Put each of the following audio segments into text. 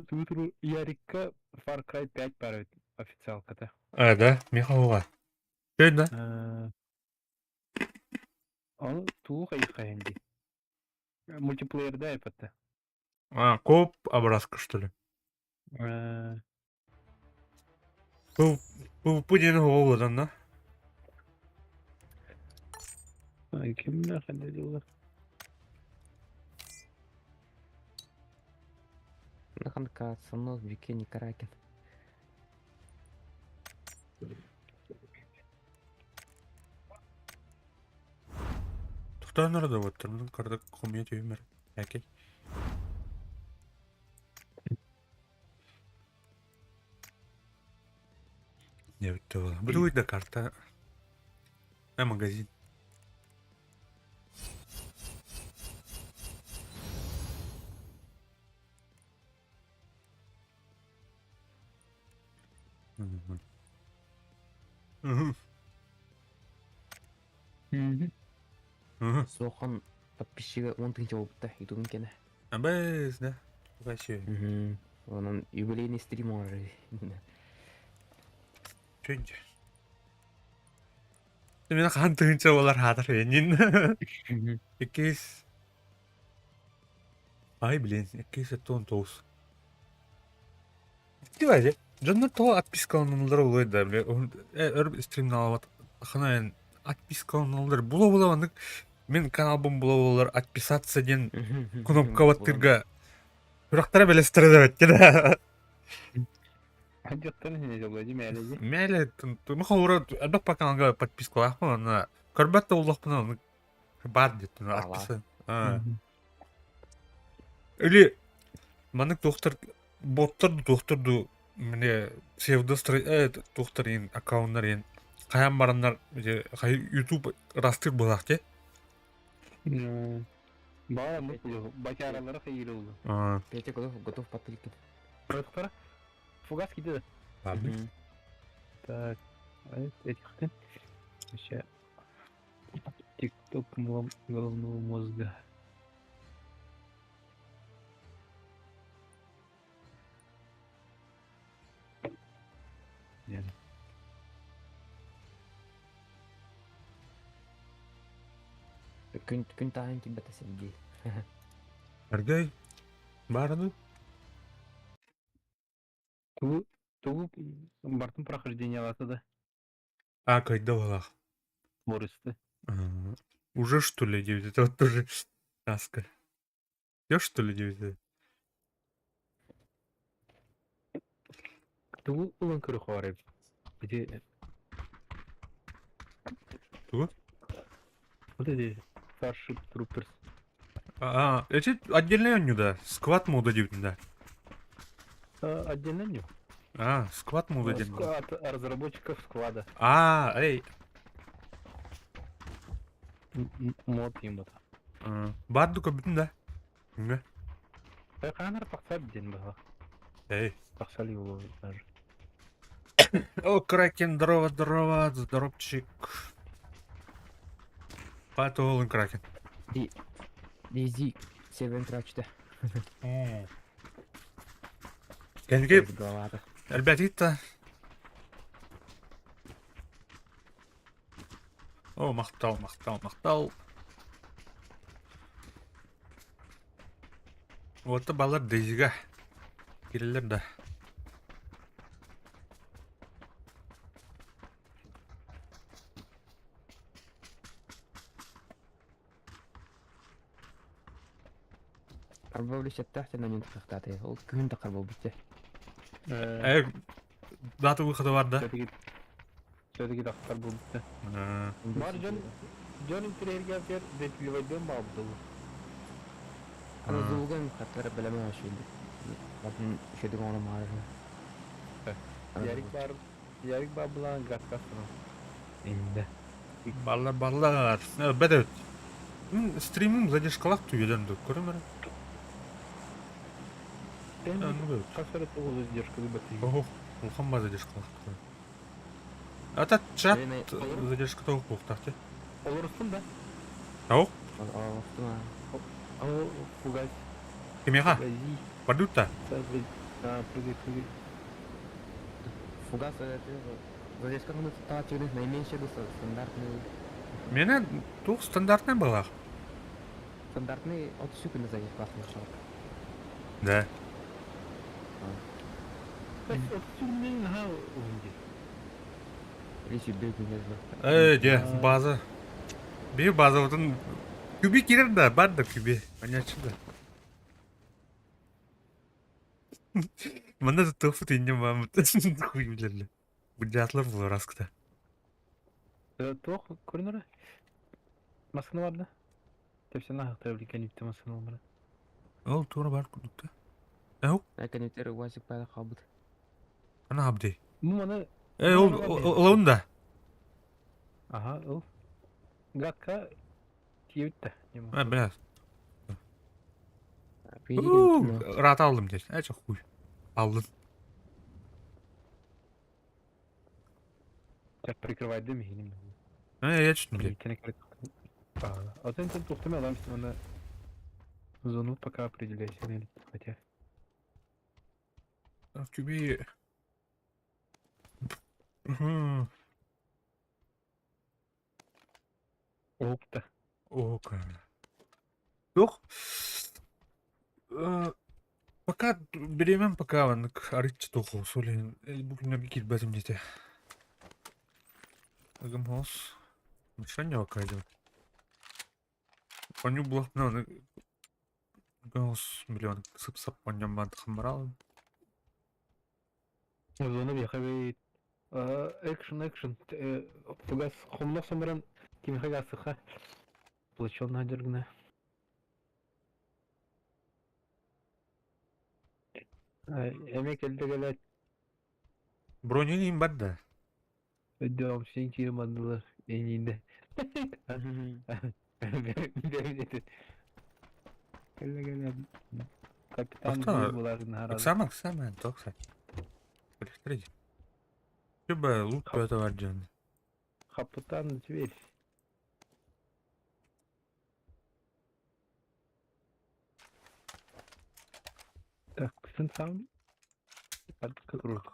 Тугу Ярикка Far Cry 5 баар эбит официалката. А, да, Михалова. Что да? Ол тугу хайыххайын дии. Мультиплеерда эпэтте. А, коп образка, что ли? PvP диэн оҕолорон да? Кимнээх дылы? Наханка Санос Бикини Каракин. Тохтоон да вот мин кардак хомуйа түһүмэр. Окей. Не битте Буду да карта. На магазин. Мгм. Мгм. Мгм. Мгм. Суохан подписчига 10 тысяча буолбута ютубун кэнэ. Абыс, да? Вообще. Мгм. Онон юбилейный стрим оҥорор. Чүнчэ. Мен хаан тыһыынча буолар хаатар энин. Иккис. Ай, блин, иккис 79. Дивайде. Дьоннор тоҕо отпискаланаллар улуй да, бля, өр стримналабат хана отпискаланаллар була-була маннык мин каналбын була-булалар отписаться диэн кнопка баттыырга сүрэхтэрэ бэлэстэрэ да бэттэ да. Дьоттон иһине дьолло дии мээлэ дии. Мээлэ махаура элбэх по каналга подпискалаахпын онно көрбөт да буоллахпына оннук баар диэттин отписан. Или маннык туохтар боттар ду туохтар ду мне псевдо туохтар иин аккауннар иин хайан бараннар YouTube растыр буолаах те. Баар оннук булу бачааралары хайыыр улу. Петя готов, готов подтылькин. Протокора? Фугас киди да. Так, этихтен. Еще тикток головного мозга. Күн күн таһын килбэтэ Сергей. Сергей, баарыны? Тугу тугу бартын прохождениялата да? А, кайда балах. Бористы. Уже что ли девять? Это вот тоже сказка. Все что ли девять? Тугу ылан көрө Где? Тугу? Вот эти Starship Troopers. А, эти отдельные они, да. Сквад мода девять, да. А, отдельно не? А, сквад мода отдельно. От разработчиков склада. А, эй. Мод им это. Бардука бүтүн да. Нге. Хайханар тахсар ден баха. Эй. Тахсали его даже. О, Кракен, здорово, здорово, здоровчик. Патолын Кракен. Дейзи Севен трачта. Кэнги, Головата. ребятита. О, махтал, махтал, махтал. Вот балар Дейзига. Кириллер да. Карбовли сеттахтен анын тахтаты. Ол күн да карбол битте. Э, дата выхода бар да? Все-таки все-таки тахтар был битте. Бар дьон дьон интириэргээбитигэр ветливайдыан баалбытылы. Аны зулган хаттар билеме ашыйды. Батын шедик ону маары. Ярик бар Ярик бар булаан газкасына. Инде. Баллар баллар. Бәдәт. Стримим задержкалах түйеден ду. Көрөмөр. Ну Касыры тоғыз задержка бәтиги. Ох, улхан ба задержкалах. Ата чат задержка тоғыз буқтақты. Олорустун да. Ау? Олорустун. Ау, фугас. Кимеха? Бардутта. А, прыгай, прыгай. Фугас задержка таачыгы наименьший стандартный. Мене туох стандартный была. Стандартный 30 күнү задержка шок. Да. Или сүбэ күнэ. Э, де, база. Бии базабытын күбү кирер да, бар да күбү. Анячы да. Манна да туохпут иннем бааммыт. Хуй билэллэр. Быдьаатылар булар аскыта. Туох көрүнөрө? Маскына бар да? Тепсен ахтар кэнниттэн маскына олмара. Ол туора бар курдук да. Эу, Кэнниттэр уазик баара хаалбыт. ана абди. Ну маны Э, ол ылабын да. Аха, ыл. Гакка тиэбит да. А, бля. Рата алдым дед. Эче хуй. Алдым. Так прикрывать дым иһиним. Э, я чуть блядь. А ты там тухтами аламсың аны зону пока определяйся, хотя. Күбі... Опта. Ока. Yok. Пока беремем пока ваннык арытчы тоху солен бүгүннерге кирбетим дете. Агым хос. Мышанья окайды. Паню булах мына гос миллион сып-сап паням бан хамрал. Зону бияха экшн, экшн. Фугас хомнох сомран кимхэ гасыха. Плачон надергна. Эме келди келет. Броню им бар да. Өддөм сен киrim адылар энинде. Келе келе. Капитан буларын харады. Оксана, Оксана, токса. Подожди. Люба лук это варджан. Капитан зверь. Так, сын сам.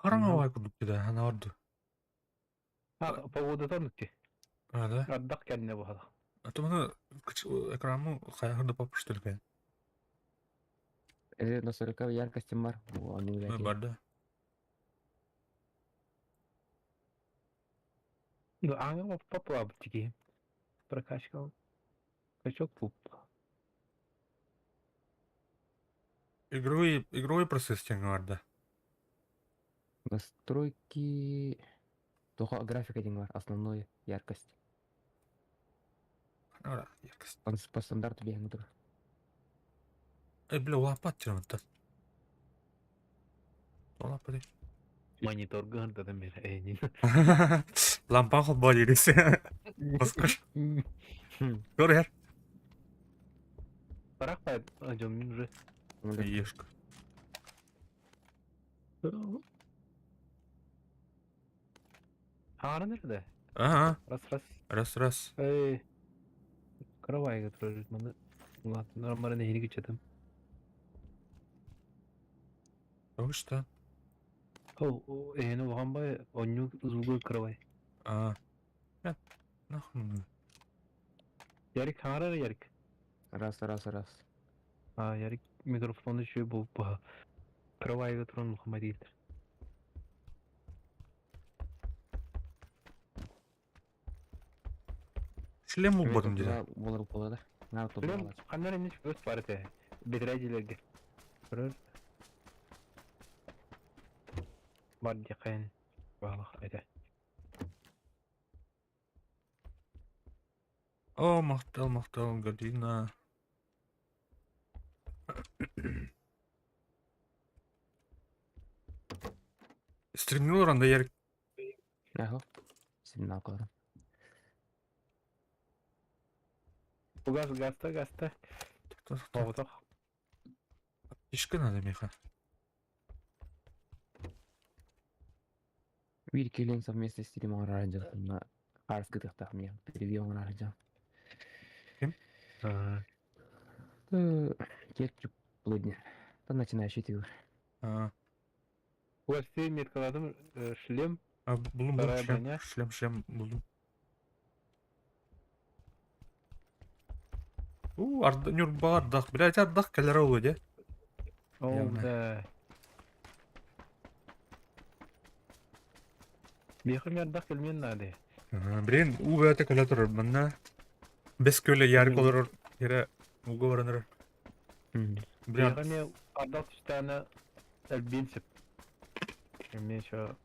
Харамавай кудук да, ана орду. А, погода танытты. А, да? Ардак кәнне бу хала. А то мына экранмы каяхырда папыш төлгөн. На 40 яркости бар. Бар да. Ну, аңа папа тиги. Прокачка. Качок пуп. Игровой процесс тең бар да. Настройки... Только графика деген бар, основной яркость. Ара, яркость. Он по стандарту беган тур. Э, бля, лапат тирматта. Лапа ди. Монитор гырдадан бери. Эй, не. Лампа холбо диресе. Баскыш. Көр Барак па, жом мин уже. Ешка. Ара nerede? Ага. Раз раз. Раз раз. Эй. Каравайга турар маны. Улаатыннар нехини күчетим. Что? О, эни улахан бай, онню узулгу каравай. А. Нет. Нахуй. Ярик хаңара Ярик. Раз, раз, раз. А, Ярик микрофону еще бу бу. Каравайга туран улахан бай дейдер. Шлем булбатым деди. Болар болар да. Нар Билем, кандар эмне өс бар эте. Бедрәдилерге. Көрөр. Бар дикен. Балах эте. О, мактал, мактал, Галина. Стримнул ранда ярик. Ага. Сигнал кылырым. Фугас гаста гаста. Тоғытох. Ишки надо, Миха. Бир келен совместно стрим оңор на арс кытыктах мен перевью оңор Ким? Кетчуп плудня. Там начинающий тигр. А. Гостей меткаладым шлем. А, булдум, булдум, Вторая шлем, броня. шлем, шлем, булдум. У, арда, Нюрба ардах, блядь, ардах кэлэр ол дьэ. Ол Явно. да. Биэхэ ардах кэлмиэн наада. Блин, уу бэйэтэ кэлэ турар манна. Бэс күөлэ ярик олорор эрэ ууга баран эрэр. Блин, Биэхэ эмиэ ардах түстэҕинэ элбиэн сөп. Эмиэ еще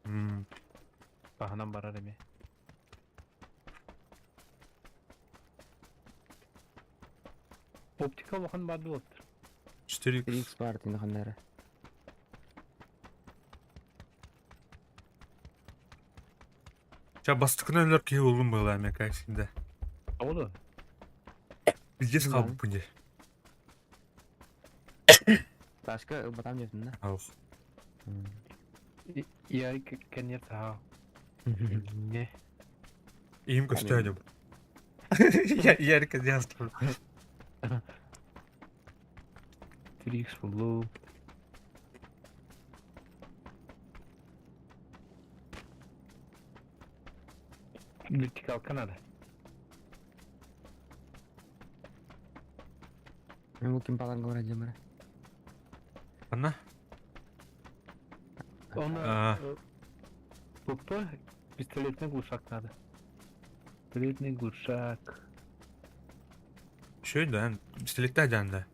таһынан барар эмиэ. Оптика улахан баар буолуохтар. 4x. 3x баар дии ханна эрэ. Ча бастакынан өлөр киһи булдум быһыылаах эмиэ кайсинда. Оҕолор. Пиздец Да. хаалбыппын дии. Ташка ылбатам диэтин да. Аух. Я конец аа. Не. Иим көстөө дьом. Я конец. 3x буллу. Вертикалка надо. Мен бу ким баларга барар дьоммор. Анна? Он А. ПП пистолетный глушак надо. Пистолетный глушак. Үчүгэй да, пистолеттээх дьаан да.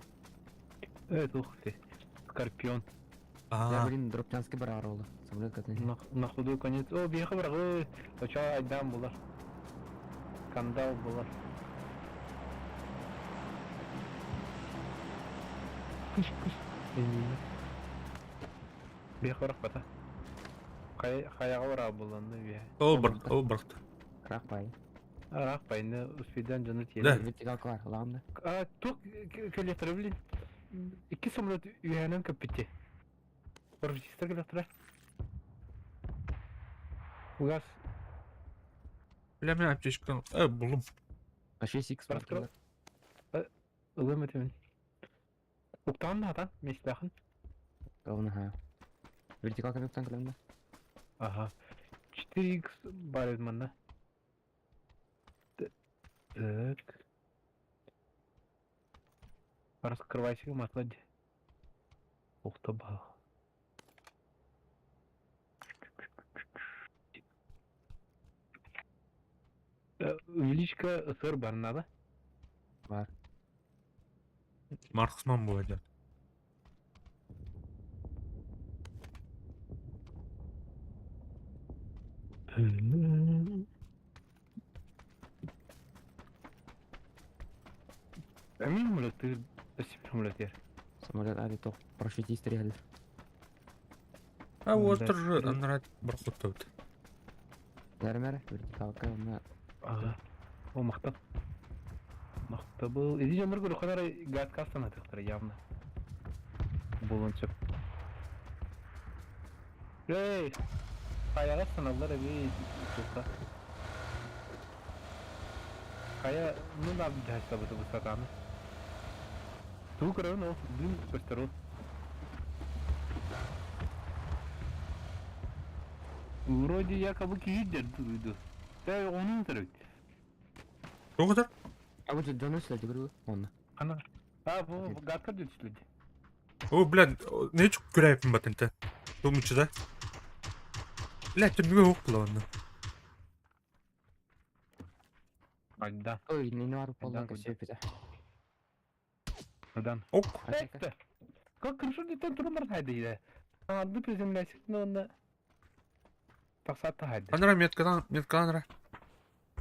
Это ух ты. Скорпион. Я Аа, блин Дроптянский барар ола. Самолет катны. На худой конец. О, биэхэ барагы. Оча айдаан булар. Скандал булар. Кыш кыш. Биэхэ барахпата. Хайаҕа бараа буланны биэ. ол бар, ол барахта. Рах бай. Араах байны успейдан дьону Да. тиэрэ. Вертикалка бар, ылаҕын да. А, туох кэлиэхтэрэ блин. Икки самолет үөһэнэн көппүттэ. Парашютистар кэлиэхтэрэ. Угас Бля, мен аптечканы булдум. А 6x бар. Раскрыл. Ылым этимин. Уктаан наата, местээхин. Ылын ха. Вертикалка туктан кэлэн да. Ага. 4x бар эбит манна. Так. Раскрывайся масло. Ух ты бах. Увеличка сыр бар надо. Бар. Марксман буолар. Эмин самолет самолет Самолет али тох парашютист реально. А Да. уотар анарат бархуттабыт. Нәрмәр, вертикалка, уна Ага. О, махтал. Махтабыл. Иди жонор көрөхөнөр гадкастан атыктар явно. Булун сөп. Эй! Хайаҕа саналлар эбит сука. Хайа, ну да дьаһайсабыты бу сатааны. Тугу көрөбүн ол, дым көстөр ол. Вроде якобы киһи дуйду. Тэ онун көрөбүт. Тоҕо А вот дьону сүлэди көрү онно. Ана. А, бу гадка дүтүлүдү. О, блядь, не чук күрәйпин батынта. Думчу да. Блядь, түннүгө ук була онно. Айда. Ой, не бар болла Айдан көсөп бит. Айдан. Ок. Это. Как крышу детен турунар хайды иде. Арды приземляйсик, но онна тахсатта хайды. Анара меткадан, меткадан ара.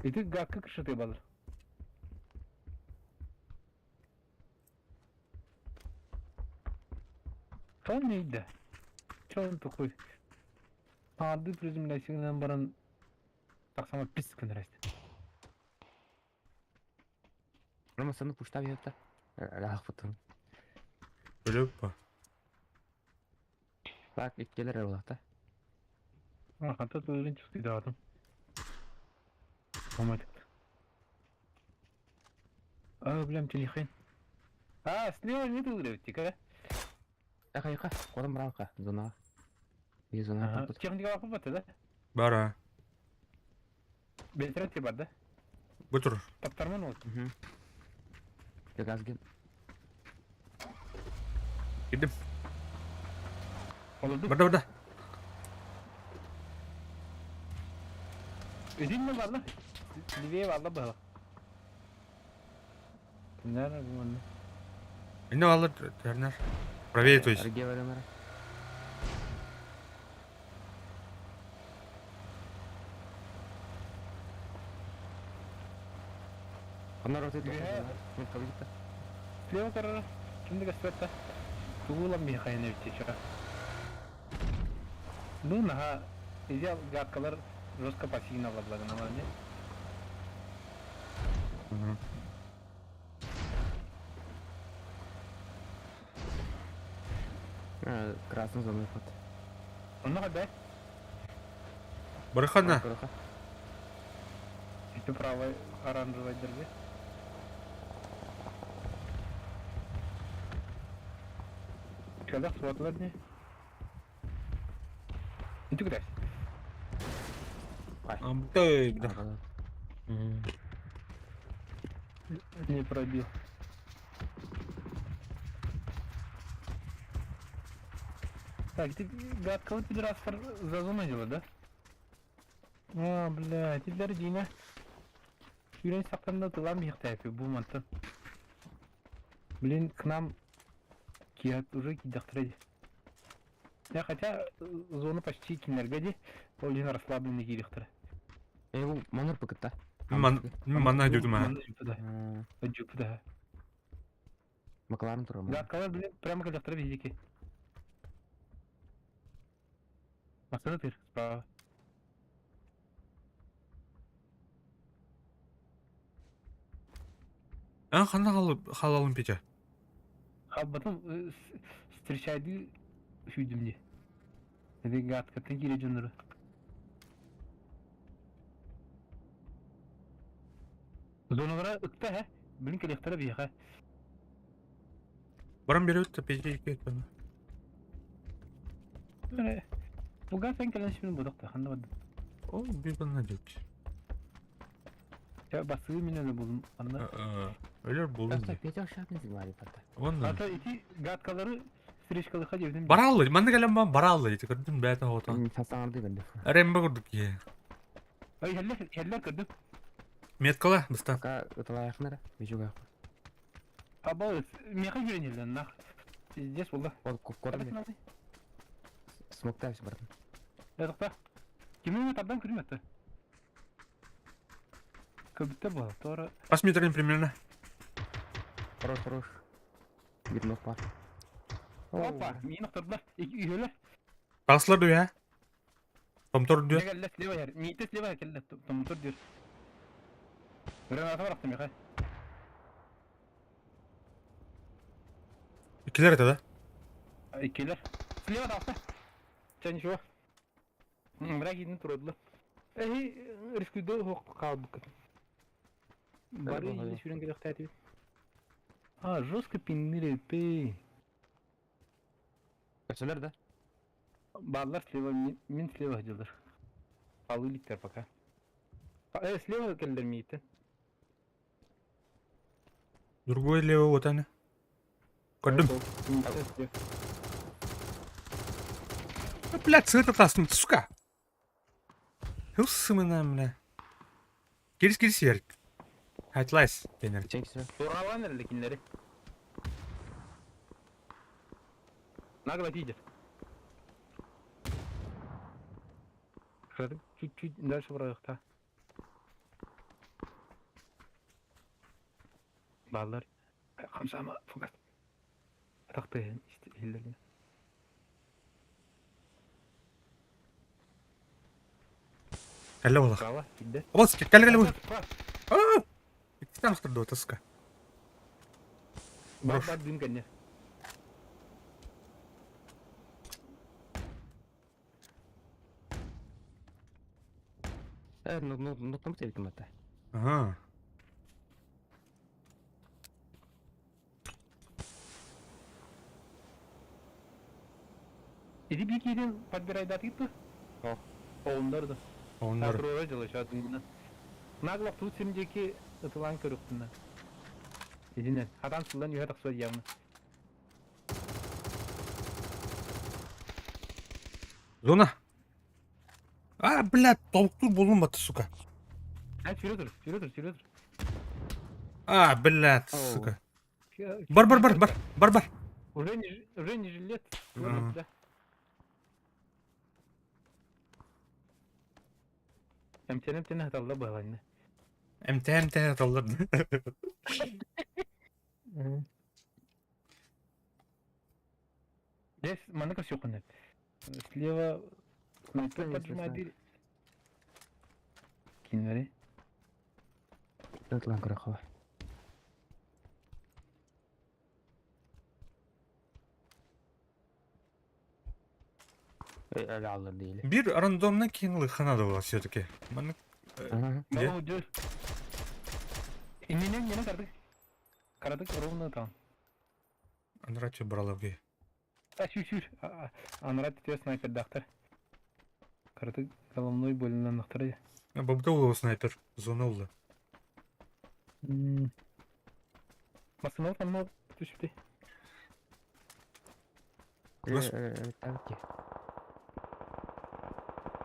Ити гадка крышу ты балыр. Чон нейді? Чон такой. Арды приземляйсигинен баран тахсама пис күнөрөстө. Рома саны пушта бит. Рах фотон. Өлөп ба. Так, иккелер олакта. Хата тылын чувствует дадым. Помадик. А, блям, телефон. А, слева не тылырып, тика. Яка яка, колым бравка, зона. Биир зона Ага. барбыт. Техника баар да? Бара. Бэлтэрэ бар да? Бу тур. Таптарман ол. Газ ген. Кирдим. Олорду. Барда барда. Өзүн ме барла? Левее барла быһа. Kimler bu anne? Инне алыр тернер. Правее, то есть. Арге барамара. Онор оту Үһэ. Мен кабита. Слева карара. Кимде көстүбэт Тугулам Михаил Евтича. Ну, наха, иди гадкалар жестко пассивно обладаны, не? Мгм. Красный зона ход. Онно хабе, Барыхана. это правый оранжевый держи. Когда сватлар не? Иди куда? Амтай, да. Не пробил. Так, ты гадко вот пидорастер за зону делать, да? А, блядь, теперь Дина. Сүүрэн сақтанда тылам яқтайпы бу мантан. Блин, к нам кият уже кидахтырады. Я хотя зона почти кинергеди, ол дин расслабленный кирихтыр. Э, бу маныр быкытта. Ман манна дедим а. Да, да. Макларен тура. Гадкалар, блин, прямо кидахтыры везде. Машина тыр, справа. А ханна халып халалым Петя. А потом встречайды сүйдімде. Эди гадкаттан кире жонору. Зоналара ыкта хэ. Блин, келехтара бияха. Барам берет Петя ике. Буга сен келен шүн будакта ханда бад. О, бир банна дед. Я басыы менен булдум анда. Өлөр булдум. Просто Петя ошап не зимали пата. Онна. Ата ити гадкалары встречкалы хадевдим. Бараллы, манна келем бан бараллы деді. Көрдүм бәтен отан. Сасаңарды бенде. Рембе көрдүк е. Ай хелле хелле көрдүм. Меткала, быста. Пока ыталаяхнара, бежуга. Аба меха жүренелер нах. Пиздец болды. Ол көрдүм. Смоктайс бардым. Ятакта. Кимин тардан көрүм атты. Көбүттө бол. Тора Посмотрим примерно. Хорош, хорош. Бир нок бар. Опа, мени тордулар. Үйөлөр. Тағысылар дүйә. Томтор дүйә. Келле слева яр. Мите слева келле. Томтор дür. Граната баракты меха. Икилер это да? Икилер. Слева талты. Ча ничего. Мына кийин турдулар. Эй, рискуйду хок калбык. Бары Бары. или сүрен келек тәтип. А, жестко пиннили пи. Көсөлөр да. Баллар слева, мин слева дилер. Алый ликтер пока. Слева келдер мейті. Другой левый вот они. Көрдүм. Блядь, сыты тастым, сука. Хылсымына, бля. Кирис, кирис, Ярик. Хайтлайс, тенер. Ченкisi. Туралан әлі кинлери. Нагло тидер. Чуть-чуть дальше проехта. Баллар. Хамсама, фугас. Атақты хиллерine. Кәлі олақ. Права, кидде. Обалс, кәлі кәлі бұл. Иккитен ақтырды ота, сука. Бар Брош. бар дым кәне. Э, ну ну ну там телек мата. Ага. Иди бикидин подбирайдатык ту. О. Оҕундар да. Оннор. Туруора дьылы сейчас Наглах тут сим диэки ытылаан көрүктүнэ. Итинэн. Хатан сылдан үһэ тахсыа явно. Зона. А, блядь, толктур болун баты, сука. А, сүүрэ тур, сүүрэ тур, сүүрэ тур. А, блядь, сука. Бар, бар, бар, бар, бар, бар. Уже не жилет. Ага. Да. Эмтэнэ эмтэнэ хаталла быһаланна. МТ, МТ аталлар. Здесь маннык сюкунет. Слева снайпер поджимает дверь. Кинери. Ытлан көрөхө. Öyle alır değil. Bir рандомно кинули хана дала все-таки. Маннык Ага. Где? Мама уйдет. Не, не, не, кардык. Кардык ровно там. Анрачу брала в А, сюр, сюр. Анрат тебе снайпер дактар. Кардык головной больно нахтар. Бабдолова снайпер. Зона улла. Масына там түшүптү. Гос- Так.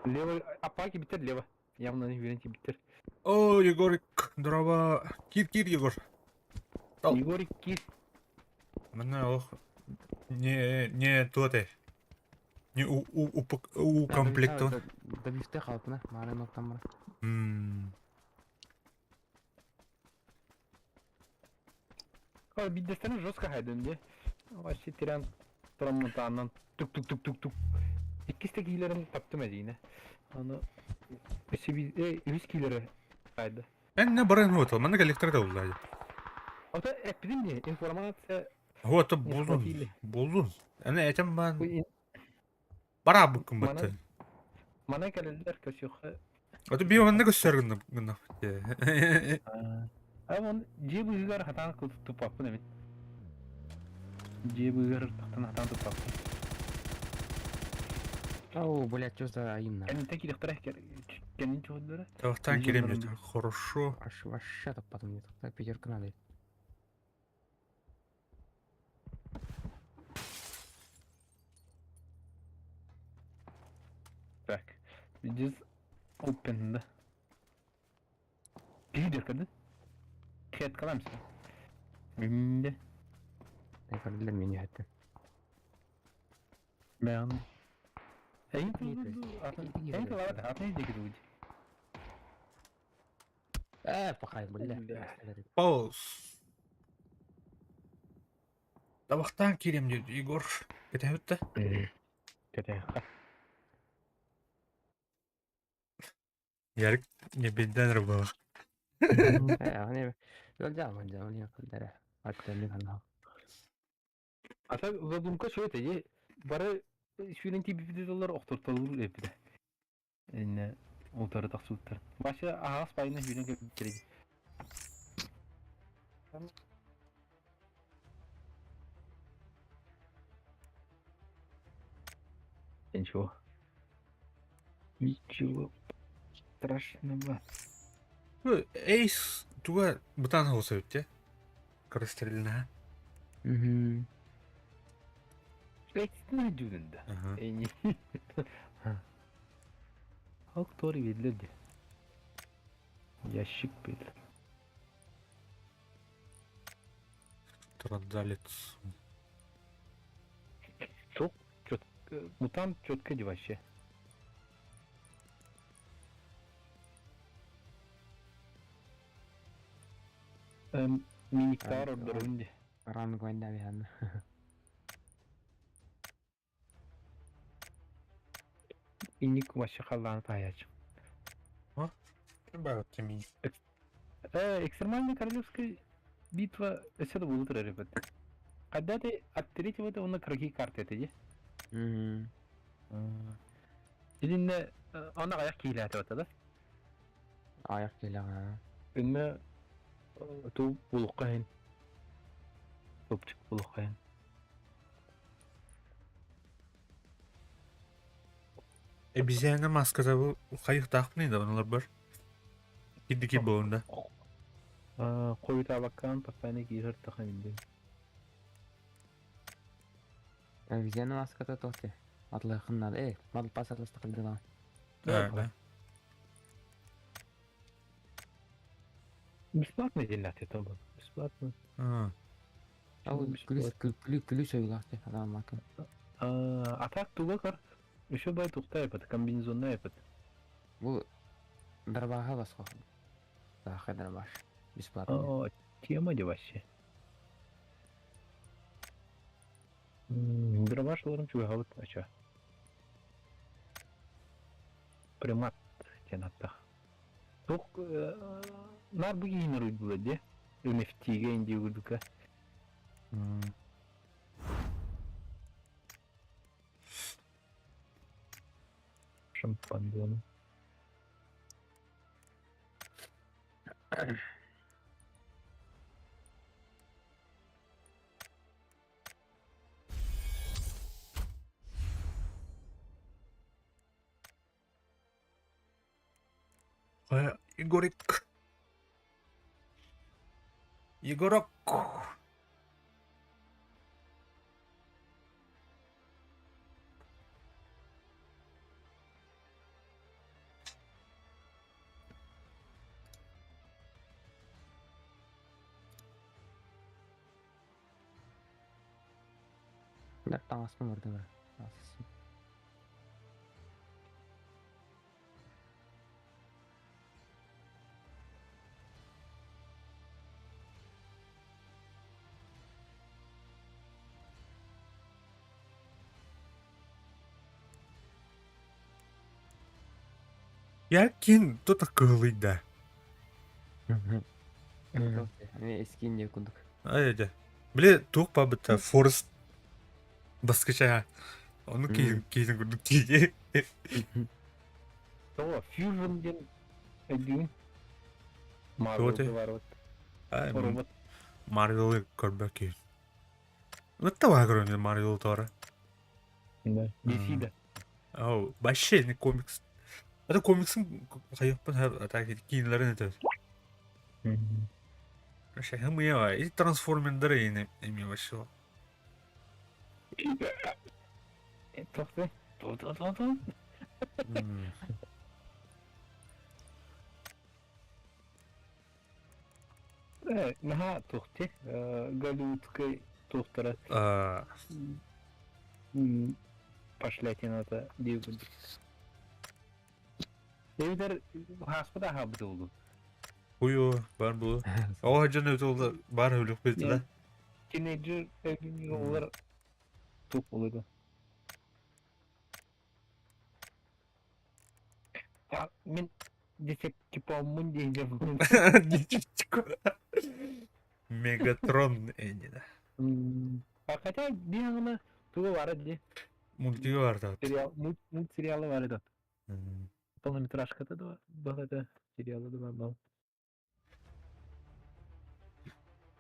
Лево, апаки битер лево. Явно не верите битер. О, Егорик, здорово. Кир, кир, Егор. Ал. Егорик кис. Мына ох. Не, не то ты. Не у укомплектован. Добивте халпына, мары ноктан бар. М, О, биддестен жестко хайдын де. Вообще тиран тураммутаанан тук тук тук тук тук. Иккис киилерин таптым эдине. Аны үс киилери хайды. Эн не баран вот, манна электрда улла. Ото эппидим де информация Вот не булдун. хватили. Булдун. Ана этем бан Бу бара букум Мана- батты. Мана кэлэллэр көсүөхэ. Ото би манна көссөр гына. А он дьиэ быыһыгар хатаан туппаппын эбит. Дьиэ быыһыгар тахтан хатаан туппаппын. Оу, блядь, что за имна? Кэнниттэн киириэхтэрэ кэннин чуһуддара. Тавтан Видео кирем баран. Хорошо. Аж вообще то потом не так пятерка надо. Так. Just open да. Киһи кады. Хет каламса. Минде. Я для меня это. Бән. Эйн Иди, атын атын диги дуд. Пахай, бля. Бля. Пауз. Тавтан кирем диет Егор. Кетебит Кете. Ярик не беден рыбала. Они жал, не кылдара. Аттан канал. Ата задумка шо это е бары сүйрен тип доллар охтортолур эпиде. Эне утары тахсуттар. Баша ағас пайына сүйрен кеп керек. Ничего. Ничего страшного. Ну, Эйс туга бутан хоса битте. Корострельна. Угу. Экстна дюденда. Ага. Эни. Хок тори видледи. Ящик бил. Страдалец. Чок четко, мутант четко ди вообще. Миниктар А, ордерунди. Ранг вайна вян. Иник вообще халлан таяч. Экстремальная королевская битва это будут ребят. Когда ты от третьего это он на какие карты это иди? Угу. Или не она аяк кийләтеп ата да? Аяк килә. Инне ту булукка хин. Топчик булукка хин. Обезьяна маската бу хайыахтаахпыный да онолорбор? Кирдики буолунда. Хойутаабаккаан постоянно киирэр тахам диэн. Обезьяна маската тоти. Атлыаххын наада. Э, мал пас атластахылдылаан. Да. Бесплатно диэн это был. Бесплатно. Ол күлүс күлү күлүс ойуулаах дии адааммакын. А так туга көр. Еще бай тухта эпит, комбинезонная эпит. Бу дробаха баско. Саха дробаш. Бесплатно. О, тема де вообще. Дробаш лорын чугаһабыт ача. Примат диэн аттах. Туох наар бу киһини уруйдулар дии. NFT-гэ инди курдука. Шампанзону. Хайа, Егорик. Егорок. Таҥаспын барда бар. Яркин тута кыһылыйда. Эми эскин диye курдук. Ай дьэ. Били туох баабыта Форест баскыча. Ону киһитин курдук киһи. Тоҕо Fusion диэн өйдүүн Марвел бар робот. Марвелы көрбөт киһи. Ытта баа көрөн Марвел туора. Да. DC да. Ау, вообще не комикс. Это комиксын хайыппын так киинлерин это. Вообще хымыя и трансформердер ини эми вообще. Тохты. Ту-ту-ту-ту. Наһаа тухти. Голливудскай тухтара. Пошлятината диэбит. Эбэтэр хааспыт аһаабыт буолду. Уйу, бар бу. Оҕо дьон өтөлдө бар өлүк битиле. Тинейджер олар тух болду. Мин десептипоммун диэн Мегатрон эннина. Хотя биһаҕына тугу бара дии. Мультиги бар да. Сериал, мультсериалы бар edi. Полнометражката да бар edi, сериалы да бар.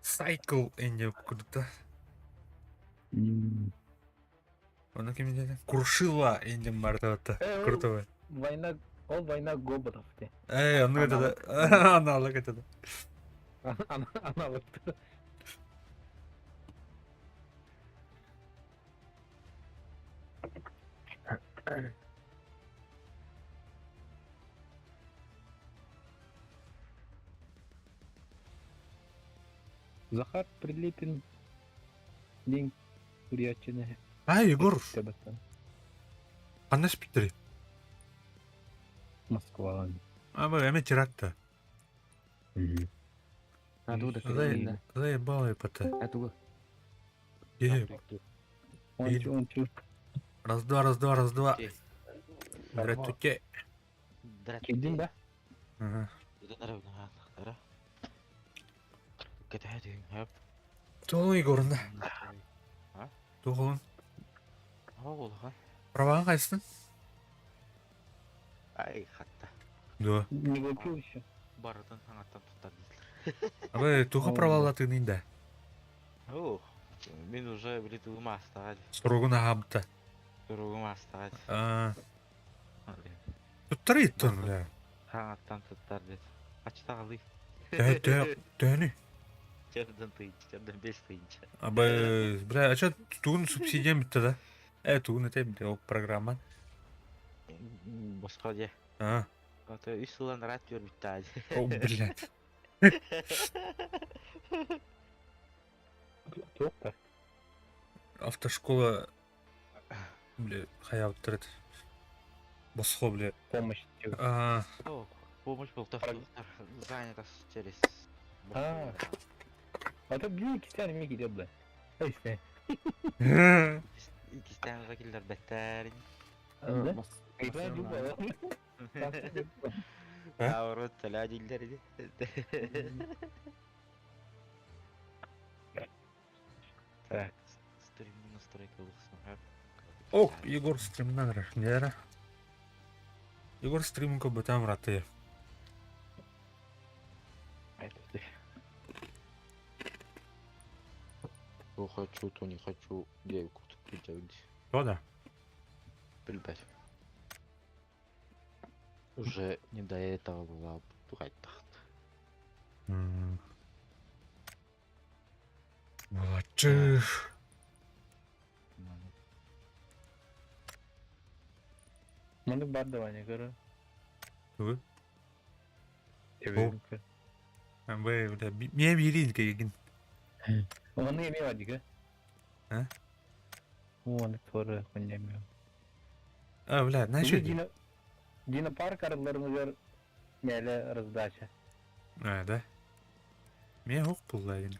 Cycle энни курдукта. Оны ким диэтэ? Куршила эннин бар да. Крутой. Война, ол война гоботов те. Эй, ону это аналог это. Аналог. Захар Прилепин день курячины. А, Егор. Ханна спиттери? Москва. А, бу эме теракта. А тугу да кэллэ. Заебал епата. А тугу. Он чу. Раз, два, раз, два, раз, два. Здравствуйте. Кирдин да? Ага. Туолун Егорунда. Туолун. Праваҕын хайыстын? Ай, хатта. Дуо. Не выпил еще. Барытын саҥаттан туттар дииллэр. Абы туха правалатыгын да. Ох, мин уже били тугум аастаҕа дии. Суругун аһаабыта. Суругум аастаҕа дии. Аа. Туттар ыйыттан, бля. Хаҥаттан туттар дед. Ачтаҕалыы. Төһө, төһө, төһөнүй? Черден тыйынча, черден бес тыйынча. Абы, бля, а чё, тугун субсидиям бүтті да? Э, тугун этэй, бля, ол программа. Босхо дьэ. А, Ото үс сылан рад көрбүттаа дьэ. о, блядь. Туох да. Автошкола, бля, хайабыттар это. Босхо, бля. Помощь. А, О, помощь был занята через... А. А то блин, кистян эмиэ киирэр да. Өйсө. Иккистээн ыла киллэрбэттэр. Да? Ыйытаа дуу Наоборот, төлөө дииллэр ини. Так. Стримни настройка ылыхсыҥ Ох, Егор стримнан рахнера. Егор стримка бытам раты. То хочу, то не хочу. Девку тут То да. Билбэт. Уже не до этого было тахт. Молодчик. Маннык бар да Ваня көрө. Тугу? Тебин. Б, бля, мие биирин кегин. Оны эме бар диге. А? Оны торы коннемио. А, бля, знаешь, что? Дина Дина парк араларыныгар мээлэ раздача. А, да. Мие хок булла гин.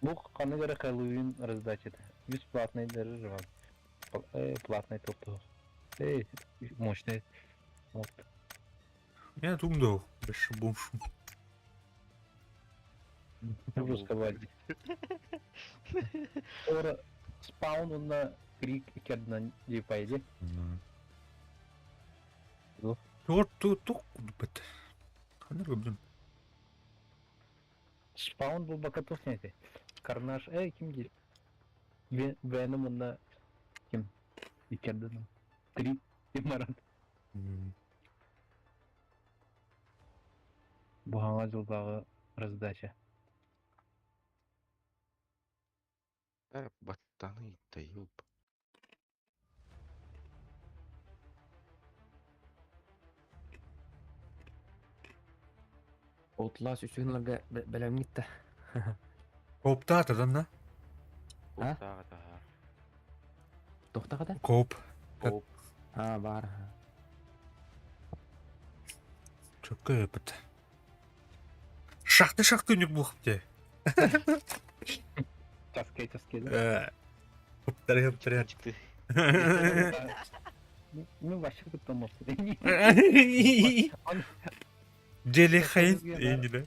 Бу ханнык эрэ Хэллоуин раздачата. Бесплатный даже бар. Платный топтоо. Эй, мощный. Вот. Я думаю, больше бумшу. Русского. Ора спаун на крик кердинан дипайди. Тур ту ту бит. Ханыр гөбдүм. Спаун был бакатов нете. Карнаш, эй, ким диир? Веном на ким? Икердинан. Крик и Марат. Бу хаҥа дьыллааҕы раздача. Баттаны тайып. Outlast үсүһүн бэлэмҥит да. Коопта атадан да? А? Тохтаҕа Кооп. Кооп. А, баар. Чөккө өпөт. Шахты шахты үнүк бух те. Часкай часкай да. Хоптары хоптары. Чыкты. Ну вообще кыттаммаппын. Дели хайын эйниле.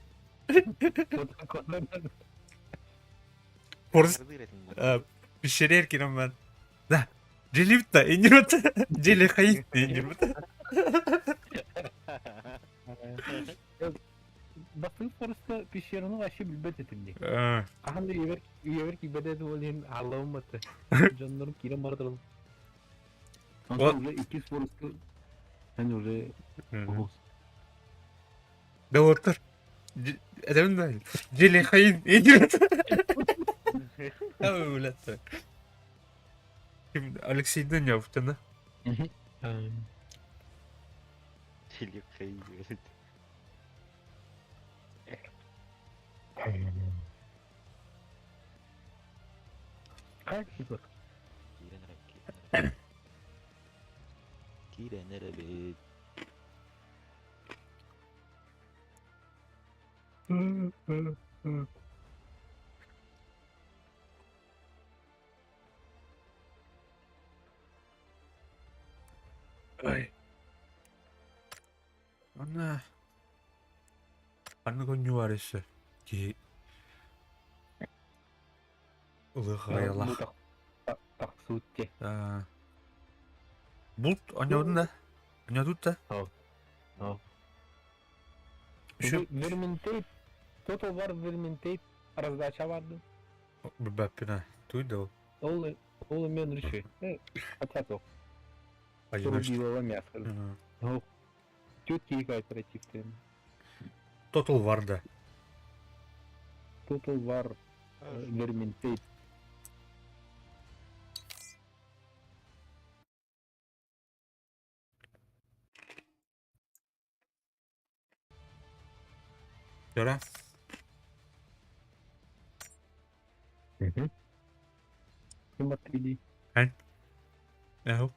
Порс пişirir ki ben. Да. Джилипта, инирот. Дили хайын инирот. Бастыҥ просто пещераны вообще билбэт этим дии. Хаһан да үйэбэр үйэбэр киирбэт этим ол иһин ааллабым батта. Дьоннорум киирэн бара тураллар. Онтон уже иккис фореска мен уже олус. Да оттор. Этэбин да. Дили хайын инирот. Өлөттө. Ким Алексей Дынев да? Дили хайын. Как типа? Киирэн эрэбит. Ай. Анна. Анна конню арысы. Ки. Ылыхайалах. Тахсуутте. Булт анядын да. Анядут да. О. Şu Vermintide Total War Vermintide раздача барды. Баппина. Туйда ол. Ол ол мен реши. Хотя то. Одиночество. Рубилова мясо. Ага. Тетки кооператив. Total War да. Total War Vermintide. Göre. Ким баттыгый? Эһу.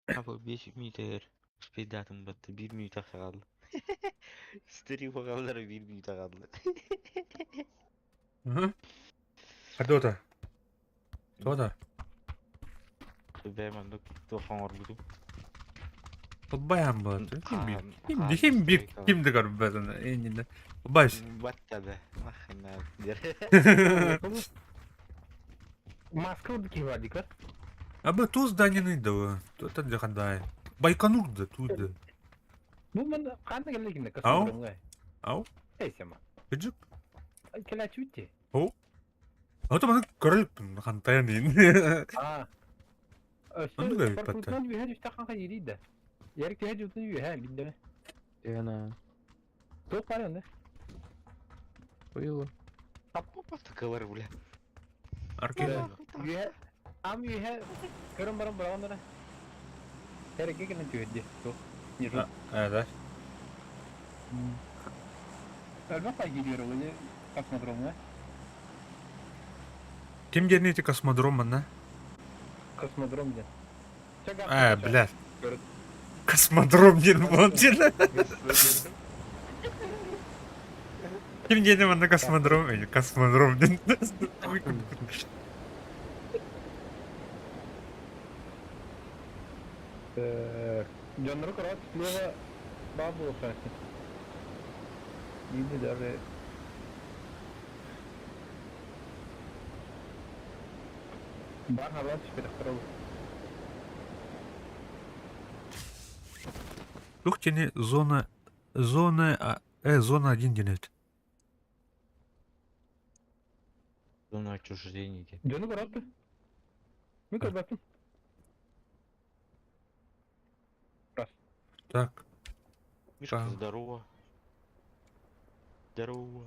Abi 5 минут Успейдатым батты. 1 минут kaldı. Стрим kaldı 1 минут kaldı. Ага. А кто-то? Кто-то? Бэм андык тохон орбутум. Баян был. Ким бир? Ким ким бир? Ким дегар бәден? Энинде. Баш. Батта да. Нахрена. Москва кивадика. Аба ту здание да. Это для хандай. Байконур да тут да. Бу мен кандай келгенде Ау. космодромга. Ау. Эйсема. Кыжык. Келачүтти. А то маны көрөлүк хантайын дейин. А. Оннук эбит батта. Паркутан үһә түстә канка йөри да. Ярик түһә түстә үһә билдеме. Яна. Тоқ бар инде. Уйла. Такалар бля. Арки. Үһә ам үһә көрөм барам барам Ярик кенә түһә. Тоқ. Не жу. А, да. Әлбәттә пай килер ул космодромга. Ким дернете космодром манна? Космодром ден. А, блядь. Космодром ден болон ден. Ким дерне манна космодром? Или космодром ден. Дьоннору көрөөт слева бабу Или даже Бар халат түспетэх Тух тени зона зона а, зона 1 денет. Зона отчуждения. де. Дьону көрөөт Мен көрбөппүн. Так. Мишка, Да. здорово. Здорово.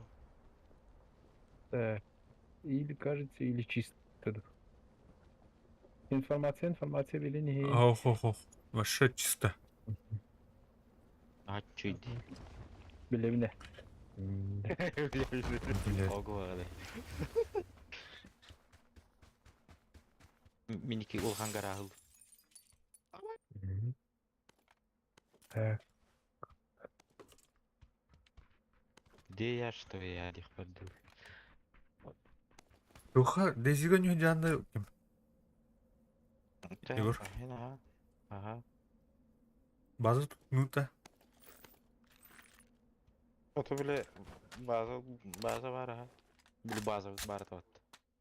Так. Или кажется, или чисто. Информация, информация или не. Ох, ох, ох. Вообще чисто. А чё иди? Биле биле. Блядь. Ого, да. Миники улхан гарахыл. Так. Где я, что я, дих паду. Туха, дезига не жанды. Егор. Ага. Ага. База тут ну-то. Ото биле база база бар ага. Били база бар тават.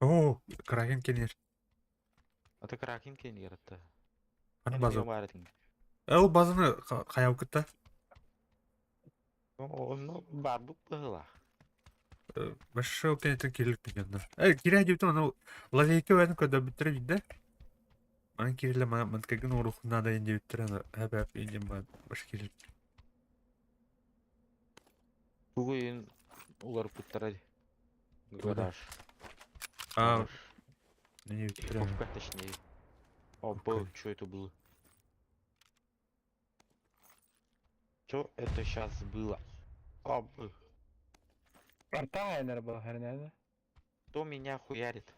О, кракен кенер. Ото кракен кен яратты. Аны база. Бар этин. Ол базаны каяп кытта. Оны бар бу была. Башы ол кенеттен кирилик деген. Э, кирә дип аны лазейка бәрін көдө бүтүрө бит да. Аны кириле мана манткагын урухуна да инде бүтүрө аны әп әп инде баш кирилик. Бүгүн улар куттара. Гараж. А, не бүтүрө. Ковка точнее. О, Окей. что это было? Что это сейчас было? О, б. Арта айнар был херня. Кто меня хуярит?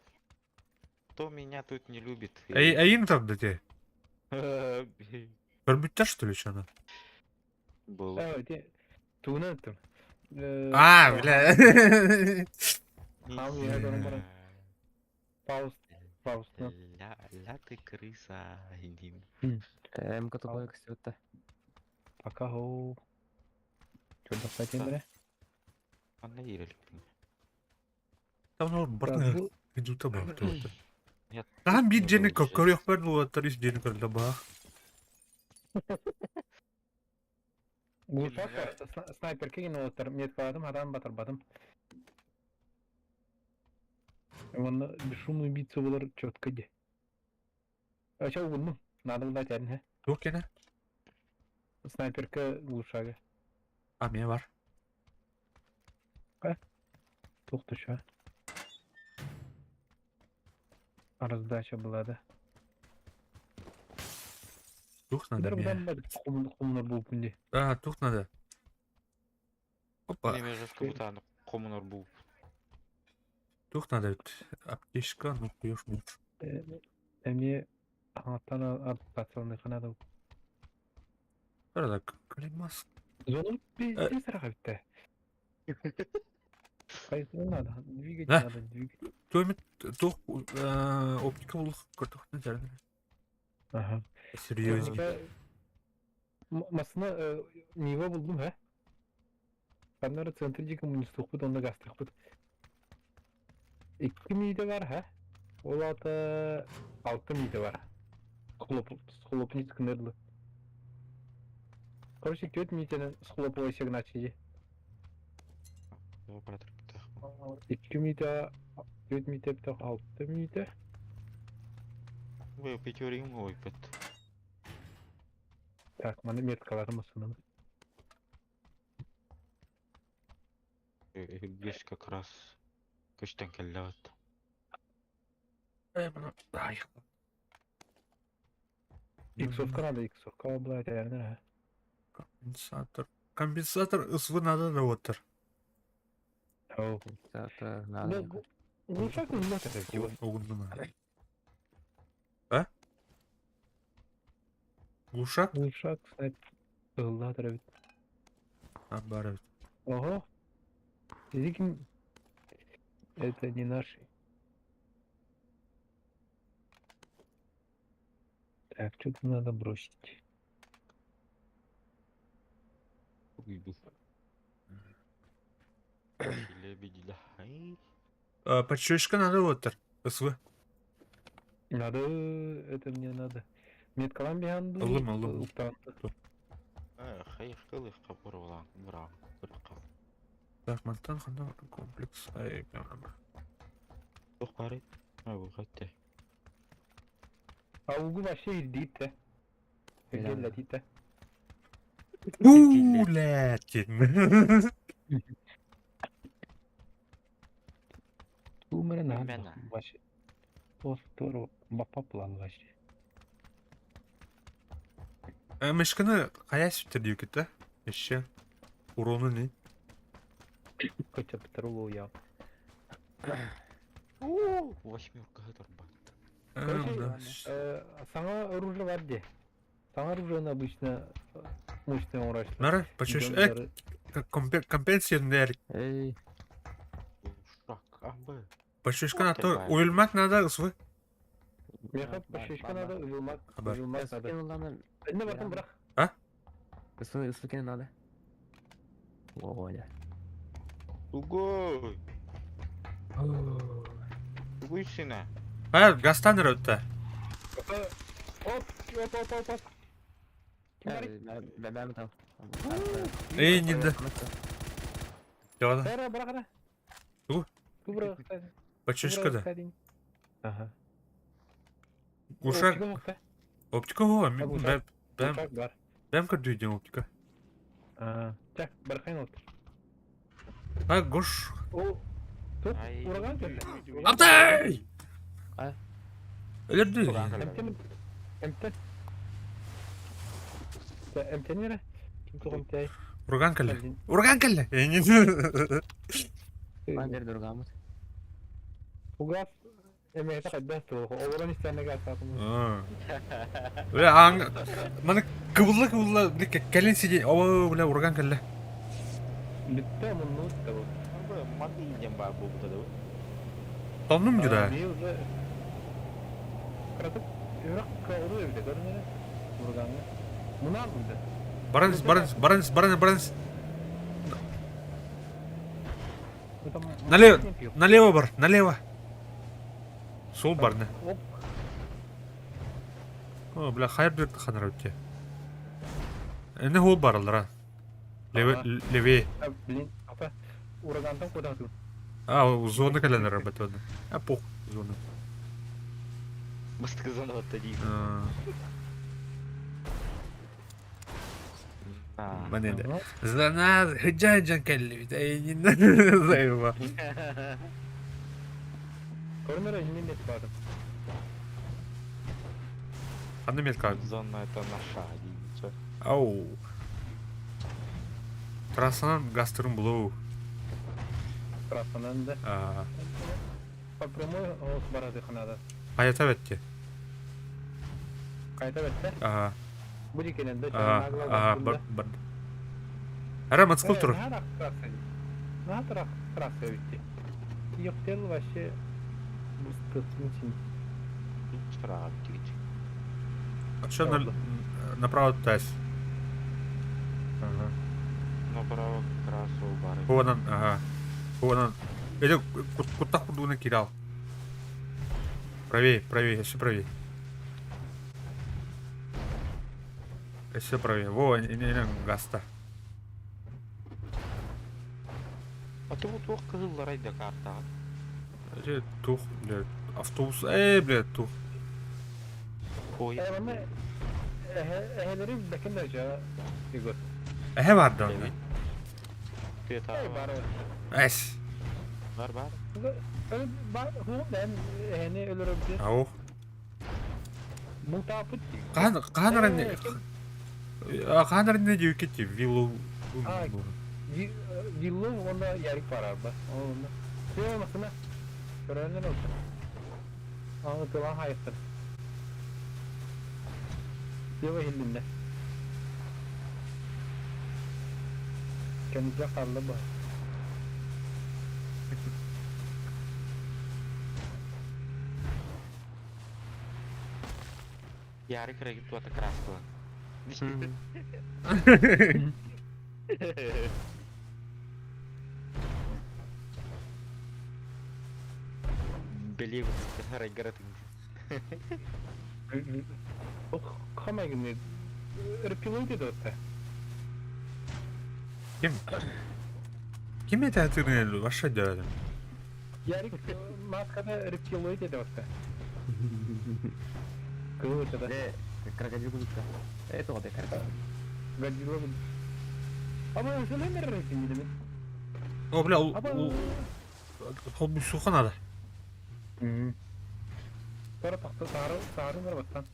Кто меня тут не любит? Эй, әйин там да те. Көрбүттер что ли что Было. Э, те. Туна там. А, бля. Ам я көрөм барам. Пауз. Пауз. Ля, ля ты крыса, иди. МК тупой кстати. Пока хо. Чё достать Анда ирелик. Там ну бартын идута бар тута. Нет. Там бир жени Ну, көрөк бар булаттар ис жени көрдө ба. Глушак снайпер кеген олтар меткаладым, адам батырбадым. Уонна бесшумный убийца буолар четко дии. А чё угуннум? Надо было дать ха. Туох кэнэ? Снайперка глушага. А миэ бар. А? Туох түшө? Раздача была, да? Туох надо миэ? Хомунар буолпун дии. А, туох надо? Опа. Неме жестко бутааны хомунар буу. Туох надо эбит? Аптечка, ну куешь муж. Эмиэ аҥаттан адаптацияланыахха наада. Правда, климас. Зону пиздец ыраах эбит Поэтому надо двигать, Да. надо двигать. Туох туох оптика булух көртөхтөн дьаран. Ага. Серьезно. Масына Нива булдум, һэ? Ханнары центр дии коммунистуохпут уонна гастыахпыт. Икки миитэ бар, һэ? Ол аата алта миитэ бар. Схлопнить гыннар Короче, түөрт миитэнэн схлопывай сигначи Икки миитэ, түөрт миитэ эбэтэр алта миитэ. Бу пятеригим ойбут. Так, маны меткаларым ысынын. Үгүс как раз көстөн кэллэҕит. Ай. Иксовка надо, иксовка блядь, наверное. Компенсатор. Компенсатор СВ надо да оттар. Оу. Компенсатор надо. Глушак не надо это делать. Угунна. А? Глушак? Глушак, кстати, ыллаатар эбит. А, бар эбит. Ого. Зикин. Это не наши. Так, что-то надо бросить. Подщечка надо оттар. СВ. Надо, это мне надо. Меткалан биһанду. Ыллым, ыллым. Так, мантан ханна комплекс. Ай, А угу вообще ирдиит да. Ирделлэтиит да. Блядь. Тумэрэ наһаа вообще. Туох баппа план вообще. Мышканы хайа сүттэр диэкит да? Еще. Урону не? Хотя бы я. Восьмерка торбат. Короче, саҥа оружие бар дии. Саҥа оружие обычно мощный оҥорооччулар. Нара, почешь. Компенсия Эй. Почешка на то уйулмак надо СВ. Миэхэ почечка надо, уйулмак, уйулмак надо. Инне бартын бырах. А? Ысыкені надо. Оля. Тугой. Тугой сына. А, гастан өттө. Оп, оп, оп, оп, оп. Бәбәм там. Эй, не да. Бара, бара, бара. Тугу? Почешка да. Ага. Ушак. Оптика го, бэм. Бэм көрдүйден оптика. Так, бархайн отыр. А, гош. О, тут ураган келді. Аптай! А? Өлөрдү. Эмтен, эмтен. Эмтен нere? Ким туган тай? Ураган келді. Ураган келді. Ман дургамыт. Угас эмэхэ хайдах туох. Олорон истэннеге атаатым. Бля, аң маны кыбылла кыбылла кэлин сиди. О, бля, ураган келді. Бүтте мунну бу. Маны бар бу да. Тоннум жүдә. уже Кратып үрак кауру эбите көрүнөр. Ураганны. Муна булды. Баранс, баранс, баранс, баранс, баранс. Налево, налево бар, налево. Сол бар, не. О, бля, хайр бир ханар өтте. Эне хол бар алара. Леве, левее. Блин, апа, урагантан куда тут? А, зона кэлэн эрэр бэтэ. А, пох, зона. Бастакы зона батта дии. Маны да. Зона хыджа-хыджан кэллибит. Эйнин зайва. Корнера иннин бардым. Ханна метка? Зона это наша дии. Ау. Трассанан гастырын булуу. Трассанан да. По прямой голос барады ханада. Хайата бетти. Хайта бетте? Ага. Бу дикенен да. Ага, бар бар. Ара мотоцикл тур. Наһаа трасса битти. Ёктел вообще быстытын. Что направо тас. Ага. Направо трассу бары. Хуанан, ага. Хуанан. Это куда куда кидал. Правее, правее, еще правее. Еще правее. Во, не, гаста. А ты вот кызыллар айда карта. Тух, блядь. Автобус, блядь, тух. Ой. Эхелери бекин да Егор. Эхе бар да. Бар. Эс. Бар бар. Бар, ху, мен эхени өлөрөбү. Ау. Мултапыт. Кан канарны канарны диюкети виллу. Виллу онда ярик бар ба. Онда. Все масына. Көрөнөр oldu. Аны тыла хайыттыр. Дева хиллинде. Кенже қалды ба. Ярик регит туата краскала. Белив райгаратын. Хамайгын рептилоид это. Ким? Ким это атырнелу? Ваша дядя. Ярик маскада рептилоид это. Круто, да? Крокодил будет. Это вот крокодил. Годзилла будет. А мы уже номер рейтинг О, бля, ол суха надо. Тора тахта сары сары бар баттан.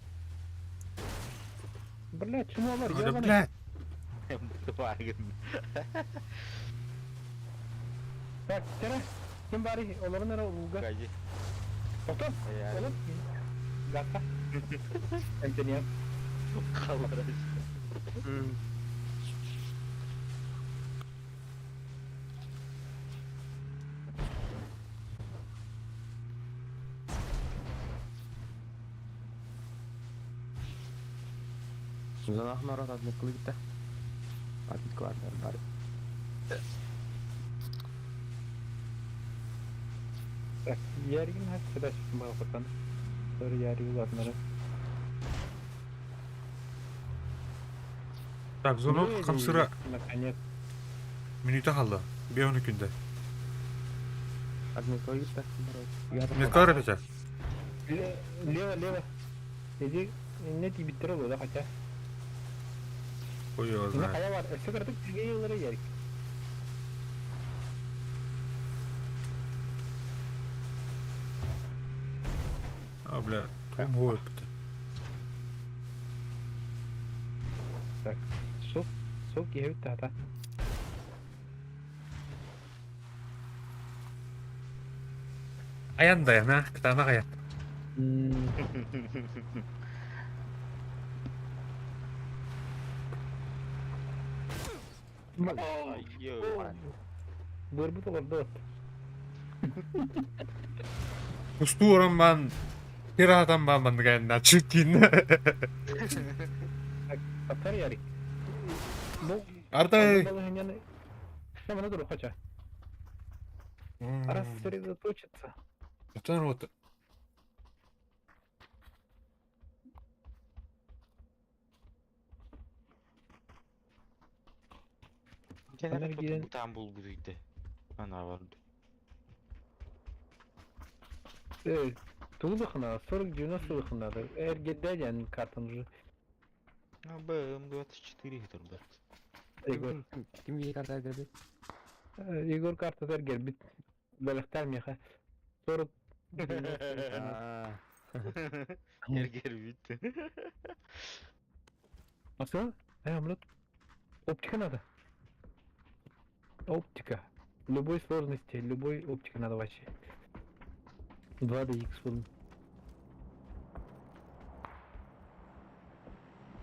Бля, чему бар? Да, бля. Так, тера. Ким бары? Оларын ара улга. Токтор. Олар. Гата. Энтониан. Қалар. Зонах народ отметка Отметка бар. Так, яригин хас седаш балкотан. Тор яри улатнары. Так, зону камсыра Наконец. минута қалды. 5 күндө. Отметка гитте. Метка репете. Лево, лево. Иди, не тибиттер да хотя. Ой, я Не знаю. хая бар. Өсө кырдык тиге еллары ярик. А, бля, том ой. Так, сук, сук ебит тата. Аян да, на, ктана аян. Бырбыт олорду. Кустурам бан Пиратам бан бан деген на чүкин. Атар ярик. Бу Ардай. Шамана дур хоча. Рассредоточиться. Это вот. Там был будет. Ана бар. Тугу лыхына, 40-90 лыхына да. Эргерде yani картан уже. А, БМ-24 турбат. Егор. Ким бии карта көрбүт? Егор картатар гербит. Бэлэхтэр миэхэ. 40 Эргербит. Аса? Э, Оптика надо. Оптика. Любой сложности, любой оптика надо вообще. 2DX был.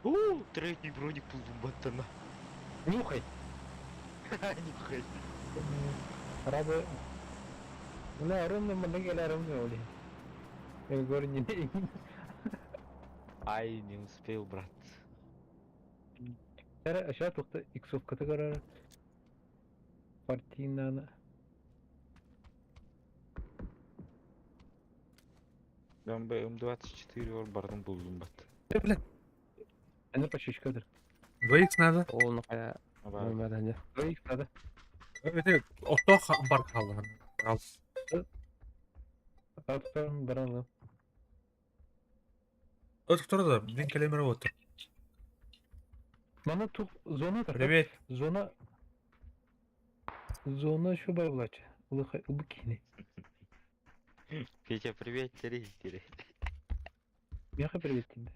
О, третий броник булдум баттана. Нюхай! Нюхай. Рабы... Бля, ровно мандагали, ровно оли. Я говорю, не Ай, не успел, брат. Сейчас тухта иксовка тыгара. Партийнаны. Ben BM24 var бардым булдум бат. Э, бля, Аны почечкадыр. 2х надо. Ол нахая. Аба. 2х надо. Это ото бар қалған. Ал. Аттан баралы. Өтіп да, мен келемір отыр. Мана тух зона тар. Привет. Зона Зона şu бар булачы. Улыха убыкини. Петя, привет, тери, тери. Меха привет тебе.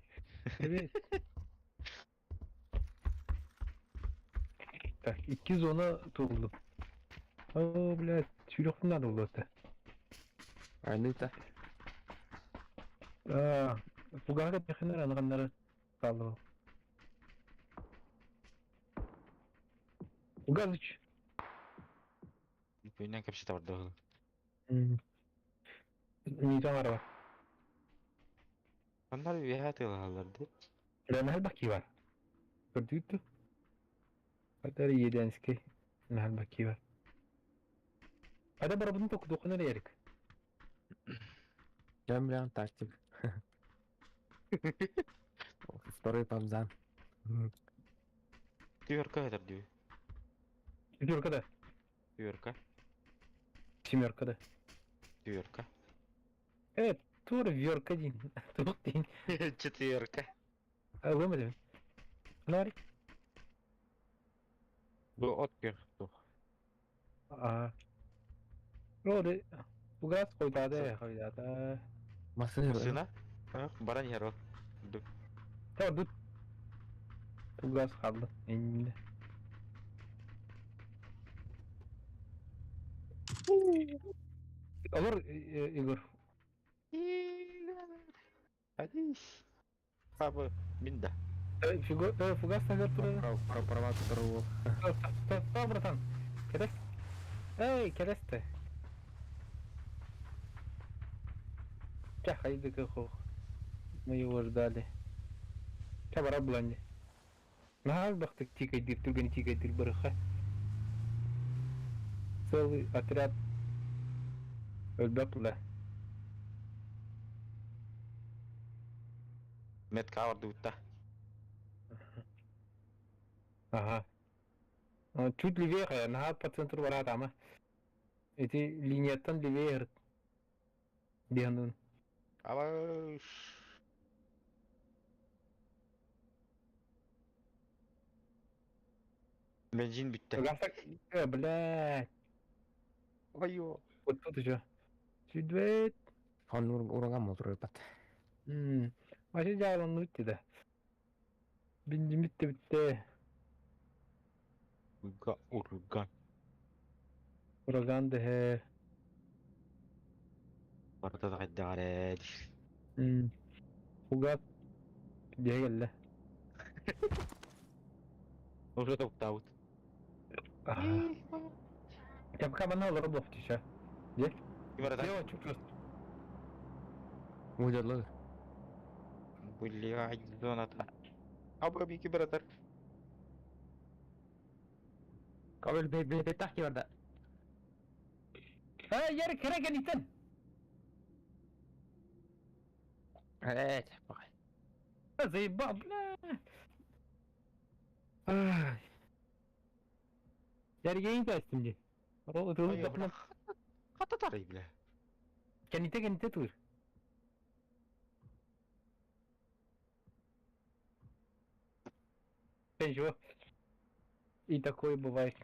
Привет. Так, iki зона толду. О, блядь, сүрөктүн надо болот. Айныта. Аа, фугага механер аныганнары калды. Фугазыч. Көйнен кепсе барды. Не бар. Onlar bir hayat alırlardı. Бля, баки бар. Көрдүктү. Хатар еденский. Нахал баки бар. Ада барабын току докунар ерик. Жан бля тактик. Второй памзан. Тверка это диyor. Четверка да. Тверка. Семерка да. Тверка. Тур верка дин. Тук дин. Четверка. Алымы Нар. Bu ot тух. А. Роды. Угас койдады, койдады. Машина. Машина? Баран яро. Та тут. Угас қалды. Енді. Олар, Егор. Hadi. Abi bin de. Фугас назар турады. Права второго. Стоп, стоп, братан. Келес. Эй, келесті. Ча, хайды кахох. Мы его ждали. Ча, бара буланди. Нахал бахтык тикайдыр, түрген тикайдыр барыха. Целый отряд өлбөк ла. Метка vardı utta. Ага. Чуть левее, на по центру ворота, ама. Эти линияттан левее. Дианун. Ama Benzin bitti. Э, блядь. Ой, Вот тут еще. Чуть Хон ураган мотор бат. Вообще жайланды битти да. Бензин битти битти. Урган, урган. Ураган да. Барда да кайда Фугас. Дегелле. Уже токтаут. Капка бана олар блок тише. Де? Ким Дело чуть просто. Уйдерлы. Блядь, зоната. Аба бики братар. Кабел бе бе бе тахки барда. Эй, ярик, керек итен. Э, бакай. Заебал, бля. Ай. Ярик, я не тастим де. Хата тарай, бля. Кэннитэ кэннитэ туур. Ничего. И такое бывает.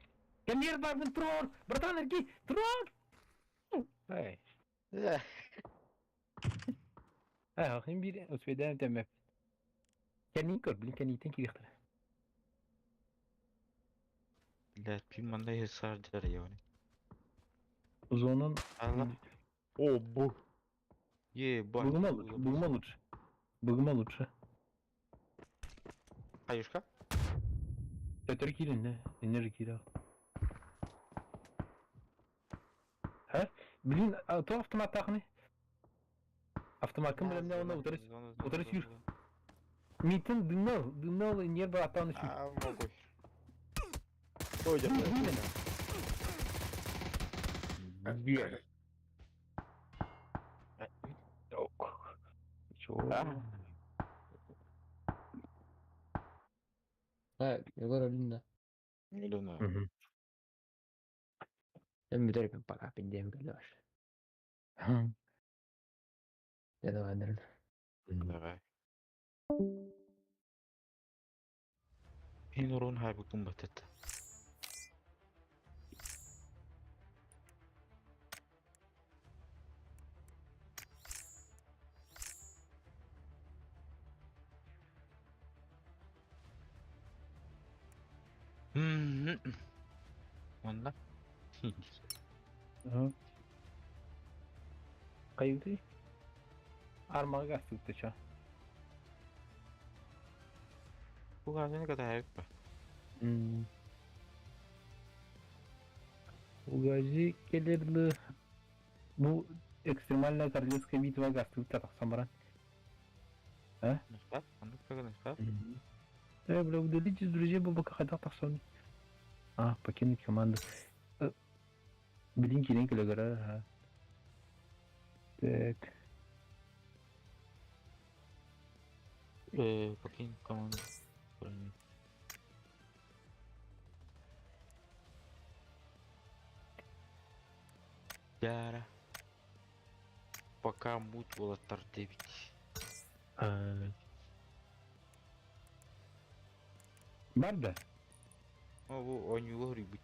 Кэмиэр барбын трор! Братан, эргий! Трор! Эй. Эй, хин биир успейдаан тэммэп. Кэннин көр, блин, кэнниттэн кириэхтэрэ. Блядь, пин мандай сардер я. Зонун... Allah. О, бу. Ебать. Бугума лучше, бугума лучше. Бугума лучше. Хаюшка? Төтөр киирин, энергия киирэ. Ха? Блин, а то автоматтаахыный? Автомаккын билэмнэ уонна утары утары сүүр. Митин дымнал, дымнал нервы аттаан сүүр. А, могу. Ой, Бер. Чего? Да, Егор өлүн да. Миллиона. Мен бүтэрбин пока пиндиэм кэлэ бар. Дьэ давай Давай. Хин урун хайбыкын батат. Онна. Хайыгый? Армага астыктыча. Бу газını kadar hayık ба. Угази келерлі бу экстремальная королевская битва гастыкта тахсан баран. Нұсқап, андық пәгі нұсқап. Э, бля, удалить из друзей был пока хайдах тахсан. А, покинуть команду. Блин, кирен келегара, ага. Так. Покинь команду. Дара. Пока мут болаттар дебит. Бар да? О, бу ойнуга хурибут.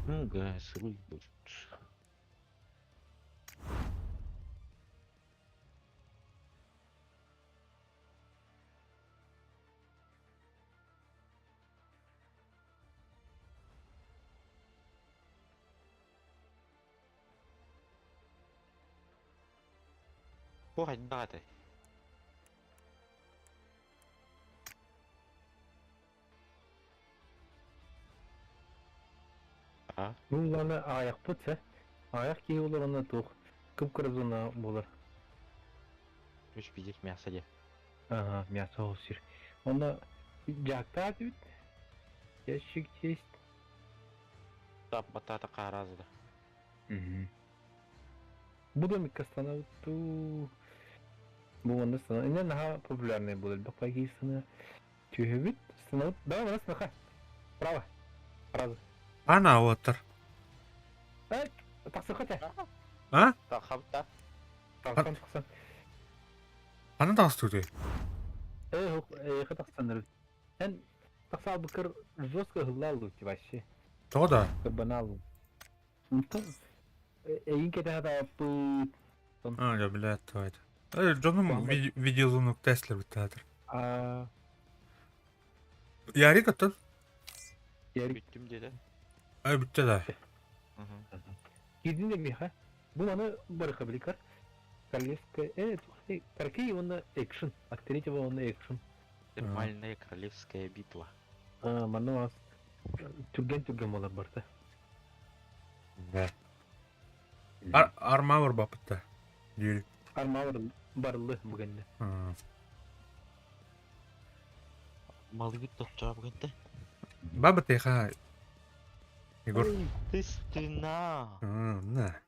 Ну, газ, будет. Бу хайдаҕатай? А? Ну, ладно, аяқпыт, сэ. Аяқ киһи олор онно туох. Кып-кыра зона буолар. Үч пиздец мясо де. Ага, мясо ол сир. Онно дьаактаат эбит. Ящик есть. Тап батата хааразы да. Бу домикка станабыт Бу онно стана. Иннэ наһаа популярный буолар. Элбэх киһи стана. Түһэбит. Станабыт. Давай, манас наха. Право. Сразу. Ана уоттар. Эй, тахсыха тэ. А? Тахабта. Тахсан, тахсан. Аны таҕыстыгытый? Э, э, тахсаннар. Эн тахсаал быкыр жестко ыһыллаал вообще. Тоҕо да? Кырбанаал. Онтон эйин кэтэһэ тааппыт. А, я, блядь, твой. Э, дьонум видеозвонок Теслер бүттаатыр. А, Ярик оттон? Ярик. Бүттүм деді. Ай, бүттэ да. Киирдин да миэхэ. Бу маны барыха биликар. Королевская... Э, Каркей он экшен. От третьего он экшен. Нормальная королевская битва. А, манна вас түрген-түрген болар барда. Да. Ар армавр бапытта. Диир. Армавр барылы бүгенде. Малы бит тотчаа бүгенте. Бабыт эха. Егор. Ты стена. На.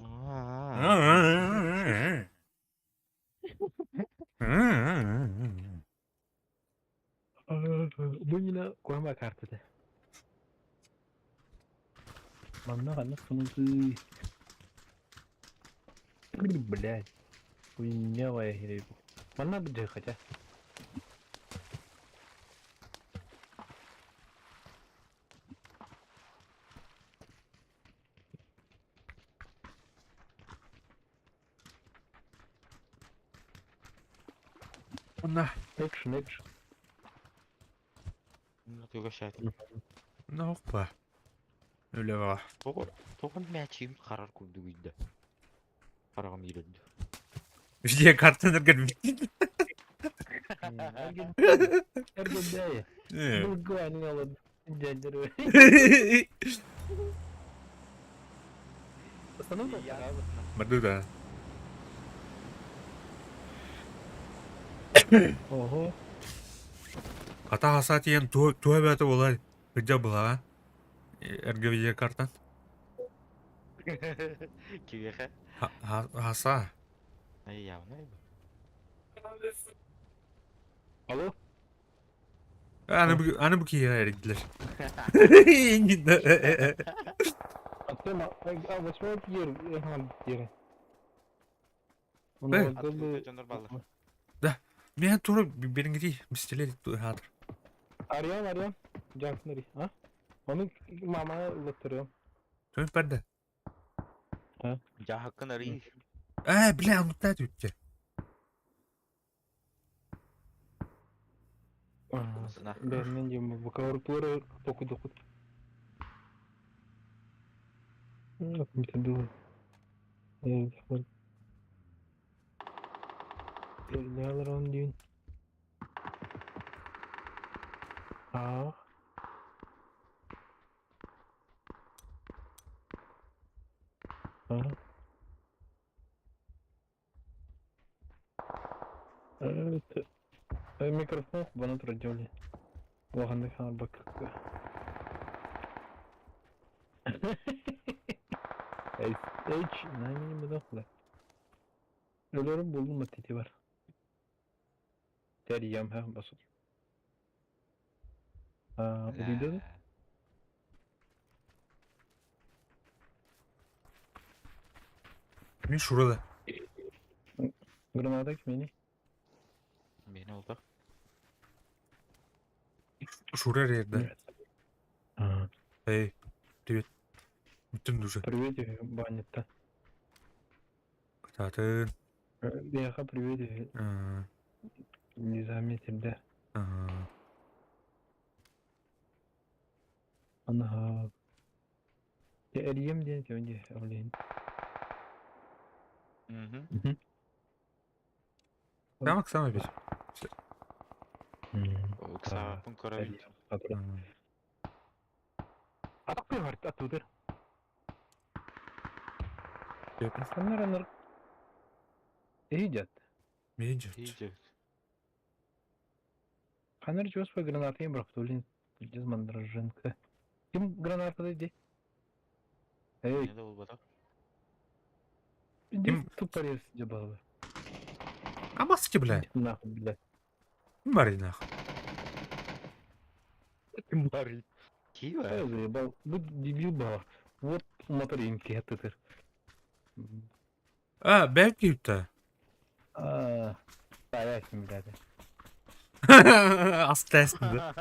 А. Бу мина куама картада. Манна ханнык сымытый? Блядь. Хуйнявая херня. Манна бдьэ хотя. Онно. Экшн, экшн. Угощайтын. Ну, опа. Үлэҕэ. Тоҕо тоҕо мээчигим харар курдук ыйда. Хараҕым иирэрдэ. Видеокартанаргар Эргэндэйэ. Былгы алын. Дьэндэр. Остановка Барды да. Ого. Хата хаса тиийэн туһа бээтэ буолар. Кырдьа былаҕа. Эргэ видеокартан. Киһиэхэ. Хаса. Ай явно. Алло? Аны бу аны бу киһиэхэ эрийдилэр. А восьмой пьер, пьер. Дьоннор бааллар. Да. Мен тура бериңити мистелер хаатыр. Арыйам, арыйам. Дьаҥсынары, а? Ону мамаҕа ыллаттарыам. Тön барда. Дьаһаккын арый. Ээ, бля, оннуктаа түттэ. Бэринэн диэн бакалавратура токуйдоххут. Было. Передал диэн. Аа. Аа. Это микрофон бана турар Улаханнык хаалбакка. H наймини Өлөрүм булдум тити бар. Терьям ха басып. А, увидел? Мин шурада. Граната кимини? Миэнэ олбох. Шура эрийэрдэ. А, Эй, привет. Бүтүн душа. Привет, баннетта. Кытаатын. Бэйэхэ привет, не заметил, да. Ана эрийем диэн кэмди олейн. Мгм. Тамак самый бит. Ыксааппын көрөбүн. Атакпай бар, атудыр. Ханнар анар Идет. Идет. Идет. Ханнар чувствую гранаты им брахтулин. Без мандраженко. Ким граната иди? Эй, Не да буолбатах. иди Ким- тупорез дебалы. А маски, бля. Иди нахуй, блядь. Бари нахуй. Бари. Кива. Я заебал. Будь дебил была. Вот моторинки это. А, бэк ютта. А, Таряхин, блядь. Астасын да.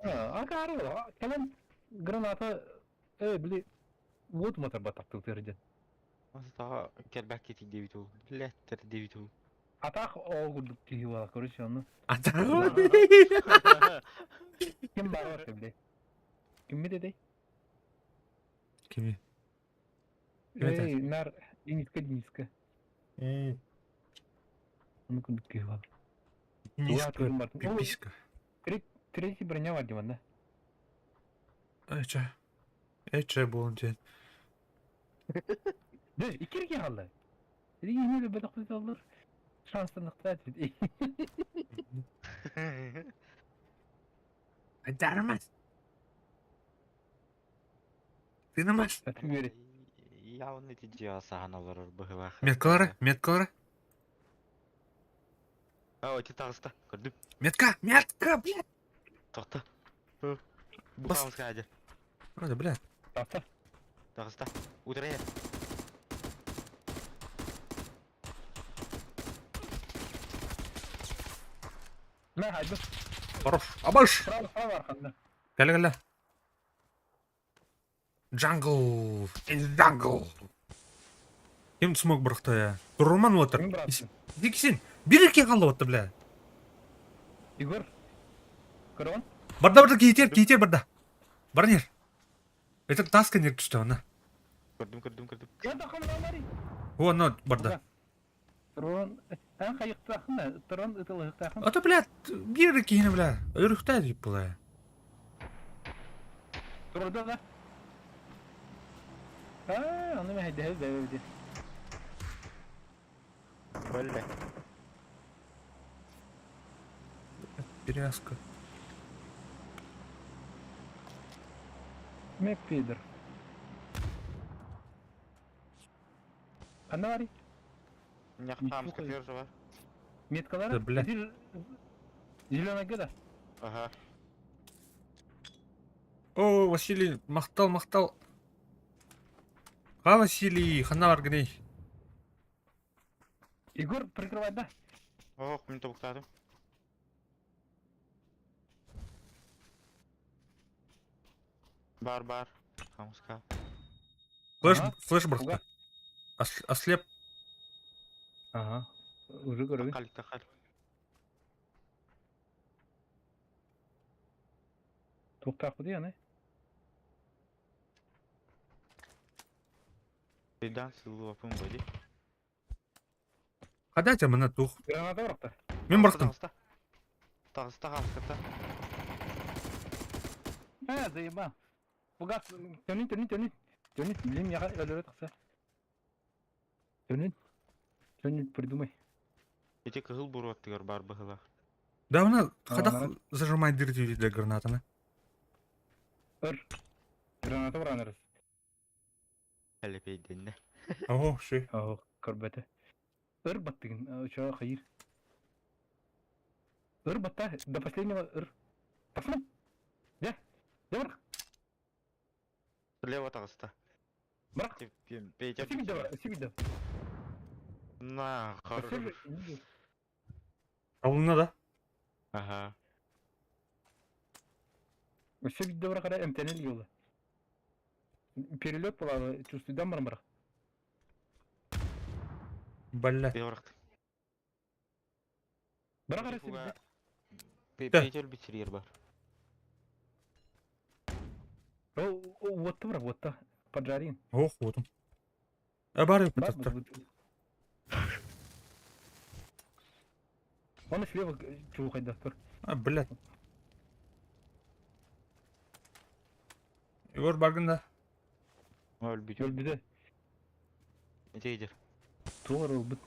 А, акары, кэлэн граната, э, били, вот мотор батактыл терден. Астаға кэлбэк кетик диэбит ол. Блядь, диэбит ол. Атах оогурдук киһи буола, короче, ону. Ата. Ким бар били. Кимми дедей? Кими? Это? Эй, нар, Дениска, Дениска. Ону курдук киһи буола. Низко. Пиписька. Третий броня бар диман, да? Эче. Эче буолун диэн. Да, иккирге хаалла. Иһине бөтөх олор. Шанстаныктаа дии. Айдармас. Тыынамас. Атым Явно ити дьиэҕэ саһан олорор быһыылаах. Меткалара, меткалара. А, ити таҕыста. Көрдүм. Метка, метка, блядь. Тоқта. Бухамыз хаадьа. Ада, блядь. Таста. Таҕыста. Утары иһэр. Мэ хайдах? Хорош. Абаш! Справа, справа арканда. Кэлэ кэлэ. Jungle! In jungle! Ким смог бырахта я? Турман отыр. Ким бырахты? Диксин! Бир икки қалды отты, бля. Егор. Көрөҕүн? Барда барда киитер, киитер барда. Баран ер. Это таска нер түсті ана. Көрдүм, көрдүм, көрдүм. Я да хамналари. О, ана барда. Турон, эн хайыктаахын, турон ытылыктаахын. А то, бля, бир киһини, бля, өрүхтээ дип була. Турда да. Аа, ону мэһэйдэһэ бэбэбди. Бөллө. Перевязка. Ме пидор. Ханна барый? Ньахтаам скафер бар. Меткалары? Да, бля. Зеленая да? Ага. О, Василий, махтал, махтал. Ха, Василий, ханна баргыный. Егор, прикрывай, да? Ох, мин тобуктаатым. Бар, бар. Хамска. Флеш, Ага. флеш бырахта. Ослеп. Ага. Уже көрөбүн. Таххал, таххал. Туохтаахпытый аны? Дан сылуапын были. Хадатя мына тух. Граната бырахта. Мен бырахтым. Таҕыста. Таҕыста хаамыската. А, заебал. Фугас, төнүн, төнүн, төнүн. Төнүн, билим яга өлөрө тахса. Төнүн. Төнүн, придумай. Ити кыһыл буруоттыгар бар быһылаах. Да, мына А, хадах народ. зажимай дырти для гранатаны. Өр. Граната быраанарыс. Әлепейденне. О, ши. Оо, көрбөтө. Өр баттыгын, чоо хайыр. Өр батта, до последнего өр. Пошли. Де. Де бар. Слева таҕыста. Бырах. Петя. Сибидде бар, сибидде. На, хорош. Алына да. Ага. Өссө бидде бар кара эмтенел йолы. Перелет буолаары чувствуйдан баран барах. Бля. Бырах. Бара кара сибидде. Петя өлбүт бар. О, уотта бара, уотта. Поджарин. Ох, вот он. А бары пытатта. Он слева чулухайда тур. А, блядь. Егор баргын да. Өлбүт. Өлбүтэ. Ити Туор ылбыт.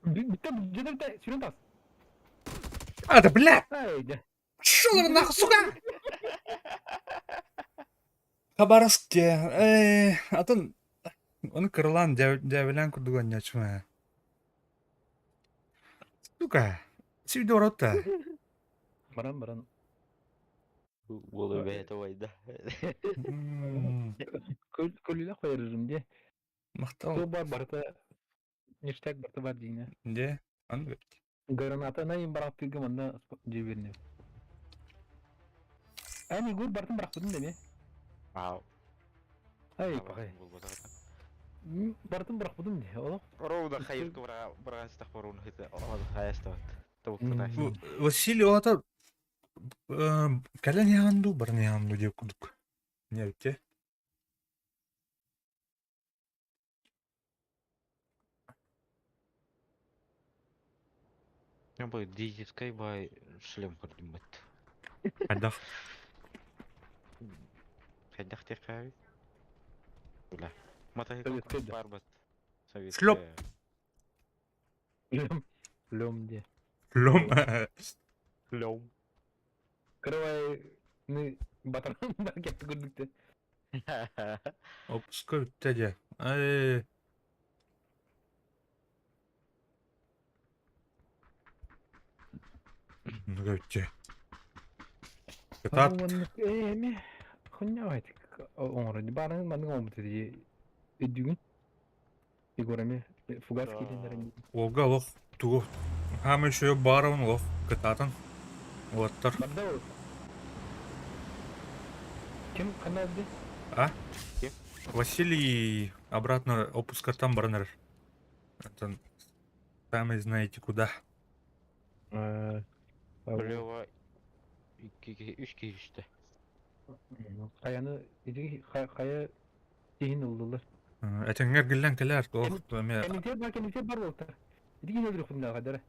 Бүтэ, бүтэ, сүрэн тас. А, да, блядь! Ай, да. Шо вы нахуй, сука! Хабаровске, атын, оны кырылан дявелян курдуган нячма. Сука, сүйді оротта. Баран, баран. Буолу бэйэтэ убайда. Көлүлэ қойырым де. Мақтал. Ту бар барта. Ништяк барта бар дейіне. Де, аны Граната на им барақ тыгым анда жеберне. Әне гур бартын барақтыдым деме. Ау. Ай, пағай. Бартын барақпыдым де. Олақ. Роуда хайыркы быраган стах боруун хыты. Хайастабат. Василий олата кэлэн яанду, баран яанду деп курдук. Не битте. Бу дизельскай бай шлем көрдүм бит. Хайдах. Хайдах текаби. Бля. Мотоцикл Советский, да. бар бит. Советский. Шлеп. Лем. Лем де. Лом. Лем. Кырывай, ну, батаран бар кетті көрдік те. Опуска битте де. Ай. Ну битте. Кытаат. Эми. Хуйня оҥорор. Баарыҥ маннык оҥорбут дии. Өйдүүгүн? Егор эмиэ фугас киирэннэрин. Уолга олох тугу хаамай үчүгэй баарабын олох кытаатан уолаттар. Барда ол. Ким ханна өлдү? А? Ким? Василий обратно отпускаттан баран эрэр. Оттон сами знаете куда. Бля, икки киһи, үс киһи түстэ. Хайаны ити хайа тиһин ыллылар. Этэҥҥэ эргиллэн кэлээр туох эмиэ Кэннитигэр бар кэннитигэр бар буолтар. Ити киһи өлүөхүннээҕэ дэрэ.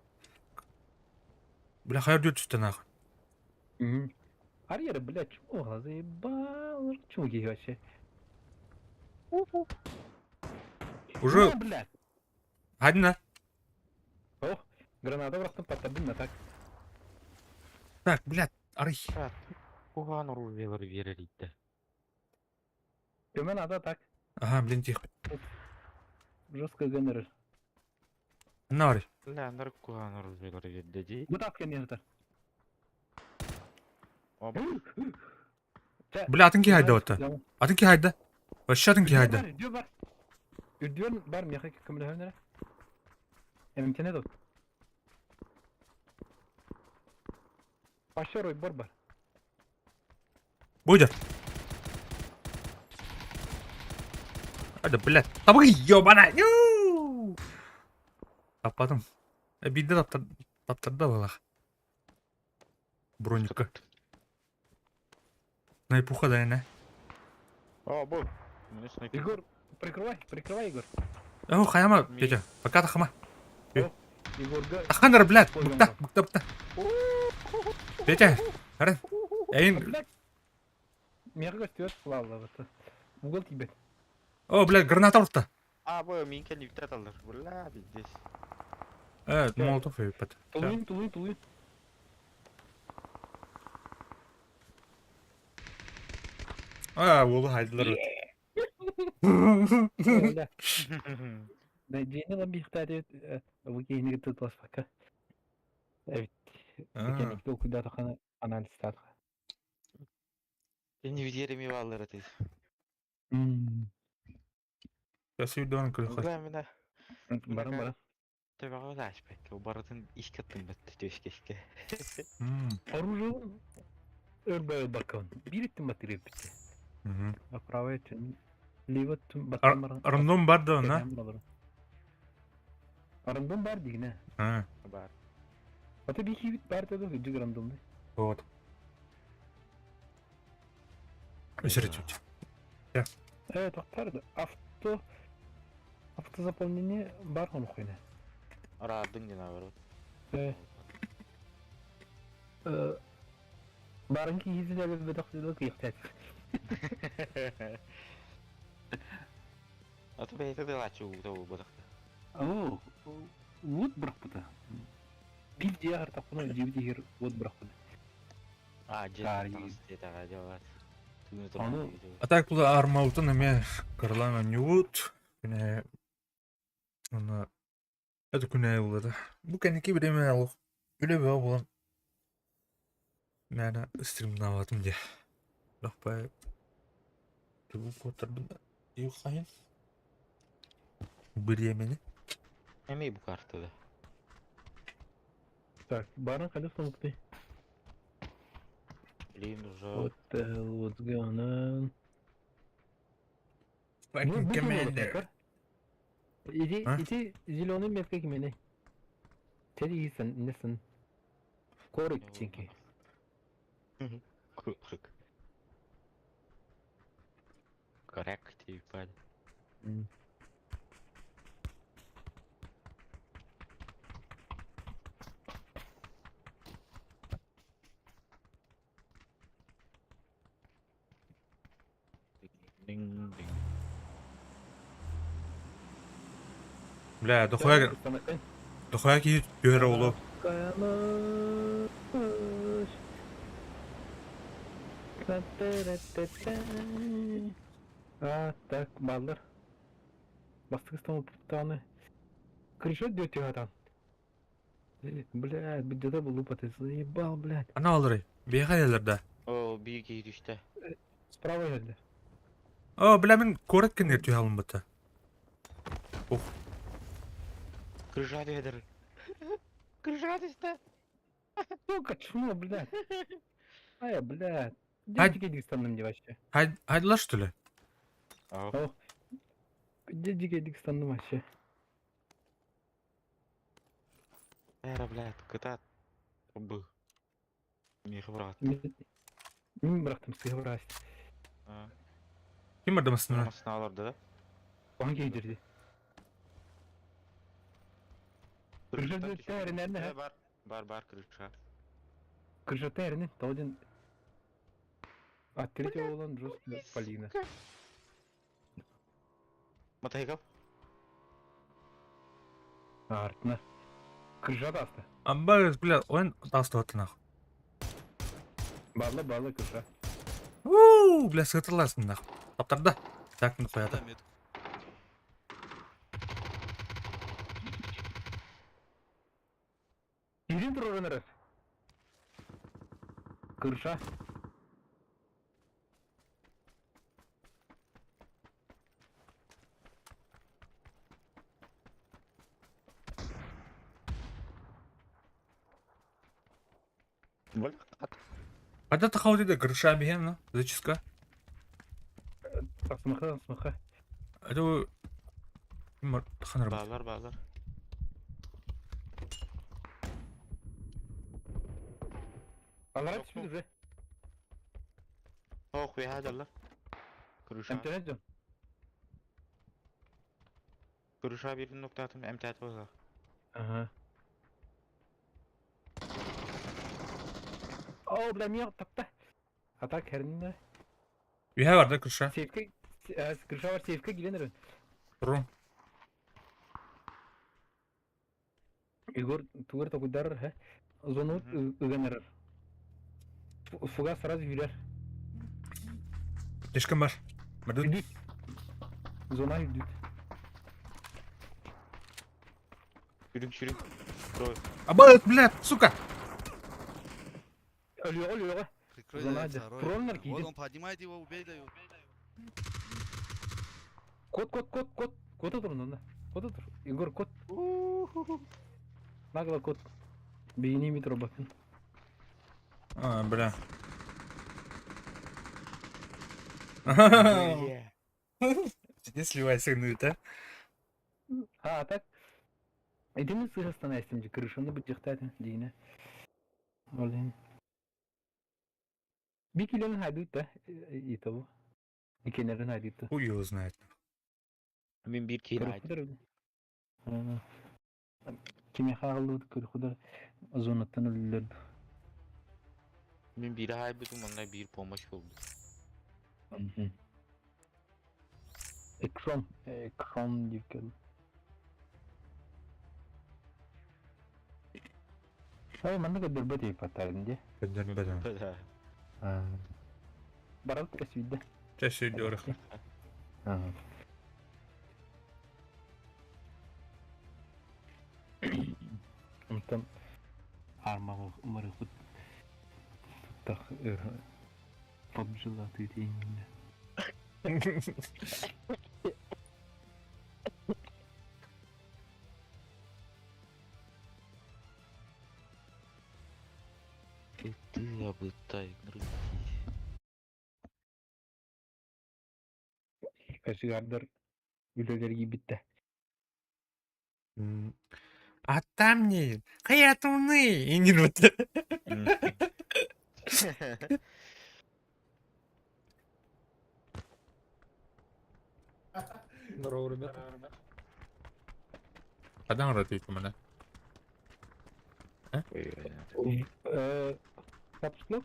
Бля хайа үрдү түстэн аах. Карьера, блядь, чмо, заебал, чмо киһи вообще. Уже На, блядь. Хадина. О, граната бырахтым паттардым на так. Так, блядь, арый. Куһаҕан оружиелары биэрэр иттэ. Көмө надо так. Ага, блин, тихо. Жестко генерер. На арый. Бля, андар куһаҕан оружиелары биэрдэ дии. Бу тап кэнниһитэр. Оба. Бля, атын киһи хайда батта. Атын киһи хайда. Вообще атын киһи хайда. Үрдүө бар. Үрдүөн бар миэхэ көмөлөһөн эрэ. Эмтэнэ тут. Паща бар бар. Будет. Да, блядь. Табы, ёбана! Таппатым. Биирдэ таптарда балах. Броника. Снайпуха да не. О, бу. Мне снайпер. Егор, прикрывай, прикрывай, Егор. О, хайама, Петя, пока тахама. Егорга... Таханар, блядь, быкта, быкта, быкта. Петя, ары. Эйин. Блядь. Миэхэ көстүбэт кылааллабыт. Угол тиийбэт. О, блядь, граната урта. А, бу мин кэллибитэ аталлар. Бля, пиздец. Молотов өйпөт. Тулуйун, тулуйун, тулуйун. А, уолу хайдылар. Дьиэни ылан биэхтээти бу киһини кытта туласпакка. Эбит. Кэнники толкуйдаатаххына анализтаатаха. Инвидиэр эми бааллар этий. Сүүрдүөн күлхэ. Бля, Баран баран. Төбөҕө ааспакка, барытын искэ тыммыт түөскэскэ. Оружие өлбөйбаккын. Биир өттүн баттырыппыт. Правый өттүн, левый өттүн баттан баран. Рандом бар да онно? Рандом бар дигинэ. Бар. Ата бихибит бар да үрдүк рандомный. Вот. Үсэрэтүт. Тохтар да авто автозаполнение бар он хуйня. Араардыҥ диэн наоборот. Барын киһитин бөтөх кыйыктаат. Аты бэйэтэ дылааччы уута буолбатахта. Оо, уот бырахпыта. Биир дьиэ хартахпына дьиэбит иһигэр уот бырахпыта. А, дьиэ таҕыс диэтэҕэ дьалаат. Аны А так туда армаутын эмиэ кыралаан оонньуубут. Күнэ уонна это күнэ булата. Бу кэнники бириэмэ олох үлэ бөҕө буолан мээнэ стримнаабатым диэ. Лохпай тугу куоттарбын хайын бириэмэни. Эмиэ бу картада. Так, барын хайдах сонуктый? Блин, уже... What the hell, what's going on? Fucking commander. Иди, иди, зеленый метка кимени. Тери исэн, несэн. Корик чинки. Корик. Коррект, ебать. Ding, ding. Бля, дохуя дохуя киһи түһэр оҕолор. А, так, баллар. Бастык стану Кричать дете там. Блядь, где-то был лупа, ты заебал, блядь. Ана алырый. Бэйэхэ элэр да. О, биир киһи түстэ. Справа иһэллэр. О, бля, мин куорат кэннигэр түһэ алыммыта. Ух. Крыша түһэдэр. Крыша түстэ. Сука, чмо, блядь. Ай, блядь. Ай- Где дикий станным не вообще? Хайдылар что ли? Ау. Где дикий станным вообще? Эра, блядь, кытаат. Бу. Миэхэ быраҕат. Мин бырахтым сыыһа быраҕасть. Ким барды массыына? Массыына олордо да? Оһон киһи Крышата эринэрнэ. Бар, бар, бар крыша. Крышата эринин, тоҕо диэн От третьего уолан жестко Полина. Мотоцикл? Артына. Крыша таста. Амба, бля, он тастуатынах. Балла, балла, крыша. Уу, бля, сытырласың нах. Таптарда. Так, ну хуята. Ирин турар Крыша. Қайда тақау деді крыша бейем, зачистка. Смыха, смыха. Это ханар. Баалар, баалар. Алар түспүт уже. Ох, хуя Крыша. МТН дьон. Крыша бирин ноктатын МТ болар. Ага. О, бля, мия тапта. А так хернинде. Үйе бар да крыша. Сейфке, крыша бар сейфке киирэн Ру. Егор тугар токудар, хэ? Зону ыганар. Фуга сразу юрер. Тешкем бар. Мәрдүт. Үдүт. Зона үдүт. Сүрүк, сүрүк. Трой. Аба, блядь, сука. Өлүөҕэ, өлүөҕэ. Прикрой Зона дает один. второй. Кроннер Вот киирдин. он поднимает его, убей дает. Кот, кот, кот, кот. Кот отур онно. Кот отур. Егор, кот. Нагло кот. Бейни метро бакын. А, бля. Не сливайся, ну это. А, так. Итини сыһастан эстим же крышаны быдьыхтаатын диинэ. Ол Бикилен хайдыта и того. Икенерин хайдыта. Хуй его знает. Мин бир киин айт. Кими хааллыбыт көрүхүдэр зонаттан өлүллэр. Мин бири хайбытым, онна бир помощь болду. Экран, экран дип кел. Ай, манна көдөрбөт ипаттарын де. Көдөрбөт. Да. Баралт кесүйдэ. Чаще дөрөх. Ага. Онтон армагы марыхут туттах PUBG-латы тииҥҥэ. Ты абытай, Кашигардар үлэлэр киирбиттэ. А там не, хаятуны, и не вот. Здорово, ребята. Адам рот мене. Caps Lock,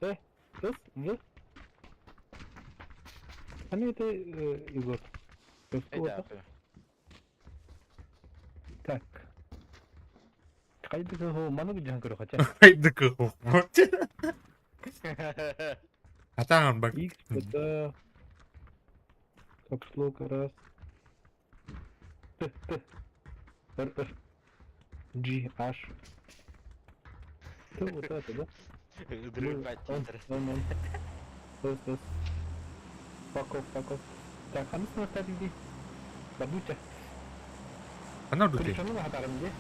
Т, С, В. Аны это Егор. Так. Хайдык хо маны бу көрө хотя. Хайдык хо. Атаан бак. X, П, Caps Lock, раз. Т, Т. Р, Р. G, H. Т, вот это, да? Он, он, он. С, С. Fuck off, fuck off. Так, ханна сынахтаат дии? Бардуча. Ханна ордутый? Крышаны лаһатарым дии.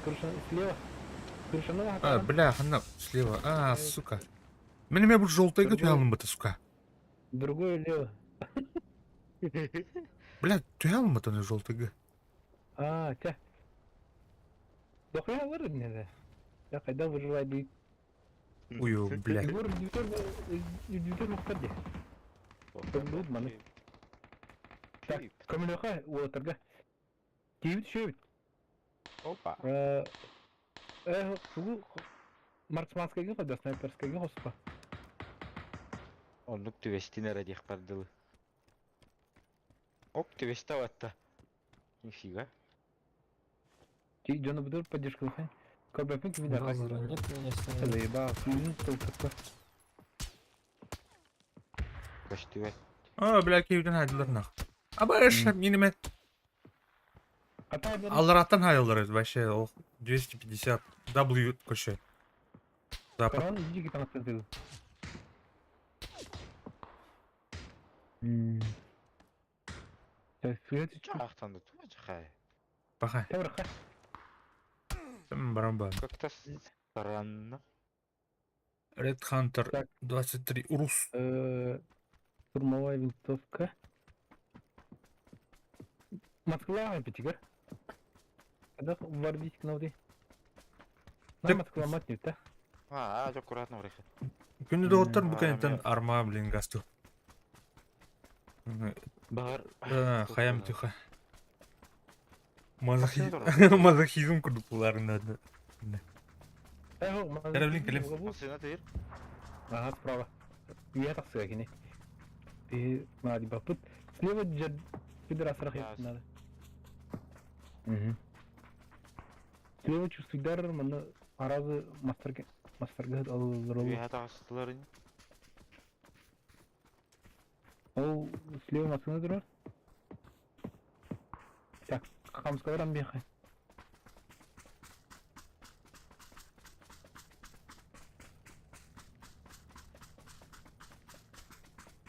Крышаны слева. Крышаны А, лаһатарым. бля, ханна слева. А, сука. Мен эмиэ бу желтыйга Другой- түһэ алыммыта, сука. Другой лево. Бля, түһэ алыммыта аны желтыйга. А, чэ. Дохуя бар иннэ. Я когда выживать дии. Ую, блядь. Егор үрдүтэр мохтар дии. Тыллыбыт маны. Так, көмөлөхө уолаттарга. Тиийбит үчүгэйбит. Опа. Э, тугу марксманскайга хойдо, снайперскайга хоспа. Оннук түбэстин эрэ диэхпэр дылы. Оп, түбэстэ батта. Нифига. Ти дьону бутур поддержкалыхын. Көрбөппүн кими да Лазера нет меня с Заебал, сүүнүн тылтыкка. Көстүбэт. А, бля, киһибитин хайдылар нах. Абаш, минимет. Ата Аллараттан хайылар вообще, ох, 250 W көше. Запад. Корон иди таҥастан Чаахтан да тума чахай. Баха. Таврха. Баран бар. Как-то странно. Red Hunter Так. 23 Урус. Штурмовая винтовка. Москва пятигор. Когда ворвись к нам Так. На Москва мать не та. А, аккуратно врыхат. Күнү доҕоттор бу А, кэнниттэн мэ. арма блин гасту. Бар. Хаям тюха. Мазохизм. Мазохизм курдук буларында. Э, кэлим. Машина тыыр. Ага, справа. Я так сказать, не. Ты надо бапыт. Слева джад пидорас Да. надо. Угу. Слева чувствует дар, мана аразы мастер мастерга алыр. Үйә тағыстылар. Ол слева машина турар. Так, хамскаларан бияхай.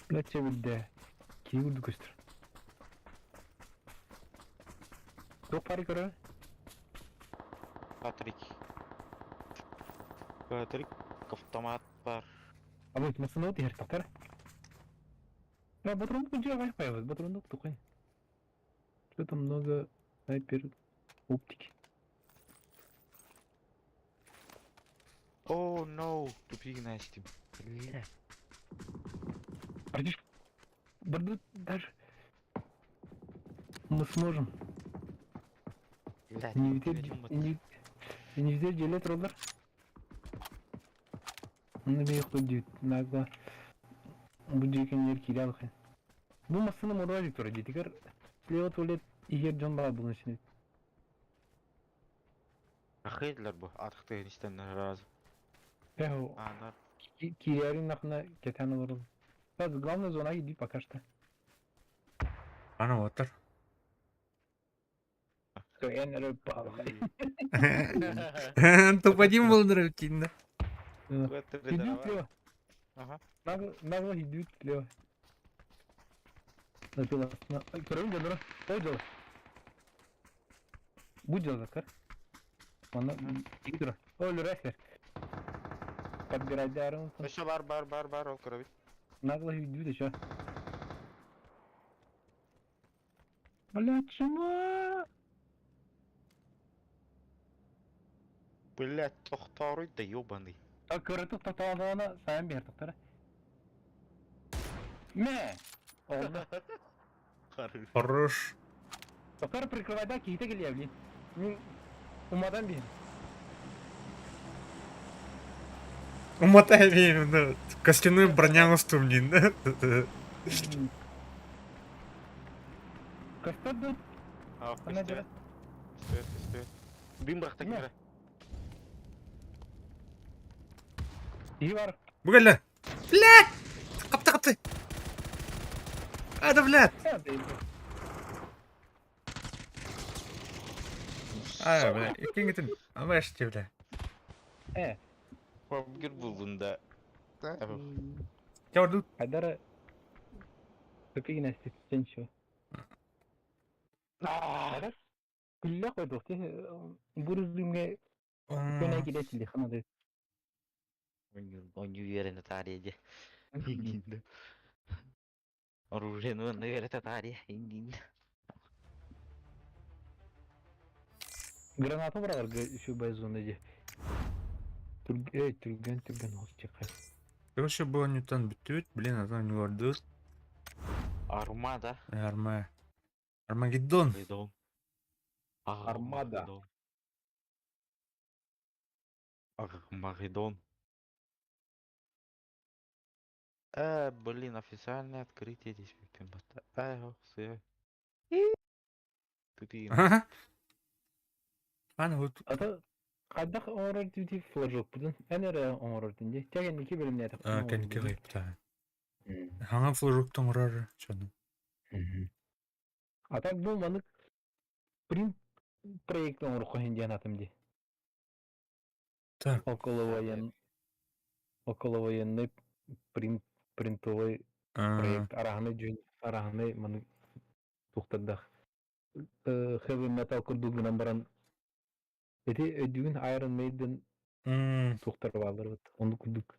Блядь, билде. Кии үрдүк көстөр. Туох пары көрөр? Патрик. Патрик автомат бар. А вот машина вот тахтар. А, патрон кунча гай появилась, патрон тухай. Что-то много снайпер оптики. О, no, тупик настим. Бля. Братишка, бардут даже мы сможем. Бля, Не витер, не, не витер делет роллер. Ну бей худи нагло. Буди кенер кирял хэ. Бу масына морва Виктор дитигер. Слева туалет игер жон бала булун ичине. Ахыйдылар бу. Атықты истен разы. Эх, Анар. кирярин нахна кетен олору. Так, главная зона иди пока что. Ана отыр. Эн бала. Тупадим болдыр кинде. Идут слева. Ага. Нагло, нагло идут слева. На на. Көрөм жонура. Ой жол. Бу жол закар. Аны игдра. Ой, рәхлер. Подбирать даром. Өшө бар бар бар бар ол көрөбүт. Нагло идут еще. Бля, чума! Блять, тохторуй да ёбаный. А көрөтүк токтогону сайын бер токтор. Мэ! Oldu. Хорош. Токтор прикрывайда кийте келе блин. Мин умадан бин. Умотай мені, костяную броня устумнин. Костер А, Ана көстүбөт. Көстүбөт, көстүбөт. Бин быракта Мэ. кире. И бар. Бүгеле. Блядь! Капты капты. А, да блядь. А, бля, иккиңитин. Амаш бля. Э. Бир булдун да. Чабыр Айдара. Тупигинэстик ничего. Күллэх койдук бу режимге көнө кире ханады. Оонньуу үөрэнэ таарыйа дьэ. Оружиены уонна үөрэтэ таарыйа индиин. Граната быраҕарга үчүгэй зона дии. Түргэн түргэн оҕус. Короче, бу оонньууттан бүттүбүт. Блин, атын оонньуулардыбыт. Армада. Арма. Армагеддон. Армагеддон. Армада. Армагеддон. Блин, официальное открытие здесь. Эх, Тупиин. Аны вот Ата хайдах оҥорор дии флажокпутун эн эрэ оҥорор дии. Кэнники бэлэмнээтэх. Кэнники кыйыпта. Хаҥа флажок оҥорор чону. А так бу маннык принт проект оҥоруохха иһин диэн атым дии. Так. Околовоенный принт принтовый проект араһаны дьүн араһаны маннык туохтардаах heavy metal курдук гынан баран ити өйдүүгүн Iron Maiden туохтар бааллар вот оннук курдук.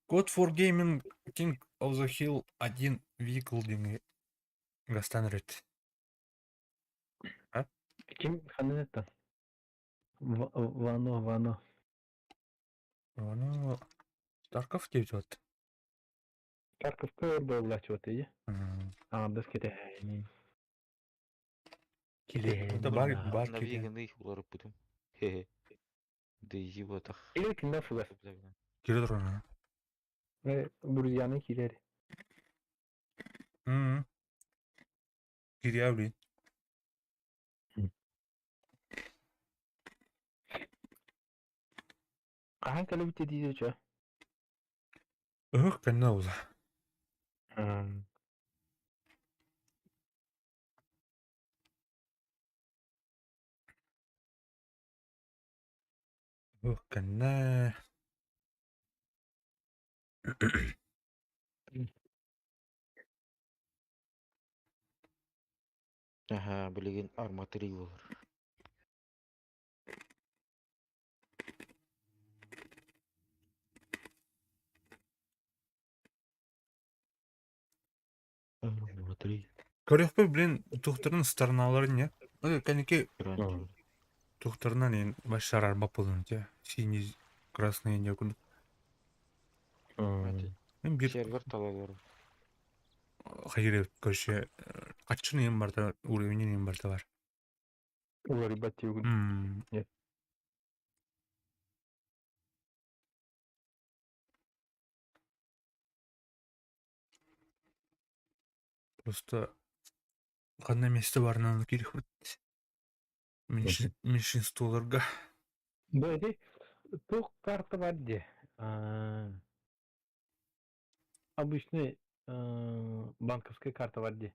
Code for Gaming King of the Hill 1 Vehicle диҥи гастан эрит. Ким ханан эттен? Вано, Вано. Ону Тарков диэбит вот. Тарковка өр буоллааччы вот ии. Аҥардас кэтэһээни. Это бар бар кире. Навиганы уларыппытым. Хе-хе. Дейзи ботах. Или кинде фугас. Кире турана. Друзьяны киирэр. Кире блин. Хаһан кэлэбит диир чө? Ыһык кэннэ була. Ыһык кэннэ. Аха, билигин Арма 3 буолар. Арма 3. Көрүөхпүт, блин, тухтарын стороналарын не? Кэнники тухтарынан ен башар бапылын те. Синий, красный не курдук. Мен бир Сервер талалар. хайыр көрше каччын ен барда уровень ен барда бар. Уларыйбат диэгин. Нет. Просто ханна месте барынан кирихбит. Меньшинстволарга. Бу ити туох карта бар дии. Обычный банковская карта бар дии.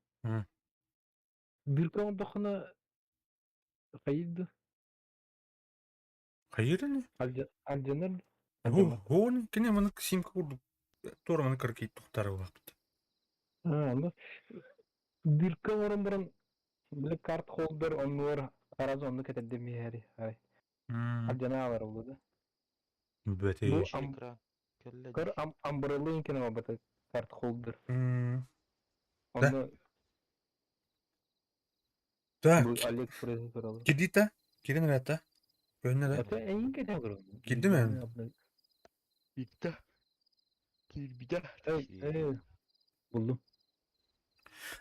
Дырка оҥордоххуна хайыыр Хайыр ини? Алдьанар. О, кини маннык симка курдук туора маны кыркый тухтары улааппыт. Ону дырка оҥорон баран били карт холдер оннугар сразу онну кэтэрдим иһээри. Алдьана аалар буолла да. Бөтей. Бу Экран. Кэллэ көр амбрелла инкене барбата карт холдер. Да. Онно Так, бу Алиэкспресс тураллар. кирдита? Кирин рята? Көһүннэ да? Это эйин кэтэн көрөбүн. Кирдим эм. Икта. Кирбида. Булдум.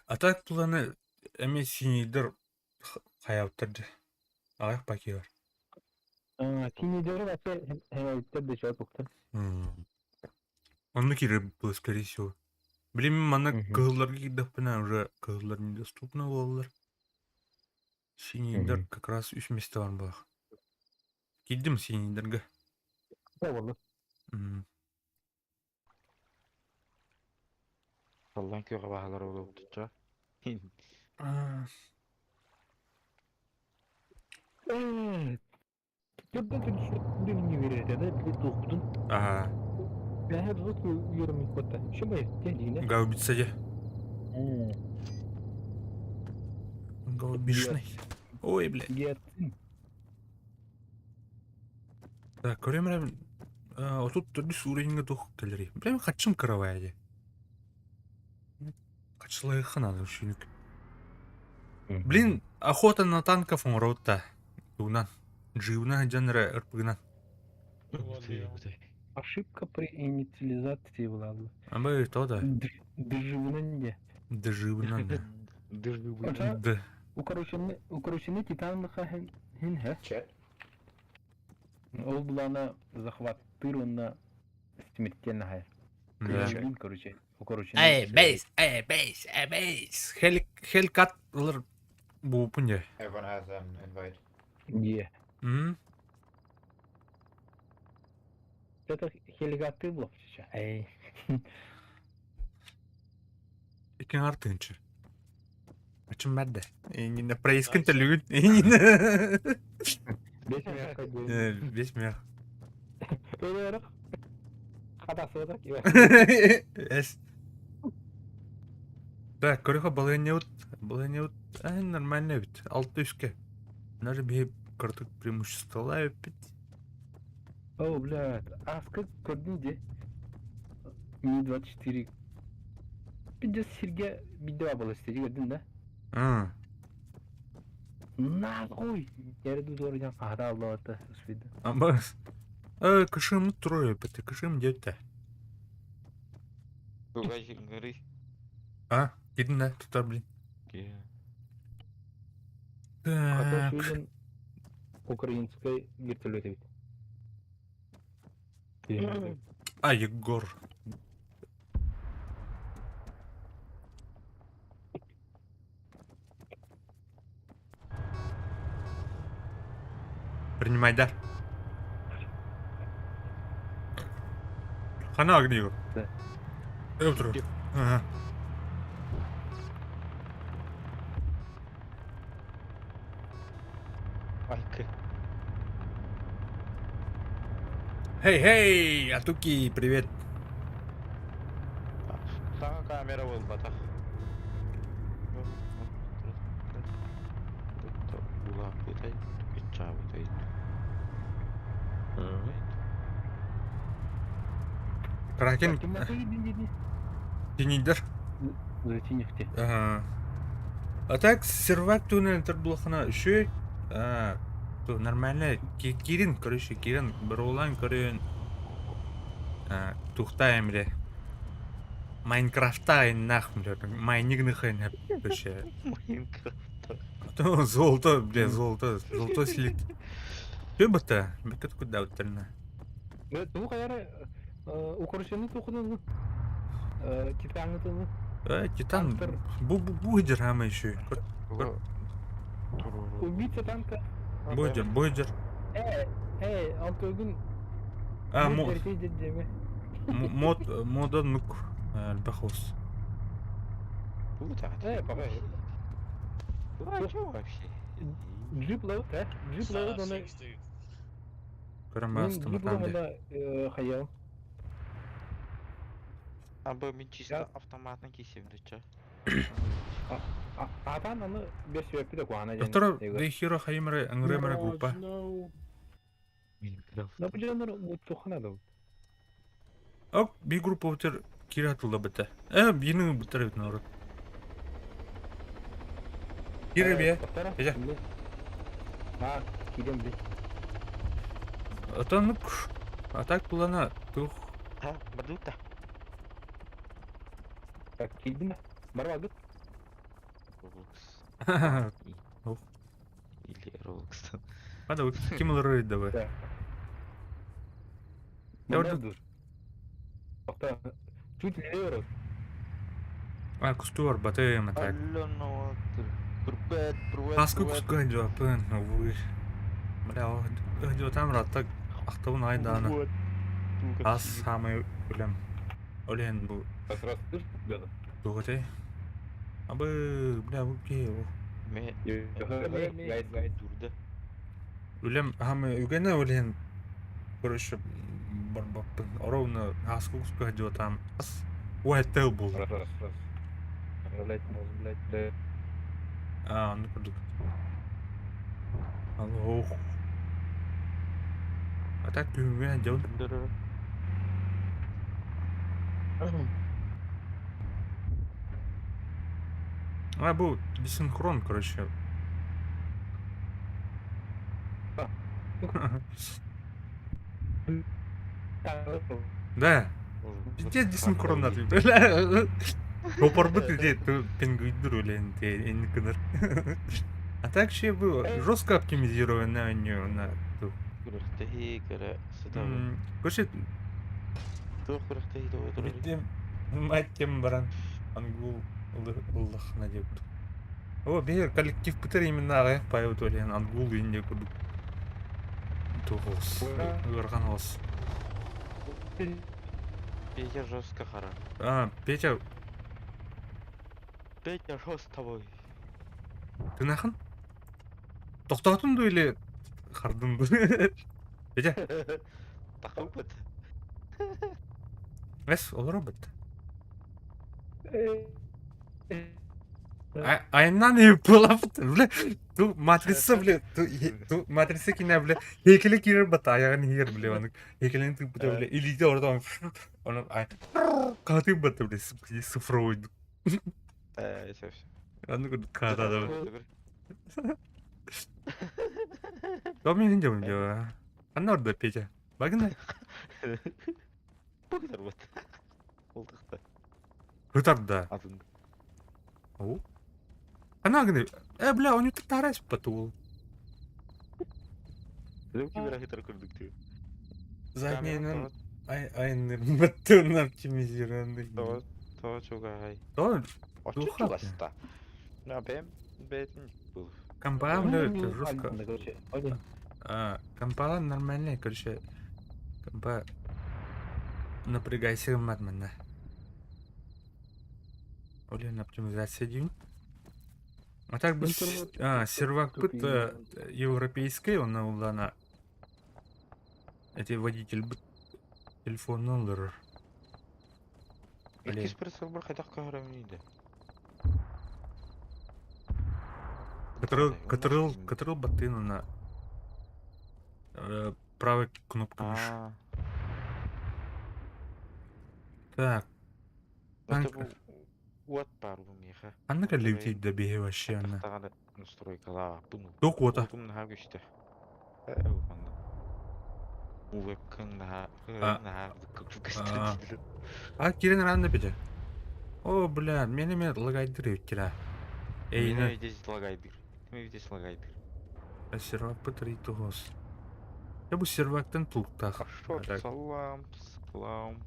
А так туланы эми синийдер хаябыттар дьэ. Аҕыйах пакет бар. Синийдери вообще хэмэбиттэр да чуо туктар. Онно киирэр было, скорее всего. Блин, манна кыһылларга киирдэхпинэ уже кыһыллар недоступны буолаллар. Синийдер как раз үс месте бар буолах. Киирдим синийдергэ. Буолла. Саллан күөҕэ баһалар буолбутча. Төрдө түрдү не верете да били туохпутун. Ага. Бэһэ звук үөрэммит куотта. Үчүгэй, диигинэ. Гаубица де. Гаубичный. Ой, блядь. Гиацин. Так, көрөм эрэ 34 уровеньга туох кэлэрий? Прям хаччым кыравая дии. Хачылайыхха надо үшүнүк. Блин, охота на танков оҥоробут да. Тугунан. Джибынан сылдьан эрэ ырпыгынан. Ошибка при инициализации была. Абы то да. Деживынан де. Деживынан да. Деживынан. Д. Укорочены титанлыха хин хэ. Чэ. Ол булана захваттыр онна смертельно хай. Да. Блин, короче, укорочены. Эй, бейс, эй, бейс, эй, бейс. Хел, хелкат ылыр буупун дьэ. Everyone has an invite. Не. М? Это хелигаты был сейчас. Эй. Икин артынчы. Ачым бәрді. Инне проискын төлүгүн. Инне. Бес мягко был. Бес мех. Хатасы так. Эс. Так, көрөхө балыгыннебут. Балыгыннебут. Ай, нормально бит. Алты үске. Даже бе кыртык преимущество бит. О, блядь. А сколько көрдүн де? Ми-24. Пиздец, Сергей бидева было сидеть, көрдүн да? А. Нахуй! Я иду дорогу, ага, алло, успеду. Абас. Э, кышым трое, бит. Кышым дете. Тугай А, кидин да, тутар, блин. Так. Украинской вертолет ведь. А, Егор. Принимай, да. Хана огню. Да. Эвтру. Ага. Айка. Хей, хей, Атуки, привет. Саҥа камера буолбатах. Кракен, тинидер. Затинихте. Ага. А так, сервак туннель терблохана еще. А, то нормально. Кирин, короче, Кирин, Барулан, короче, тухта эмре. Майнкрафта нах, бля, майнигныхын, вообще. Майнкрафт. То золото, бля, золото, золото слит. Ты бы то, бекет куда утерна. Туу хайара укорочены тухунун титанытыны. Э, Титан, бу бу буйдер ама еще. Убийца танка. Буйдер, буйдер. Э, э, алтыгын. А, мод, мод, мода нук, бахос. Э, пока. Чё вообще? Джип лоуд, э? Джип лоуд, он... Карамас там Джип там. лоуд, хаял. А бы мен чисто автоматный кисем да чё? Атан аны бер себепти да куана. Доктор, де хиро хаймere ангремere группа. Да бу жанр муттухана да. Ок, би группа утер киратылда бите. Э, бини битер бит народ. Кире бе. Эже. А, кирем бе. Атан нук. А так булана тух. А, бардута. Так, килдин. Барба гыт. Roblox. Ох. Или Roblox. Хада ким ылыры давай. Да. Я вот- Тоқта. Чуть левее. А, кустуар батым так. Алена, Привет, привет. Аскы куска жапын, увы. Бля, где там рата ахтабын айданы. Ас самый үлем. Олен бу Как раз слышишь, ребята? туготе. Абы, бля, бу ке. Ме Гайс, гайс. дурда. Үлем хамы үгене олен. Короче, Барбаппын. Ровно ааска куска сылдьыбатаҕым ас уһэттэ буолла. Раз, раз, раз. Блять, мозг, блять, бля. Аа, оннук курдук. Алло. А так күһүҥҥү сылдьабын. А, бу десинхрон, короче. Да. Пиздец десинхрон бля. Топорбут иди, пингвиндер үлэн инник А так вообще было жестко оптимизированное на ту. Күрэхтэһии көрө сытабын. Короче, Туох күрэхтэһии тоҕо турарый? Биттим, маттем баран ангул ыллахна диэбит. О, биһи коллектив бытар именно аҕыйах паайбыт олиһин ангул инде курдук. Тугус, ыархан оҕус. Петя жестко хара. А, Петя, Петя шо с тобой? ты нахын? Тохтоотун дуу или хардын дуу? Петя, Тахыппыт. эс олоробут. Айнан и была, бля, ту матрица, бля, ту, ту матрица кинэ, бля, хейкеле киирэр бата, айаҕын иһигэр, бля, ону хейкелени тыыппыта, бля, илиитэ ордон, ону ай, хаатыы батта, бля, цифровой. Э, все, все. Аны курдук хаатаада, бля. Томи дьэ, дьэ. Анна орда Петя. Багына. Быгдар бат. Болтықта. Ытарда. Атын. О. Ана гыны. Э, бля, он тарас потул. Лөки бір курдук ты. Задний ай ай баттын оптимизированный. То то чугай. То Оччо Духа. чугаста. На бэм бэтин был. Компа, бля, это жестко. Короче, один. А, компа нормальный, короче. Компа напрягайся мадмана. Блин, оптимизация день. А так бы а, сервак быт европейский, он улана. Эти водитель быт телефон номер. Иккис прицел бар хайдах көһөрөмнүйдэ. Который, который, который баттын на правой кнопкой мыши. Аа. Так, Это Танк. бу уот бар бу миэхэ. Анна лететь добей вообще она. Тахтаҕаны настройкалаа буну. Тук вот. Утум наһаа күстэ. Э, манна. Вебкам наһаа А. наһаа А. А, кирин рано беде. О, бля, меня меня лагайдыр өттіра. Эйна, Здесь лагайдыр. Мен здесь лагайдыр. сервак пытырый туғыз. Я бу сервактан тулуктах. Хорошо, Так. салам, салам.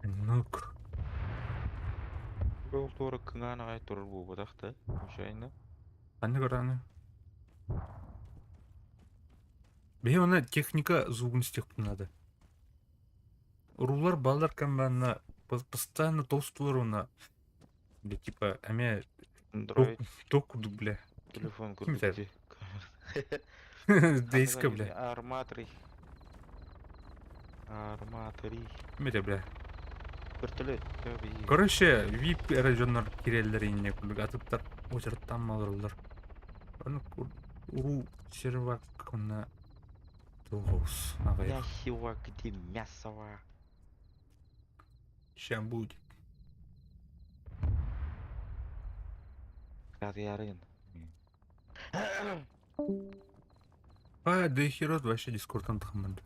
Ну-ка. Бұл тура кыңан ағай тұрыр буыбадақ Случайно. Анны көрәні. Бе она техника звугын стих надо. Рулар балдар комбайна постоянно толстую руна. Бля, типа, аме Android току бля. телефон Ким көрдүк. Дейска, бля. Арматрий. Арматрий. Мете, бля. Вертолет. Короче, VIP районнар киреллер инне күлүк атыптар очерттан малырлар. Аны уру сервак на тугус. Ага. Мясиво, где мясово? Ща будет. Карьярын. А, да и херот вообще дискордтан тахманды.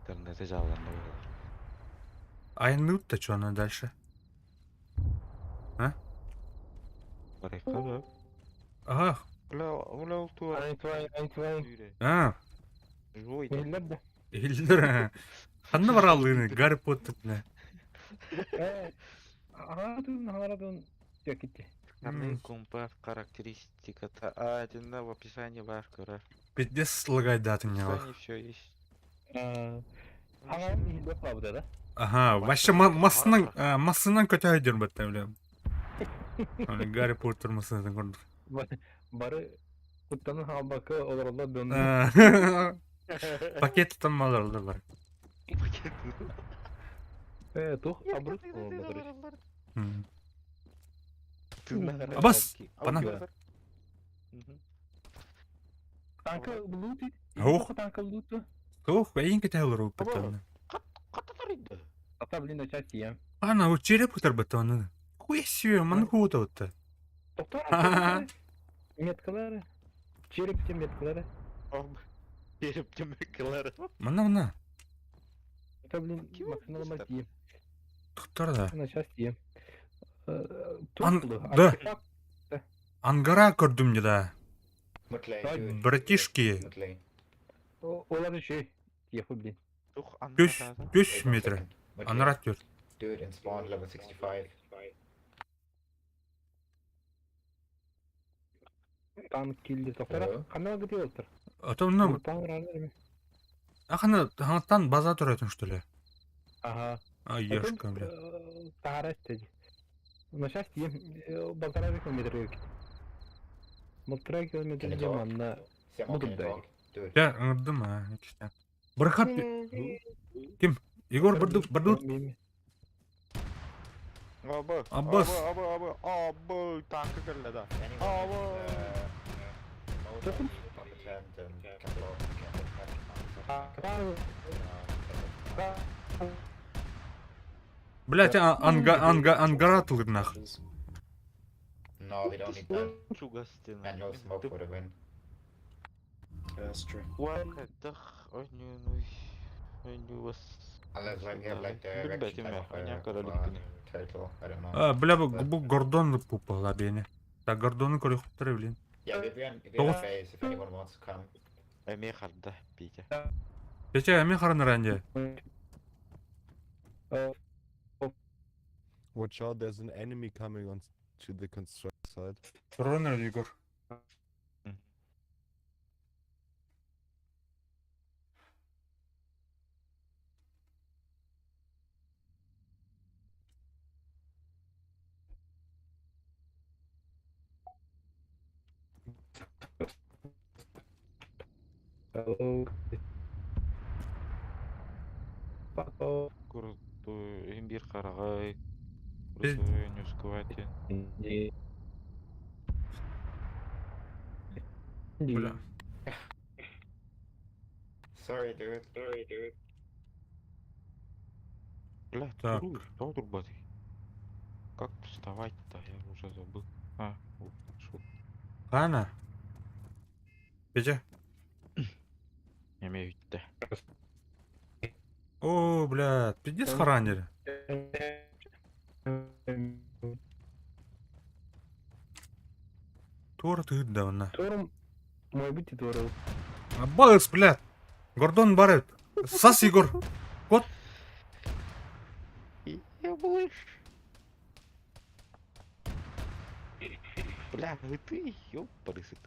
Интернети жалданды болар. Айнут-то что она дальше? Барайка да. Ага, Бля, бля, ол тура. Ай, твой, ай, твой. а, Жой. Биллер да. Элдер. Ханна баралыны, Гарри Поттер, бля. Э, ага, тут халадун кетти. Карный компа характеристика. А, это на в описании бар көрөр. Пиздец лагайдат В у меня. описании все есть. Ага, биллер правда, да? Ага, вообще массынан, массынан көтөйдөр батта, бля. Аны Гарри Поттер массынан көрдүк. Бары куттанын халбакы олороллор дон. А. Пакет там малалар. Пакет. Тух абрут буолла, короче. Абас! Пана. Танка лут. Ох. Танка лут. Ох, эйин кэтэһэлэр уппаттан. Кататар Ата, блин, начать я. Ана, вот череп кытарбаттан. Хуя себе, маны хуота вот. Доктор, меткалары. Череп те меткалары. Череп те меткалары. Манна, манна. Это, блин, машина ломать. Доктор да. На части. Да. Ангара көрдүм не да. Братишки. Олар еще. Еху, блин. Түс, түс метр. Анара түр. Dude, in spawn level 65. Танк килди тоқтара. Қандай гыты олтыр? А то ну. Ахана, ханаттан база туратын что ли? Ага. А, ешка, бля. Тахара истеди. На счастье, полтора километра. Полтора километра демонна. Буду дай. Я, ыңырдым, а, Бархат. Ким? Егор Бардук, Бардук. Абы. Аббас. Абы, абы, абы, танкы кэллэ да. Абы. Блять, анга, анга, ангара нах. No, we don't need that. Чугастина. Manual smoke for the win. That's true. Unless like we have like the erection type of turtle, I don't know. А, бля, бу Гордон пупала бени. Так, Гордону көрүктөр, блин. Yeah, we on, we on base if anyone wants to come. Эме харда, Петя. Петя, эме хараныр Watch out, there's an enemy coming on to the construction site. Тураныр Егор. Имбир карагай. Бля. Sorry, dude. Sorry, dude. Бля, Так. Как вставать-то? Я уже забыл. А, вот, шо. Кана? Петя? Эме үтте. О, бля, пиздец харанер. Тура ты давно. Торум, мой быть и тору. Аббас, блядь. Гордон Барретт. Сас, Егор. Кот. Я малыш. Бля, ну ты, ёпарысыт.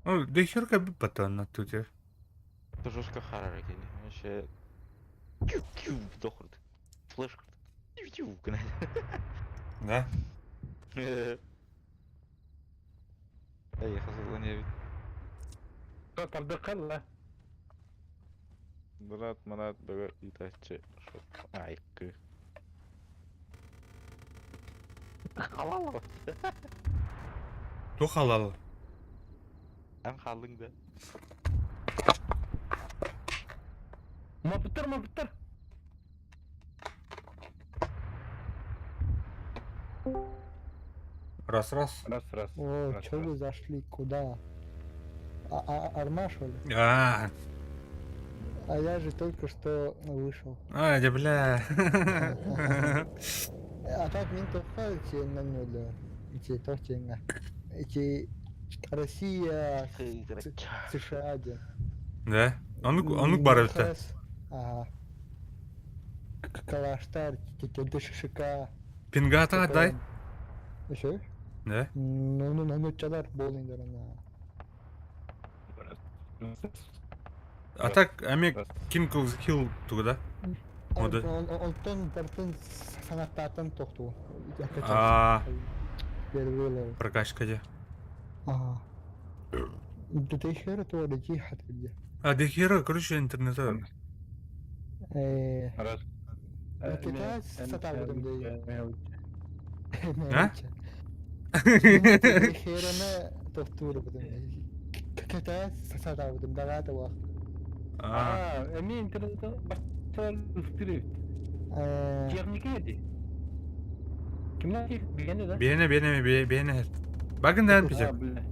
Ну, да херка биппата тут. Это жестко харрор кини. Вообще. Кю-кю, дохрут. Флешка. Кю-кю, Да? Эй, хазылан Тардыкалла. Брат, марат, бөгө итачы. Айкы. Халал. Ту халал. Ан халың да. Мапыттар, мапыттар. Раз, раз. Раз, раз. О, Раз, чё раз. вы зашли? Куда? Арма, что ли? А, А я же только что вышел. а, да бля. А так мин тоққа на ноль. Эти тохтенга. Эти Россия, США, де. Да? Онук бар это. Ага. Калаштар, ДШШК. Пингата дай. Еще? Да? Ну, ну, ну, ну, чадар болыңдар ана. А так, аме King of the Hill тугда? Ода. Онтон бартын санаттатын тоқту. А, Первый level. прокачка де. Ага. Дохера тоже тихо где. А дохера, короче, интернета. Раз. Китай сатабытым дии. А? Дохераны тохтуур Китай сатабытым даҕаата уах. А, А, эми интернет баччалар ыстырыт. Техника эди. Кимнәр бигәне да? Бene бene бene бene. Багын да А, пичек. бля.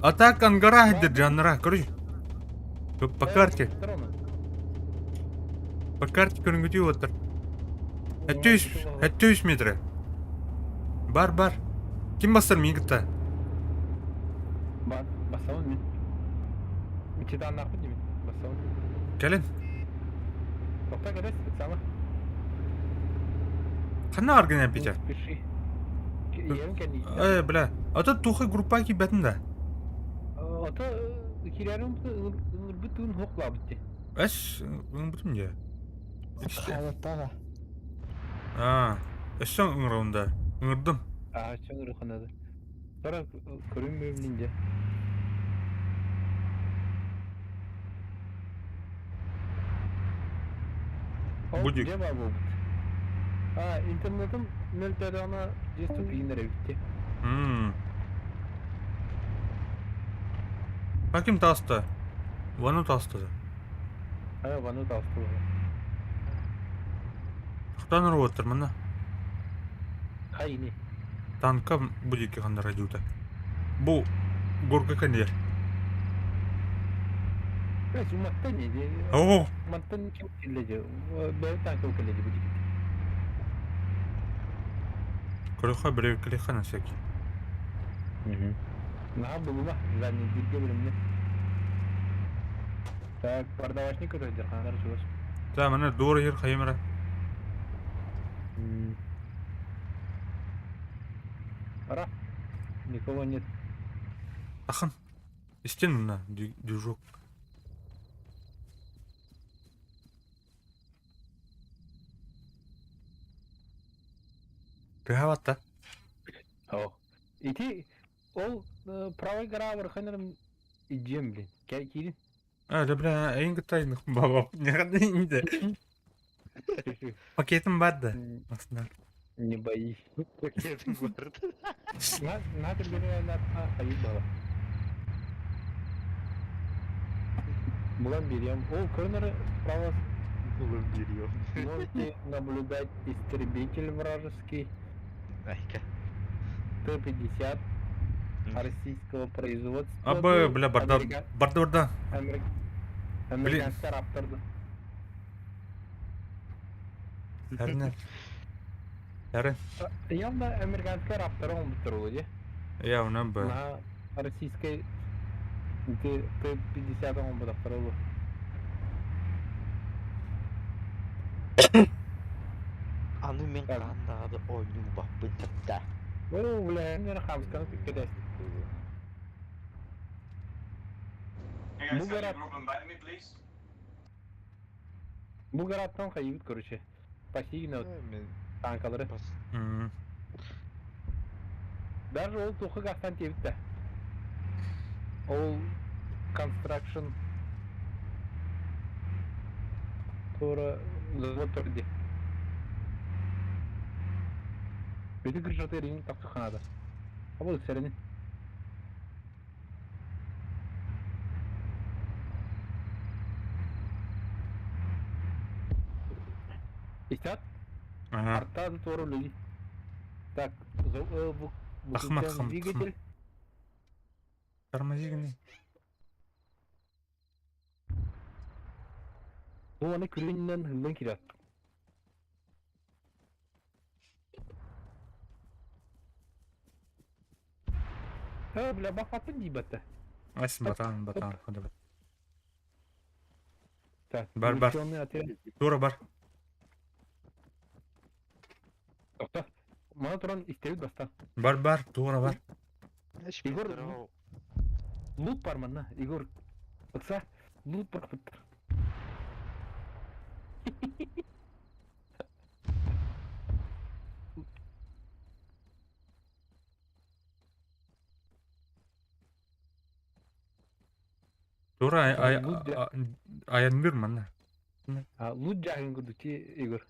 Атак ангара хидер жанра, короче. По карте, по карте көрүнгүтүү оттар. 700 метр. Бар бар. Ким басар мигитта? Бар, басабын мин. Ичиде аннакпын деймин. Басабын. Келин. Токта келес, сама. Ханна аргын пичек. Спеши. Ерин кенди. Э, бля. А то тухы группа ки бэтин да. Ата кирәрим бүтүн хоклап битти. Эс, бүтүн же. Халаттаға. А, эсен ыңырында. Ыңырдым. А, чоң руханады. Бара көрүнмөйм динде. Будик. Где бар А, интернетим мөлтөдөгүнө жесту кийинер битти. Мм. А ким таста? Вану таста. А, вану таасты. Хтан роттер мына. Хайни. Танка будики ханда радиута. Бу горка кандер. Эс уматтан не? О, Уматтан ким келеди? Бер танка келеди будик. көрөхө бирөө келехан всякий. На булма, за не бирге билимне. Так, бардавашник көрөдөр, хандар чугас. Та мына дора хер хайымра. Пора. Никого нет. Ахан. Истен мына движок. Тыгаватта. О. Ити ол правый гора бар ханарым идем, блин. Кел кирин. А, да бля, эң кытайны баба. Не инде. Пакетим бар да. Астында. Не боись. Пакетим бар. На, на тебе на хайы бала. Булан берем. О, корнер справа. Булан берем. Можете наблюдать истребитель вражеский. Айка. Т-50 российского производства. Абы, бля, барда, барда, барда. Американский раптор. Әрне. Әрі. Явно американский раптор он бутырулы, Явно бы. На российской Т-50 он бутырулы. Аны мен қандады ойну баппын тіпті. О, бля, мен хамсканы күткедес. Бугараттан хайыбыт, короче. Пассивно танкалары. Даже ол тухы гастан тебітті. Ол construction тура завод түрде. Беті күршаты реңін тақсы қанады. Абыл сәріне. Истят? Ага. Арта тура люди. Так, Ахмат, двигатель. Тормози гни. Бу аны күрүннән хылдан килә. Э, бля, бафатын дибәтте. Ас батан, батан, хода. Так, Бар, бар. Тура бар. Токта. Мана туран истебит баста. Бар, бар, тура бар. Егор, лут бар манна, Егор. Отса, лут бар бит. Тура айанныыр манна. Лут дьааһын курдук ти Егор.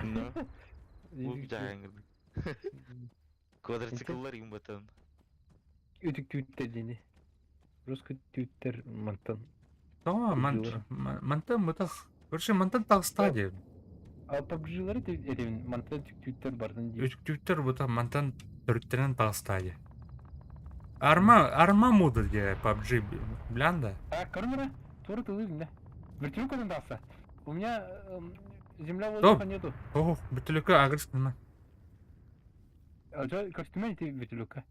Ну, лут дьааһын курдук. Квадроцикллар им батан. Үтүктүүттэр дини. Русский түүттэр мантан. Тоҕо мантан мытах. Короче, мантан таҕыста диэн. А PUBG-лары этибин мантан үтүктүүттэр бардын дии. Үтүктүүттэр бутах мантан төрүттэрин таҕыста диэн. Арма, арма муду диye PUBG блянда. А, көрүн туора тылы билне. Вертолет көтөн тахса. У меня земля воздуха нету. Ох, вертолетка агрес нема. А көстүмэ ити вертолетка.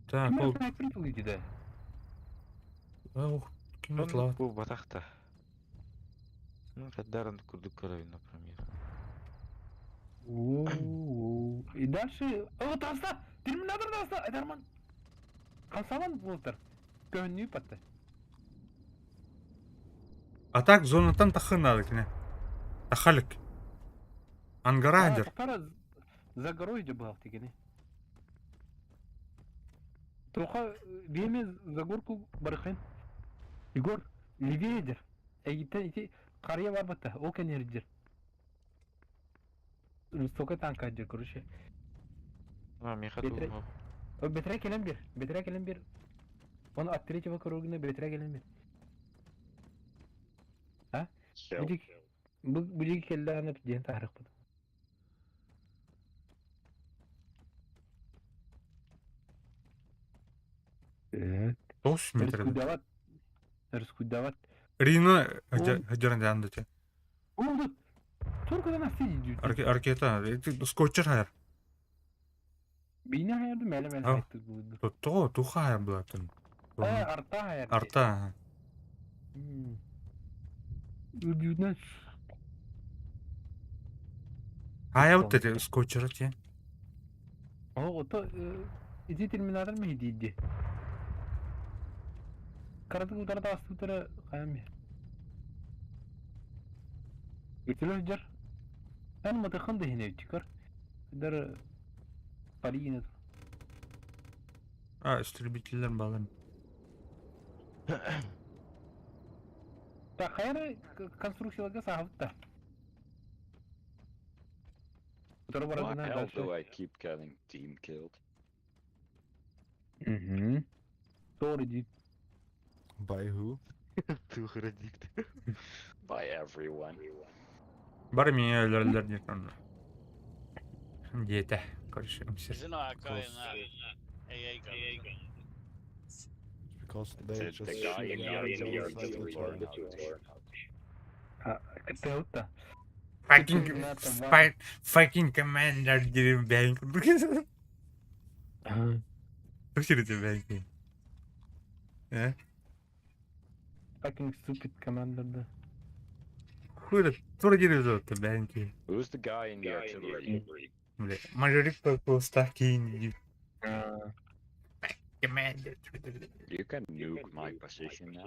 Так, ол... Ким да? Ох, ким атлават? Бу батахта. Ну, Хаддаран курдук көрөбүн, например. И дальше... О, таста! Терминатор таста! Айдарман! Хамсаман болтар. Көһүннүү патта. А так зонаттан тахын надо кини. Тахалик. Ангара дер. За горой иде был тигини. Тоха биэме за горку барыхын. Егор, левее дер. Эгиттен ити қария барбатта, ол кенердер. Высокая танка дер, короче. А, меха Бетре келем бир, бетре келем бир. Он от третьего круга бетре келем бир. А? Будик, будик келләнеп ден тарих бу. Тоғыз метр. Рискудават. Рискудават. Рина хадеран дянды. Oldu. Туркадан асты Ракета. Скотчер хайр. Бина хайрды мәле мәле айтты булды. То туха хайр булатын. Арта хайр. Арта. Үрдүнен. Хайр вот скотчер те. О, ото ити терминатор ме хидиди. Караты утарда асты утара каями. Өтөлөр жар. Эн матыхан да хине чикар. Дар паригин А, истребительдер балым. Так, хайры конструкцияларга сахабытта. Why the hell do I keep getting team killed? Угу. Sorry, dude. By who? Тухрадикт. By everyone. Бар меня өлөрөлөр диэн Диэтэ, короче, Is it not guy in that AA gun? Because they The, just the guy in shooting the at the artillery other side of the door. Кытта. Fucking fucking commander диэн бэйн курдук. Төхсүрүтэ бэйн. Э? Fucking stupid commander да. Хуй тура дири бэйн ки. Who's the guy in the artillery? Бля, мажорик по кин. Commander. You can nuke my position now.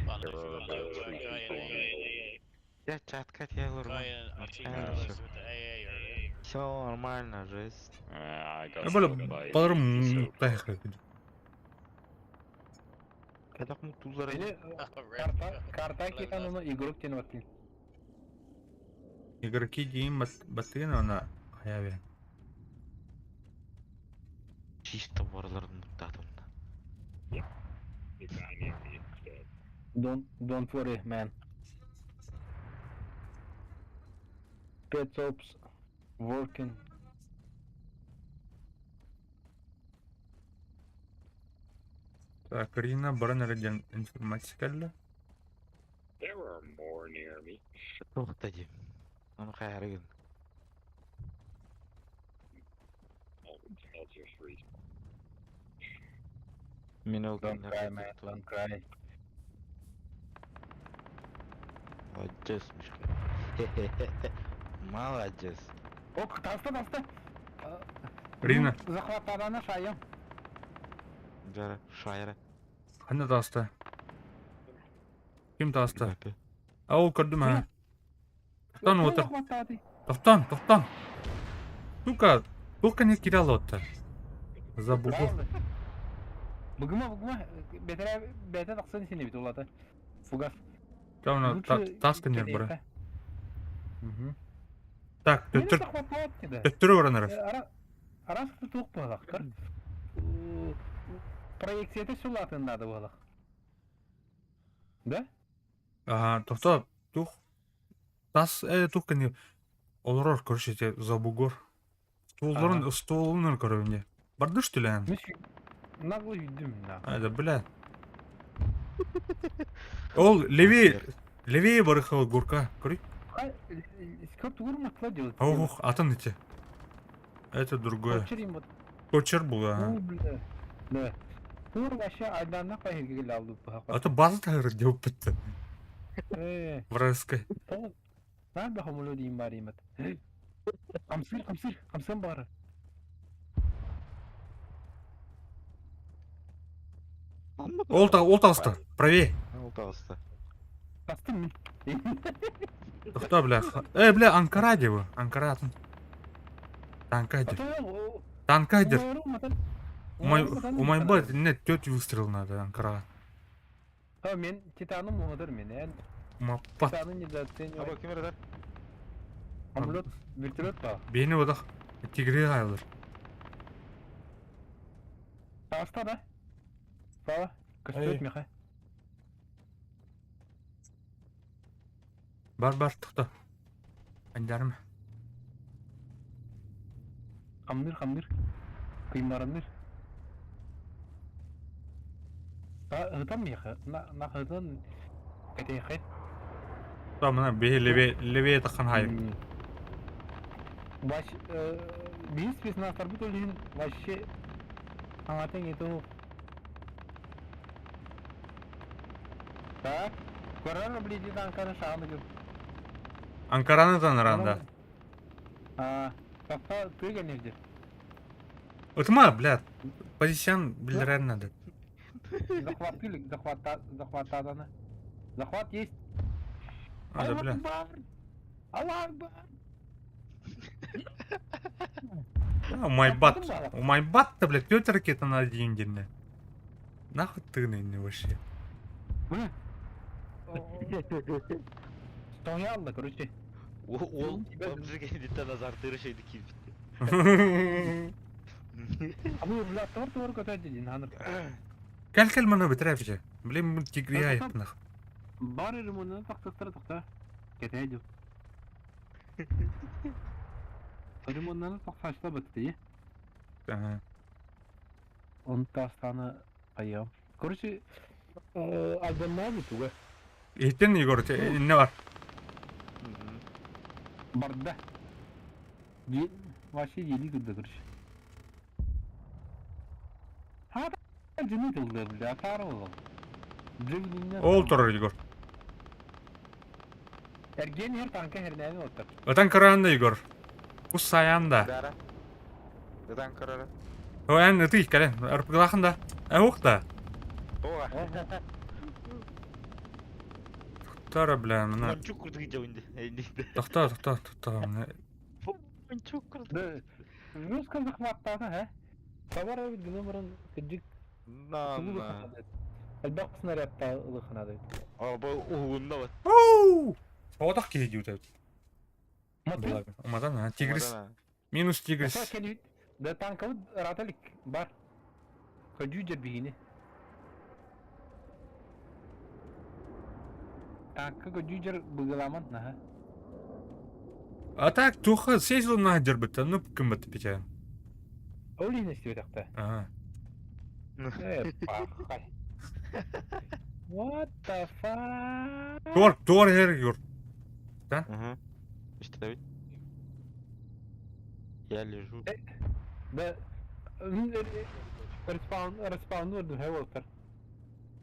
Well, There no, are if about you three want to, guy people in on AA. Я чат хотел, Guy in artillery Хорошо. with the AA earlier. Все нормально, жесть. I got Бала shot by баларым so тайхы. Когда мы тузара Или карта карта китан оны игрок тен баттын. Игроки дейін баттыгын она хаяве. чисто барларын муттадым да. Don't worry, man. Pet ops working. Так, Рина баран эрден информация келді. There are more near me. Тоқта дейм. Оны қайрыгын. I'll, I'll just respawn. Мен ол Don't cry, man. Don't cry. Молодец, Мишка. Молодец. Ок, таста, таста. Рина. Захватарана шайым. Жара, шайра. Қандай таста? Ким таста? А ол көрдім ha. Тоқтан отыр. Тоқтан, тоқтан. Сука, только не кидал отты. За бугор. Бугума, бугума, бэтэрээ бэйэтэ тахсан синэбит улата. Фугас. Там Лучше тас кэннэр бара. кэлиэххэ. Мгм. Так, Мени төттөр захватывать да. төттөрү баран эрэр. Араас туох буолахтар. Проекцията сулаатын надо буолах. Да? Ага, тохто тух тас тух кэнни олорор короче эти за бугор. Столларын столунар көрөбүн Барды что ли? Нагло үйдүм на. А, да, бля. Ол левее, левее барыхал горка. Көрүй. Скоп тугур делать. Ох, атын эти. Это другое. Кочер был, ага. Да. Тур вообще айданна кайгы алды. А то база тагыр деп бітті. Вражеская. Нар бахамулу дейм бар имат. Камсыр, камсыр, камсыр бар. Ол та, ол тағысты. Правее. Ол тағысты. Бастым мен. Тоқта, бля. Эй, бля, Анкара деп. Анкара атын. Танкайдер. Танкайдер. Умайба, нет, тетя выстрел надо, Анкара. А, мен Титаным оңыдыр мен, ә. Маппат. Титаны недооценивай. Або ким эрер? Самолет, вертолет ба. Бейні одақ. Тигри айлыр. Таста да? Баба, көстөт меха. Бар, бар, тоқта. Андарым. Хамныр, хамныр. Кыймараныр. Ытам меха. На, на хытын кэтейхет. Там, мына, бейі левее, левее таққан хайыр. Баш, биир спецназтарбыт ол иһин вообще аңатын ету. Так, көрөр близи Анкара шағаны көр. Анкараны таныранда. А, тақта тыга нерде. Ытма, бля. Позицион билдирер надо. Захватили, захвата, захватаданы. Захват есть. А, да, бля. Аллах Акбар! Умайбат. Умайбат-то, блядь, Петр ракета на один день. Нахуй ты на вообще. Стоял, короче. Ол бізге дитен азартыры şeydi кирпитти. А вы, бля, тор тор көтөдү дин ханыр. Кәл кәл мана бітірәпші. Блин, бұл тигри айып нах. Бар ремонтны тақтастыра тоқта. Кетәйді. Ремонтны тақташла бітті, Ага. Он тастаны айям. Короче, альбомнан туга. Еттен Егор, не бар? Барда. Вообще ели куда, короче. А, жыны тылды, бля, сары Ол тұрыр, Егор. Эрген her танка хернәне оттыр. Отан каранда, Егор. Ус саянда. Дара. Дан карара. О, ән ыты кәлен. Арпылахында. Ә уқта. Ога. Тара, бля, мына. Çok kurdu gideceğim indi. Тоқта, тоқта, тоқта. Мына. Çok kurdu. Да. Русска захваттады, ха? Товар бит гномрын кыжык На на. Элбэх снарядта ылыхынады. Або угунда бар. Оу! Саудақ кейді өтеді. Матын. Умадан, а, тигрис. Минус тигрис. Да танковый раталик бар. Көдүү жербигини. Танка көдүү жер быгыламан, наха. А так, туха, сезон на дербіті, ну, кім бітті пече. Ол инести такта. Ага. Э, пахай. What the fuck? Тор, тор, хер, Егор. Угу. Что ведь? Я лежу. Да. Респаун, респаун өрдүм, хэ болтар.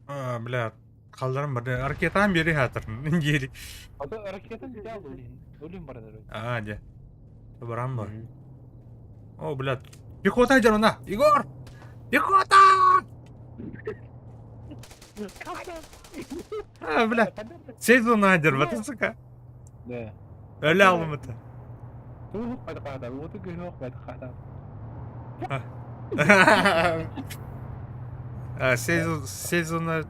А, бля, қалдарым бар. Ракетам бери хатыр. Ери. Ата ракета взял өлин. Өлин бар еді. А, де. Барам бар. О, бля. Пехота идет на. Егор! Пехота! А, бля. Сезон на дербіті, сука. Да. Өлі алым это. Тух байда қада, оты гүлөк байда қада. А, сезон, сезона...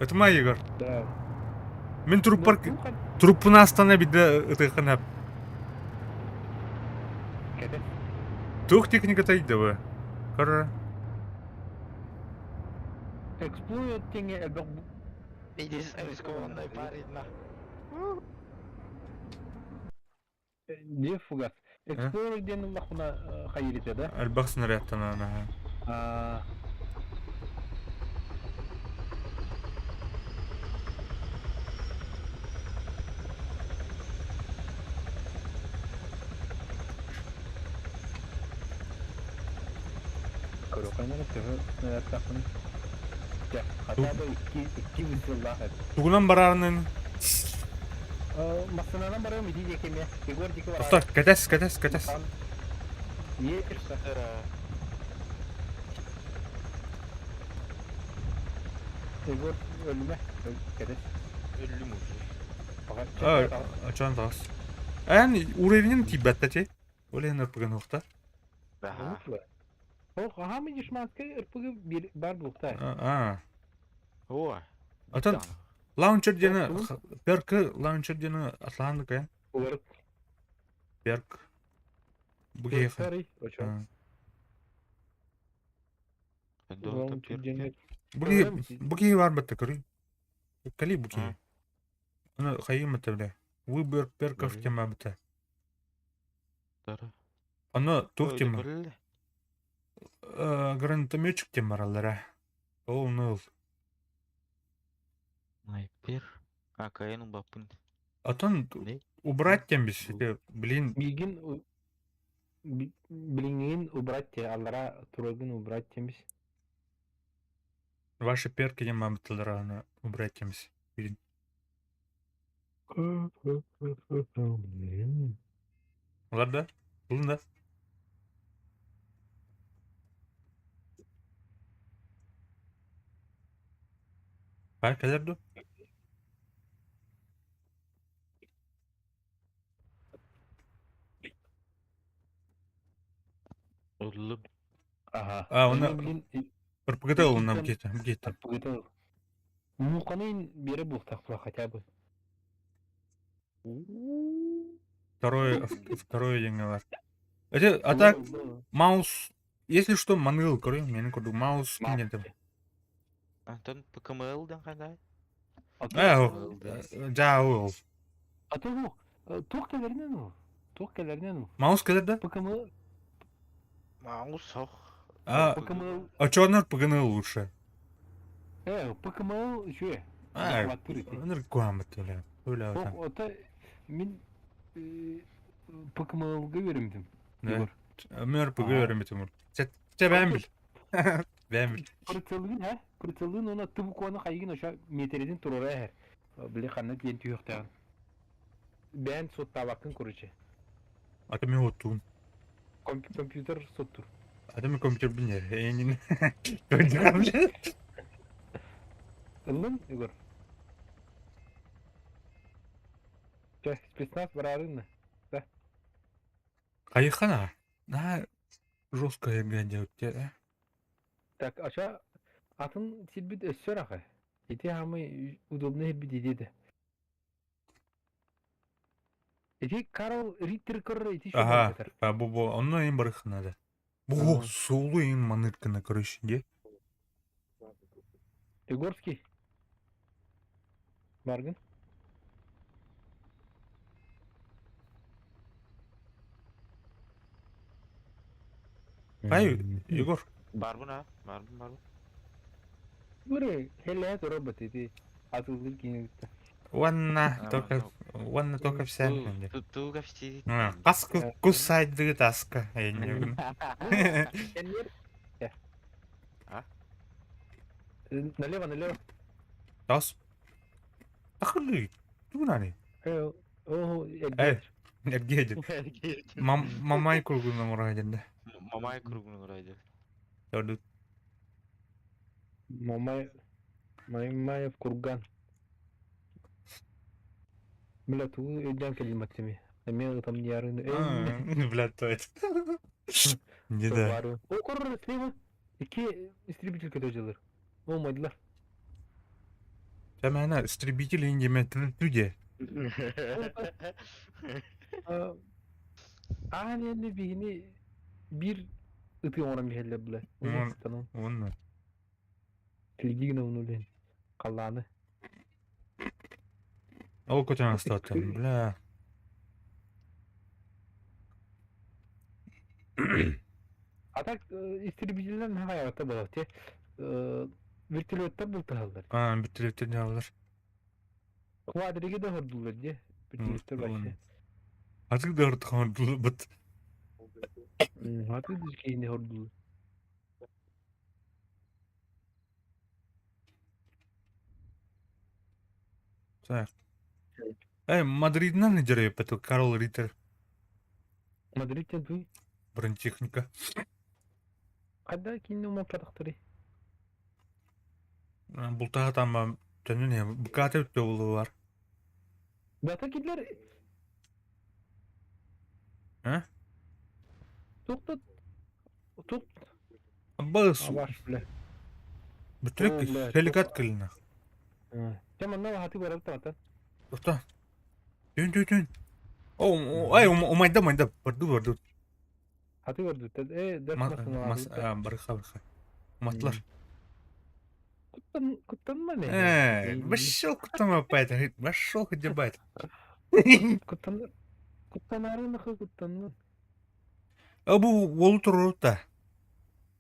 Ытыма, Егор. Да. Мин труппар труппун астана бидде ытыххына. Кете. Туох техниката иддеби? Кара. Эксплует теңе элбэх Иди рискованный парень на. Диэ фугас. Explorer диэн ыллахпына хайырыта да? Элбэх снарядтанан аха. Көрөхөнөн төһө снарядтаахпыный? Дьэ, хата да икки икки выстреллаах эбит. Тугунан барарынын Массыынанан барыам ити диэки эмиэ. Егор диэки бараар. Тохтор, кэтэс, кэтэс, кэтэс. Едешь. Егор өлүмэ. Кэтэс. Өллүм уже. Ачан таас. Эн уровенин тиийбэттэ ти. Ол иһин ырпыгын уохта. Аха. Ох, аһаамы дешманскай ырпыгы бар буолта. Аа. О. Атын лаунчер диэни перк лаунчер диэни атлааннык э? Уларыт. Перк. Бу киһиэхэ. Бу киһи бу киһи бар батта көрүй. Кали бу киһи. Аны хайым это бля. Выбор перков тема быта. Аны туох тема? Гранатометчик тем бараллара. Ол ну. Снайпер. А, кайын баппын. Атын убрать тем бис. Блин. Мигин билиңин убрать те аллара турагын убрать тембис. Ваши перки тем мамытылара аны убрать тембис. Блин. Олар да? Булун да? Бар кэлэр ду? Ыллым. Ага. А, оны РПГ-та ылына букета, букета. РПГ-та. Муканын бере буохтахпыла хотя бы. Второе, второе деңге бар. Это, а так, маус, если что, мангыл көрүң, менин көрдүк, маус кинден Антон ПКМЛ-дан қандай? Э, жаа ол. А то туох кэлэринэн уу? Туох кэлэринэн уу? Маус кэлэр да? ПКМ Маус сох. А, ПКМ а чё ПГН лучше? Э, ПКМ үчүгэй. А, куамыт бля. Бля. Ото мин ПКМЛга үөрэммитим. Егор. Мен РПГ үөрэммитим. Чэ бэйэм бил. Бэйэм бил. Прицелын, ә? Прицелын оны тыбукуаны хайгын оша метредин турора эһэр. Били ханна диэн түһүөхтээҕин. Бэйэн суоттаабаккын короче. Ата мен оттуун. Компьютер соттур. Ата мен компьютер бинер. Энин. Ыллын, Егор. Чэ, спецназ бараарынна. Да. Хайыхана. На жесткая гадя да? Так, аша атын сирбит өссөр аха. Ити хамы удобный бит иди Ити Карл Риттер көрөр ити Ага, а бу бу онно им барыхнада. Бу суулу им маныркына короче, де? Егорский. Баргын. Ай, Егор. Барбын а, барбын, барбын. Бұры, хелле робот ити атылыр кинегитте. Уанна только уанна только вся. Туга все. Кас кусайдыгы таска. А? Налево, налево. Тас. Тахылы. Тугунани. Э, о, Э, эргеди. Мамай кругун урайдында. Мамай кругун урайды. Төрдү. Мамай Мамаев курган. Бля, ту өйдөн кэлиматтеми. Мен там не ярыны. Бля, то это. Не да. О, корр, слева. Икки истребитель көтө О, майдылар. Тәмәнә истребитель инде мен түде. Аан енді бихини бир ыты оҥорон биһэллэр бile. Онно. Тилгигин ону лен. Халлааны. Ол көтөн астаттым, бля. А так истребителдер наһаа буолар те вертолеттар бултаһаллар. А, вертолеттер дьаалар. Квадриги да хордулар де. Вертолеттер вообще. Атык да хордулар бит. Атык да хордулар. Так. Эй, Мадриднан дерев Карл Риттер. Мадридтен туй. Бронетехника. Қайда кейін умаппатахтары? Бултаха там төнүн букаты өттө бар. Бата кидлер. А? Тоқтат. Тоқ. Бас. Абаш, бля. Бүтрек хеликат килина. Тем анна хаты барап та. Тоқта. Түн түн түн. О, ай, умайда майда барду барду. Хаты барду. Э, дәс Мас барыха барыха. Уматлар. Куттан куттанма не? Э, башел куттанма пайта, башел хоть Куттан куттанары куттанма. А бу ол туру та.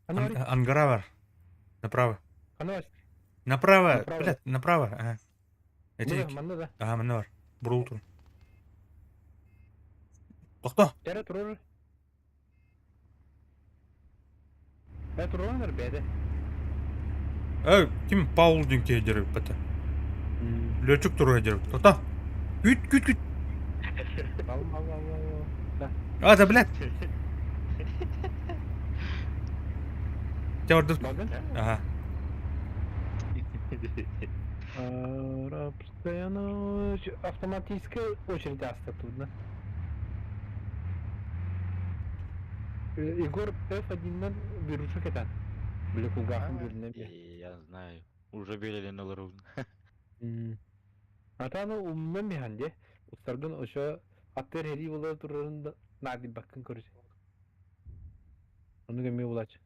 Ангара бар. Направо. Направо, блядь, направо. Ага. Это Ага, манна бар. Бурул тур. Тохто. Эре турur. Э турулар беде. Эй, ким Паул дин кейдер бата. Летчик туру дер. Тохто. Күт, күт, күт. Ал, ал, ал, ал. Да. А, да, блядь. Тебя Ага. Постоянно автоматическая очередь аста трудно. Егор F1-нан берушек этан. Бля, кулгахын беріне Я знаю. Уже белели на ларун. Атаны умман механде. Устаргын ошо аттер хери болар турарын нади баккын көрүс. Оны кеме булач.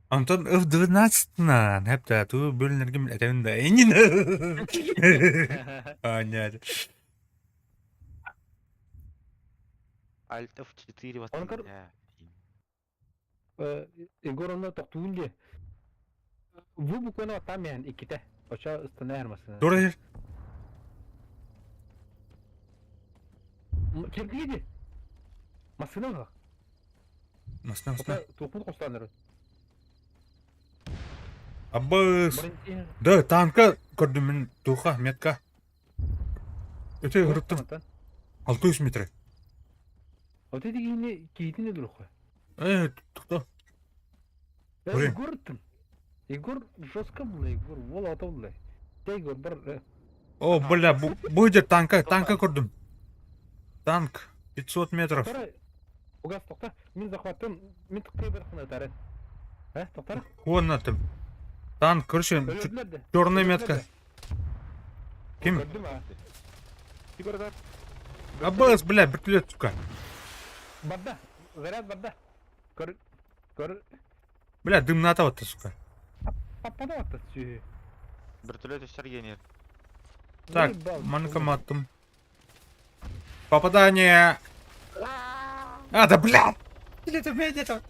Антон F12-нан хәпта ту бөлүнәргә әтәвен да энин. А, нет. Alt F4 вот. Егор онда токтуун де. Бу буквально там ян иките. Оча ыстана ярмасын. Дора Киргиди. Масына га. Масына, масына. Тукун костаныр. Аббас. Да, танка көрдүм мен туха, метка. Өте ырыттым. 600 метр. Вот эти кийини кийитин дурух. Э, тукта. Егор тым. Егор жестко был, Егор вол ата был. Егор бар. О, бля, будет танка, танка көрдүм. Танк 500 метров. Угас токта, мен захваттым, мен тыккай бер хына тары. Э, токтар? Вон на там. Танк, короче, черная метка. Ким? Аббас, бля, вертолет, сука. Барда, заряд барда. Көр, көр. Бля, дым на вот сука. Папада вот Вертолет Сергей Так, манкоматом. Попадание! А, да бля! Или это где-то?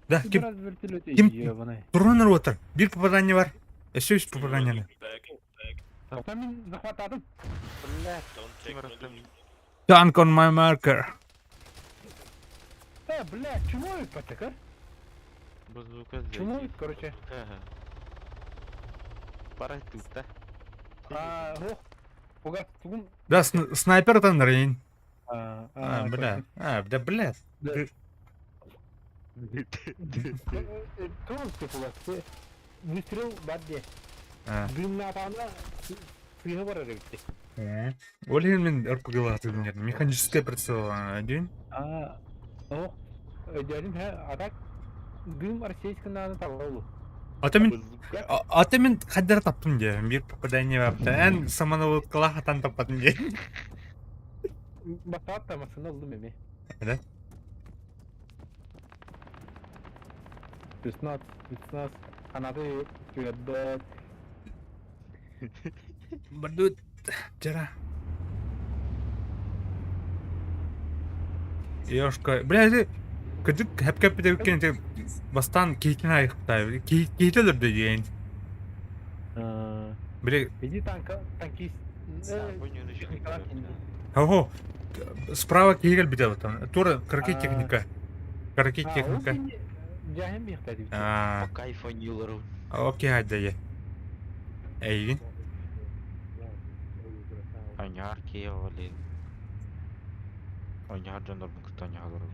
Да, ким? Ким? Турнир отыр. Бир попадание бар. Еще есть попадание. Танк on my marker. Э, бля, чему это так, Чему это, короче? Пора тут, да? А, ох. Да, снайпер там рейн. А, бля. А, да, бля. Выстрел бадде. Дымна сыйы бар эребитти. Олин мен РПГ механическое прицел один. А, Ох, өйдөөтүм һэ, а так дым российский нааны талла улу. Ата мин ата мин хайдара таптым дии. Биир попадание бапта. Эн самонаводкала хатан таппатын дии. Бастаат та массыына ыллым эми. Да? 16, 15, анаты түөрдө. Бардут жара. Ёшка, бля, это кыдык хэпкэп дэбиккен те бастан киһитин айыхтай. Киһитэ өлөрдө диэн. Бля, Иди танка, танкист. Ого, справа киһи кэлбитэ там. Тура караки техника. Караки техника. Дьаһын биэхтэ Аа, По кайфу ойнууларым. окей, хайда е. Эйигин. Ойноор киһи оҕолин. Ойноор дьоннорбун кытта ойнооһолорум.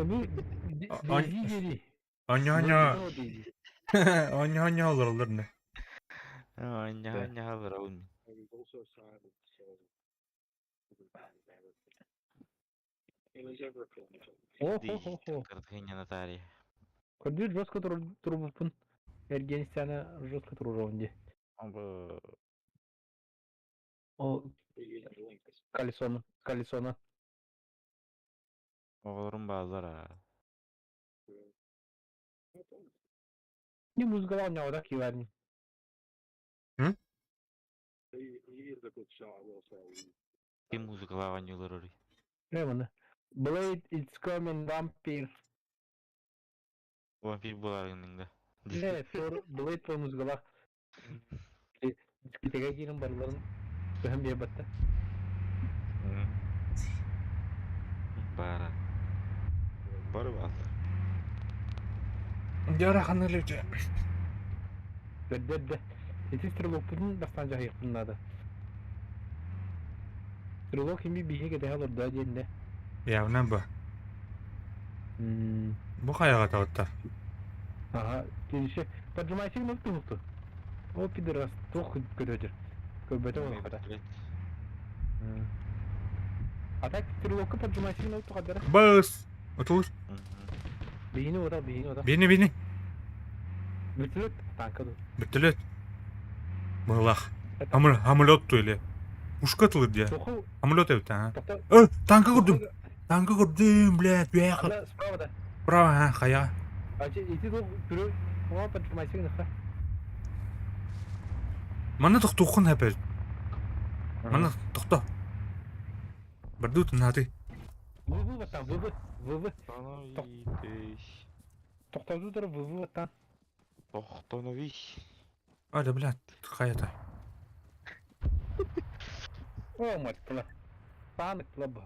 Бу Дейзи дери. Онньо-онньо онньо-онньо олороллор не. Ойноо-ойноо олоробун. О-хо-хо-хо. Кырдыгыня Наталья. Көрдүүр жестко турбуппун. Эргенистяна жестко туруровун ди. Оба О, колесону, колесону. оҕолорум бааллар аа. Не музыкала оонньообото киирэрин. М? Ким музыкалаах оонньууларуй? Э, маны. Blade it's coming vampire. Вампир буоларгын да. Э, тор Blade по музыкалаах. Дискотека киирэн барыларын көһөн биэрбэттэр. Баара. Бары бааллар. Дьара ханна Бэрдэ Ити стрелокпутун бастаан дьаһайыахпын наада. Стрелок кими биһиги кэтэһэ олордо диэннэ. Явно бы. Бу хайаҕа таҕытта. Ага, еще поджимайся кнопку кнопку. О, пидорас, туох көрөдүр. Көрбөтө ол хата. А так стрелокка поджимайся кнопку хадара. Бас! Отулус. Биһини ота, биһини ота. Бини бини. Вертолет танка ду. Вертолет. Быһылах. Самолет туйле. Пушка тылыр дия. Тоху, Самолет эбит а. тохто. Э, танка көрдүм. Танка көрдүм, блядь, бляха. Ана справа да. Право, а, хая. А ити ду түрү оңа поджимайся кнопка. Манна тохтуоххун хэпэр. Манна тохто. Бардут наты. ВВ баттан, ВВ, ВВ. Остановитесь. Тохтоду ВВ баттан. Остановись. А, да, блядь, хаята. О, мать, тла. Паник тла бу.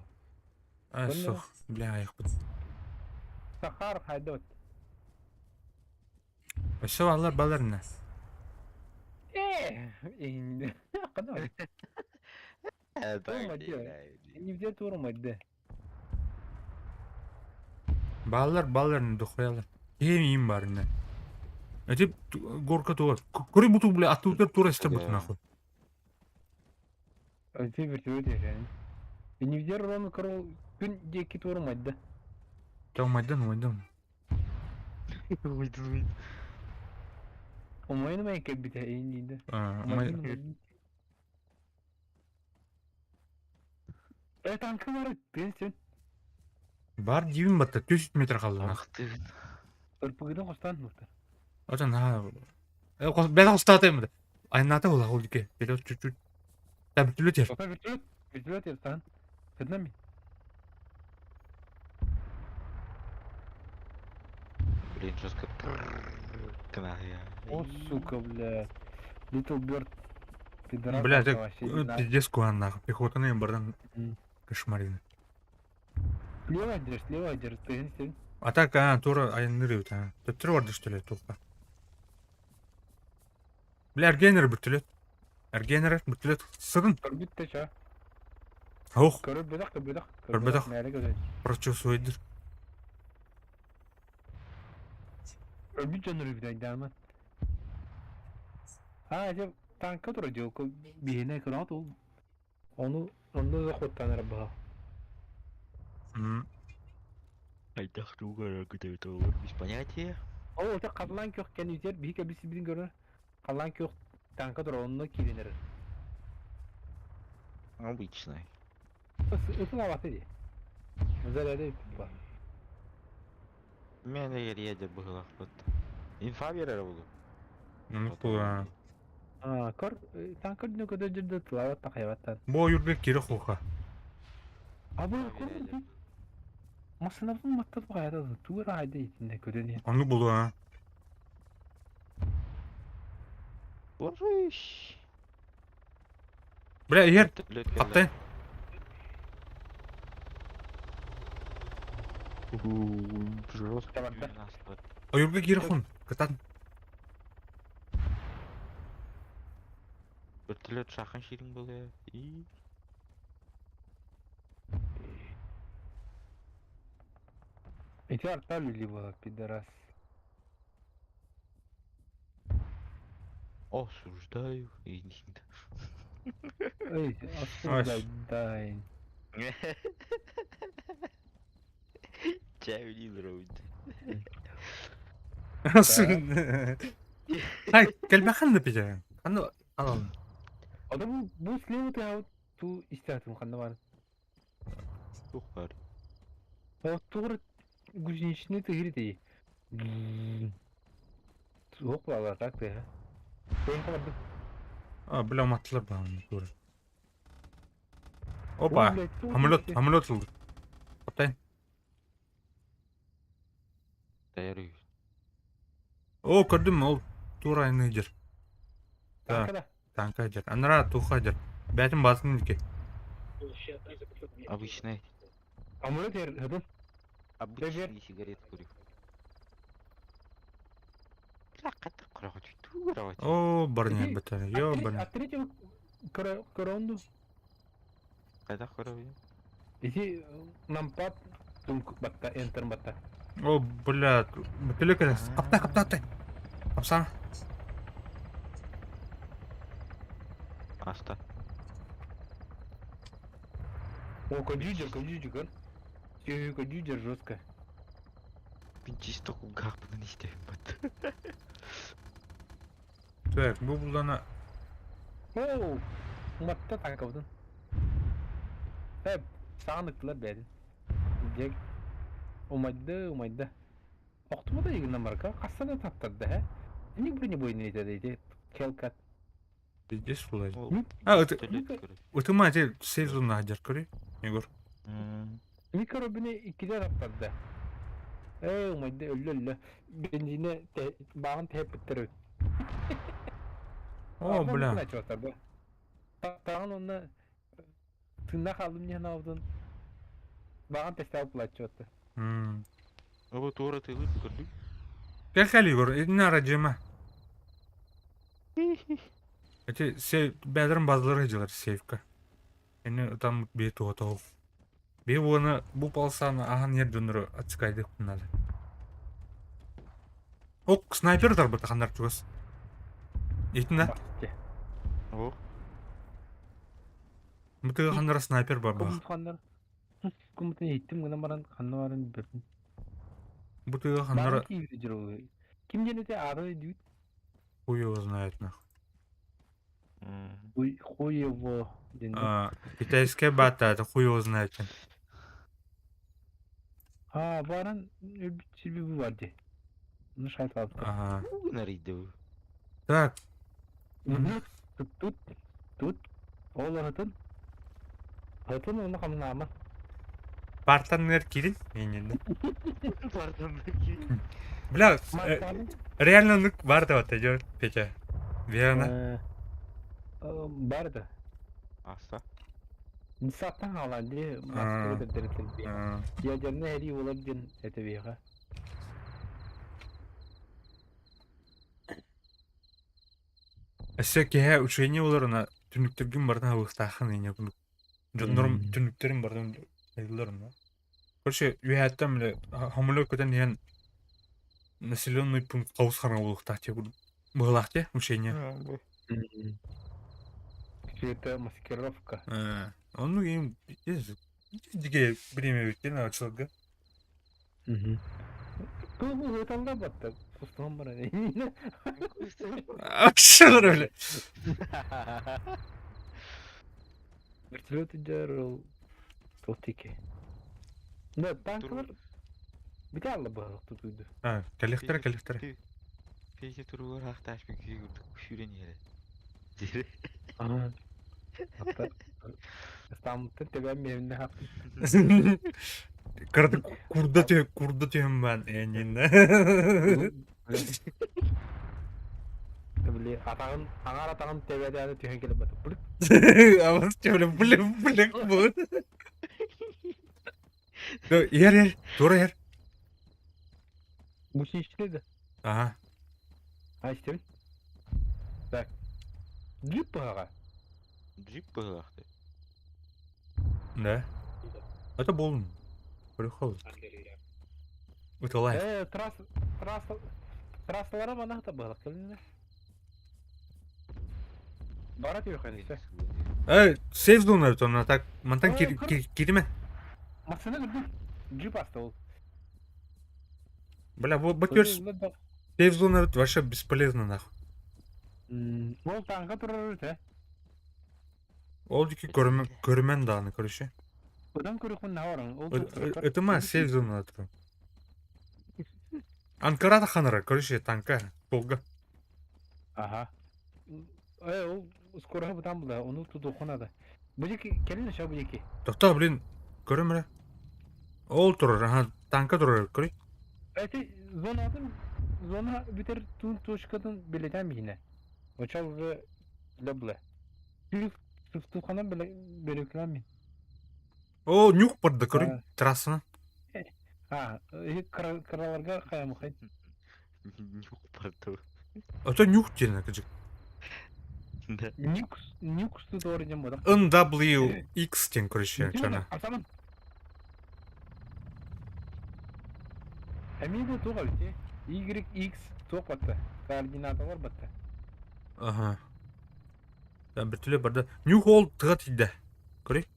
А, сух, бля, их бут. Сахар хайдот. Өссө баллар баларына. Э, қандай? Не взять урмать, да. Баллар балларына дохуялар. Кем им барына. Эти горка туар. Көрі буту, бля, аттутер тура истер бут нахуй. Ты вертолет yani. Не взял ровно корол күн деки турмать, да. Та майдан, майдан. Умайны май кебите инди. А, Э, танкы бар, тен сен. Бар дибин батта 400 метр қалды. Ах ты. Ырпыгыдан қостан мықтар. Отан ha. Э, бәлі қостатаймын. Айната ола ол дике. Вертолет чуть-чуть. Да, вертолет ер. Тоқта вертолет, вертолет ертан. Кыднами. Блин, жестко. Кнагия. О, сука, бля. Little Bird. Пидорас. Бля, это пиздец куан нахуй. Пехотаны бардан кошмарин. Слева держи, слева держи, тен сен. А так, а, тура айныры а. Төптір барды, что ли, тупо. Бля, Аргенер вертолет. Аргенер вертолет. Сырын. Көрбүт те ча. Ох, Көрүп бедах, көрбедах. Көрбөдөх. Мәлі көрбөдөх. прочувствуйдыр. Көрбүт жонор бит айдаман. А, же танка тура жок. Биһине көрөт ол. Ону онду да хоттанар баа. М. Хайдах тугу көрөргүт эбитэ буолур без понятия. Ол это халлаан күөх кэннитигэр биһи кэбисибитин көрөр. Халлаан күөх танка турар онно киирэн эрэр. Обычный. Ытылаабата дии. Заряды бар. Мен эгер быһылахпыт. Инфа берер буолу. Ну кула. А, көр танка үрдүнэ көтө жүрдө тылаабат тахайбаттан. Бу ойурга кире хуха. А бу көр Масынабын маттат баҕайыта тугу эрэ аайда итиннэ көрөн иһэн. Оннук буолуо аа. Ложись. Бля, иһэр. Хаптайын. Табарда. Ойуурга киирэ хун. Кытан. Вертолет шахан ширин было. И Эти арта люли пидорас. Осуждаю. И Эй, осуждай. Чай раунд. Ай, кэлбэхэн да пидя. Ханна алан. Ада бу бу слева ты аут ту истятым ханна бар. Тух бар. О тугур гусеничный тыгыр дей. Суох балар так ты. Бен кабарды. А, бля, уматтылар баҕаны тура. Опа. Самолет, самолет ылды. Хаптайын. Дайыр. О, көрдүм, ол тура айны жер. Да, танка жер. Анара туха жер. Бәтин басын дики. Обычный. Самолет ер, хадын. Обычный сигарет курю. Бля, ката курагы ту курагы. О, барня бәтәр. Йо, барня. А третьего коронду. Кайда курагы? Ити нампад тунк батта, энтер батта. О, бля, бөтөлө кэлэ. Капта, капта, капта. Капсана. Аста. О, компьютер, компьютер, көр. Сүйүү компьютер жестко. Мин чисто кулгаахпынан истэбин бат. Так, бу булдана Оу, матта танкабытын. Эп, саҕаныктылар бэйэтин. Дьэ, умайды, умайды. Охтума да игиннэн барка, хаста да таптарда, һэ? Инник бронебойный этэ ити Хелкат. Здесь булай. Ол А, это вертолет көрөр. Утума эти сейф зона жер көрүй. Егор. Микробини иккитэ таптарда. Ээ, умайды, өллө өллө. Бензине бааҕын тэһэппиттэр эбит. О, бля. Таҕын онно тыынна хаалдым диэн аабытын баҕан тэстээх плаччуотта. Оба туора тыылыр көрдүк. Кел кел Егор, итини арадьыма. Эти сейф бэдэрин базалары дьылар сейфка. Эни там бии туһа тоһу. Бии буоны бу полосаны ахан ер дьоннору ацкайдык надо. Ок, снайпер тарбыта ханнар чугас. Итинэ. О. Бытыга ханнара снайпер бар бах. Ханнар. Кумутун иттим гына баран ханна барын билбеппин. Бытыга ханнара Ким диэн этэ аары дүүт? Хуй его знает нахуй. Хуй хуй его диэн. А, китайская бата, это хуй его знает. А, баран өлбүт силби бар дии. Ну шайталаппыт. Ага. Гынар иди. Так. Тут тут тут ол атын. Атын оны хамнаама. Партнер кирин? Не-не-не. Партнер кирин. Бля, реально ну бар да вот идет, Петя. Верно. Бар да. Аста. Саттан хаалан дии маскы көрдөрүтүн. Ядерный эрии болар диэн этэ Өссө киһи учение боларына түнүктэргин барытын абыахтааххын ине курдук. Дьоннорум түнүктэрин барытын айылларына. Короче, үөһээттэн бile самолет көтөн иһэн населенный пункт хаус хараҥа буолуохтаах дии курдук. Быһыылаах дии учение. Все это маскировка. Оннук им дикие время өттен ачылга. Тугу ыталла батта кустуһан баран. Акшалар өлө. Вертолет идер ол тотики. Да, танклар бите алла баһылык тутуйду. А, кэлихтэрэ кэлихтэрэ. Пейте туругар ахтаашпын күйі курдук сүүрэн иһэрэ. Дири. Ага. Апта. Стамтын тебен мемне хапты. Кырды курда түһ курда түһүм бан энин. Били атаҕын аҥаар атаҕын тэбэдээн түһэн кэлэн бата. Блик. Абас чөбүлэ блик блик бу. Ер ер тура ер. Бу синчтеди. Ага. А истэбин. Так. Джип быһаҕа. Джип быһылаахты. Да. Это болун. Приход. Ытылай. Э, трасс трасса трассалара манах та быһалак кэлиннэ. Бара түөхөн истэ. Э, сейф зона это так. Мантан кириме. Массына көрдүм. Джип аста ол. Бля, вот теперь сейф зона вообще бесполезно нахуй. Ол таңга турар өтө. Ол дики көрүмэн көрүмэн даҕаны короче. Одан көрүхүн наһарың. Ол Это ма сейф зона турар. Анкарада ханара, короче, танка, полга. Ага. Э, ол скоро бутан була, ону тутуохха надо. Бу диэки кэлин өссө бу диэки. Тохтоо, блин, көрүм эрэ. Ол турар, ага, танка турар, көрүй. Эти зонатын зона бүтэр туун точкатын билетен биһинэ. Очол уже лебле. Туханан бөлөкүлэн мин. О, нюх барда, көрүй, трассаны. А, кыраларга хаямухай. Нюх барда. Это нюх диэн кыжык. Да. Нюкс, нюкс тут орден бодом. NWX диэн короче, чана. Асамын. Эмиде туға бите. Y, X туох батта. Координаталар батта. Ага. Там бертөле барда. Нюх ол тыга тиийдэ. Көрүй.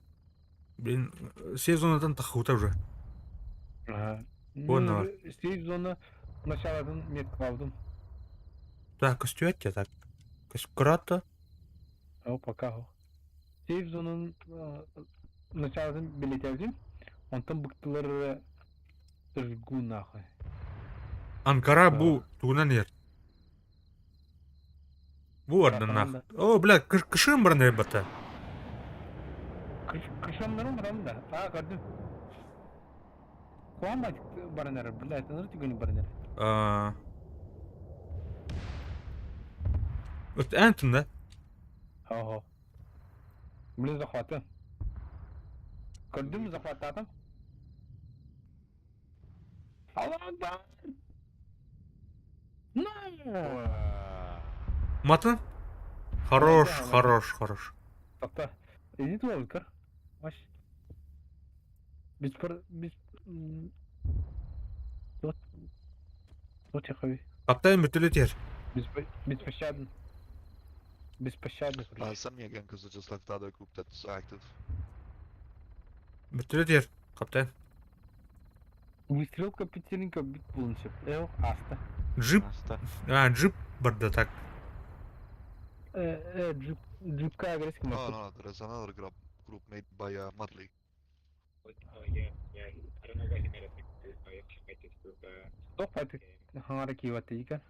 Блин, сезонатан тахута уже. Ага. Понял. Сейф зона началатын меткалдым. Так, көстүөт так. Көскөрата. О, пока. Сейф зонун началатын билетебдим. Онтон быктылар жгу нахуй. Анкара бу тугунан ер. Бу ардан нах. О, бля, кышым баран бата. Кышамнарым барам да. А, көрдүм. Куан баранар, бля, это түгүнү баранар. А. Вот Антон, да? Ого. Блин, захваты. Көрдүм захваттатым. Аллах На! Матын? Хорош, хорош, хорош. Тохто. Иди туда, көр. Маш. Biz пыр biz Вот. Вот я хави. Каптайын бүтүлүт ер. Беспощадно. Беспощадно, короче. Send me again, because I just left the other group that's active. Бүтүлүт ер. Каптайын. Выстрелка пятеренька бит полностью. Эл, аста. Джип. Аста. А, джип барда так. Джип, джипка агрессия No, no, there is another group made by Madley. Топ, хаңара киеваты ика.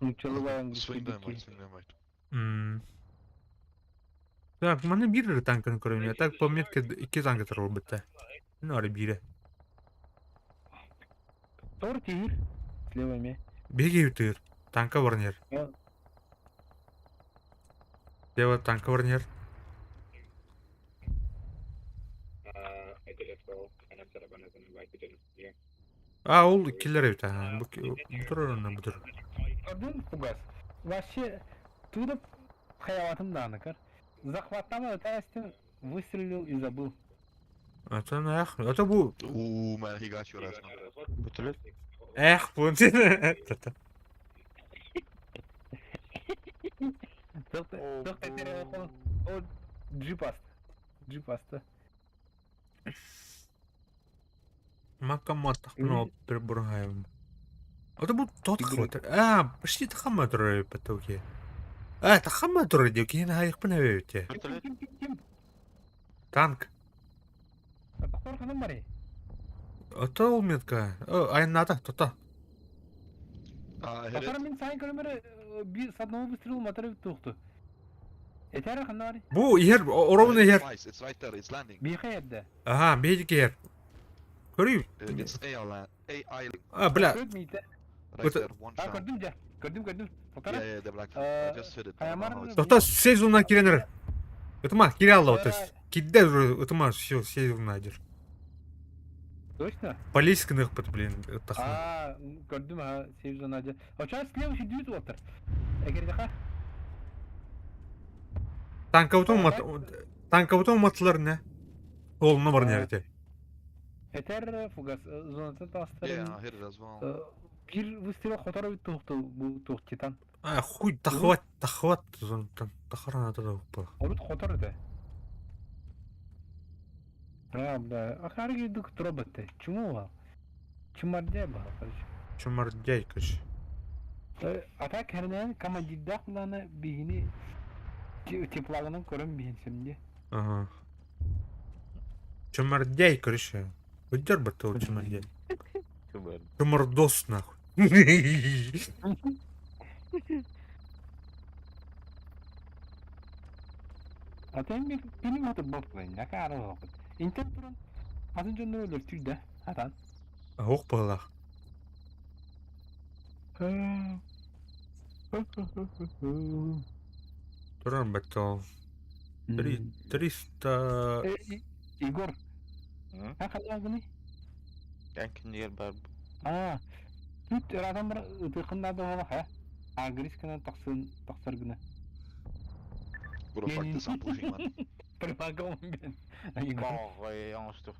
Нучалывай Swing them right, swing them right. Так, маны бир танканы көрөм. Так по метке икки танка турар битте. Ну, ары бире. Тор тигр. Слева ме. Беги тыр. Танка барнер. Дева танка барнер. А, ол киллер эбит, ага. Бу бутур онна бутур. Көрдүн фугас. Вообще, туда хаяватым дааны көр. Захваттама өтәстин, выстрелил и забыл. Это эх, это бу. Ooh, man, he got your ass now. Бүтүлүт. Эх, бу. Тоқта О, джип асты. Джип асты. Макка маттахпын бір бұрғайым. Это бұл тот хватер. А, почти тахама туры потоки. А, тахама туры дио, кихин хайықпын әбеуте. Вертолет. Ким, ким, ким? Танк. Тохтор ханам бари. Это ол метка. Айната, тота. I hit Тохтор it. мин сайын көрөмөр bir с одного выстрела моторы тухту. Этер ханна бари. Бу ихер, оровын I hit ихер. Twice. It's right there. It's landing. Бихе эдде. Ага, бейдик ихер. Көрүй. It's AI land. AI А, бля. Көт мейте. right Это- there. One А shot. көрдүм же. Көрдүм, көрдүм. Тохтор. Yeah, yeah, the black. I just hit it. I don't know how it's Тота сезонна киренер. Ытыма, киралла, то есть. Кидде уже, ытыма, все, сезонна адер. Точно? Полийских, блин, тахма. А, көрдүм, а, сейф зона. А сейчас слева еще отыр. Эгердеха. Танка матлар не? Ол бар нерде. Этер фугас зонатын Yeah, тастарын. I hit it as well. Бир выстрел хотор бит тухту бу тух титан. А, хуй, тахват, тахват, зонтан, тахарана тада упа. Орут хотор это. А, бля, а харги дук троботы. Чему вал? Чумардя ба, короче. Чумардяй, короче. А так хернен командирдах буланы бигини теплагынан көрөм биһин семде. Ага. Чумардяй, короче. Удер бы ты чумардяй. Чумар. Чумардос, нахуй. А тен бир пилим отыр болуп я кары окут. Интер турун атын жөндөр өлөр түрдө атан. Ох, балах. Туран баттал. 300... Егор, М? а калганы? Әнкин бар. А, тут адам бір ытыкында да бола ха. А грискана таксын таксар гына. Bro, fuck this. I'm pushing, man. Предлагал мен. Егор. Ой, оңостук.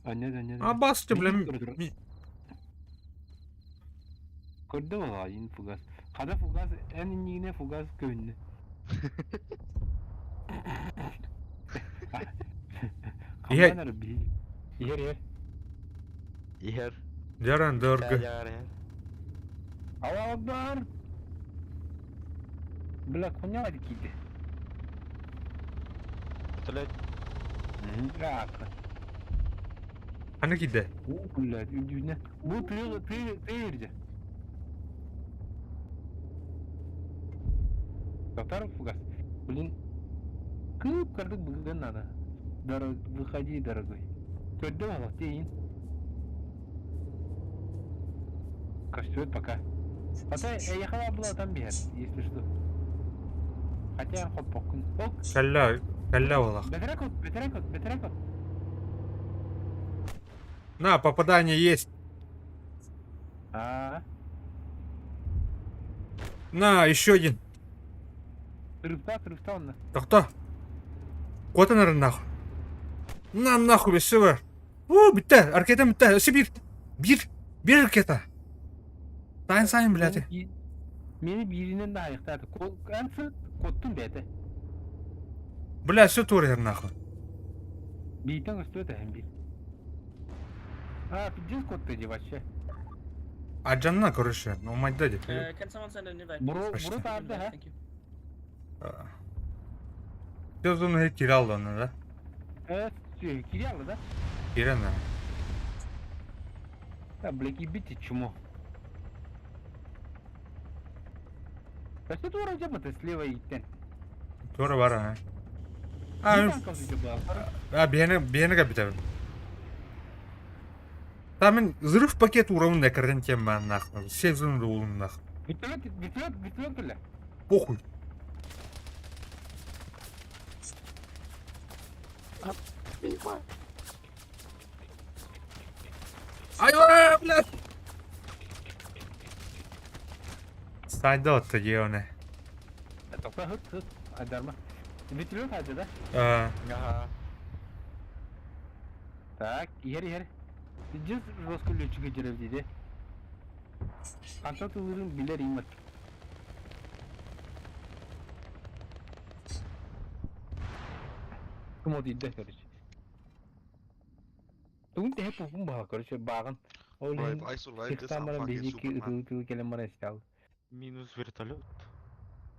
А нет, нет. А бас ты, бля, Көрдү бола ин фугас. Када фугас, эн инигине фугас көйүннү. Е- би. Ер ер. Ихер. Жаран дорго. Жар. Аллаху акбар. Бля, коня киди. Вертолет. Так. Аны киде. О, блядь, үдүнө. Бу тыгы тыгы тыгырды. Татар фугас. Блин. Кып кырдык бүгін надо. Дорог, выходи, дорогой. Көрдү ала, дейін. Костюет пока. А то я ехала была там бер, если что. Хотя хоп покун. Ок, Калля, калля балах. бетерек от, бетерек от, бетерек от. На, попадание есть. А, На, еще один. Рывта, рывта он. Тохто. Кот нахуй. На нахуй, все. О, битте, ракета битте. Өсі бир. Бир. Бир ракета. Тайын сайын, блядь. Мени биринен да аяктады. Ансы коттун бети. Бля, все турер нахуй. Бийтен өстө да бир. А, пиздец кот деди вообще. А жанна, короче, ну мать дади. Can someone send an invite? Бро, Почти. бро тарды, ха? Thank you. Все зону киралды оны, да? Evet, кирялы да? Кирена. Да, блядь, ебите чмо. Да что ты вроде бы ты слева иттен? Тура бар, а. А, а, бені, бені капитан. Там мен взрыв пакет уровня карантин man нахуй. Все зоны улун нахуй. Вертолет, вертолет, вертолет бля. Похуй. Айва, блядь! Сайда отты дионе. Тоқта хыт хыт айдарма. Вертолет haydi да? А, Ага. Так, yer yer. Жүз жестко летчиге жүрөп дейді. Канча тылырын билер имат. Кым о дейді, короче. Тугун тэһэ пупун баҕа, короче, бааҕын. Ол Bro, if иһин I survive this, тихтаан I'm баран fucking биһиги Superman. ытыы-ытыы кэлэн баран истээл. Минус вертолет.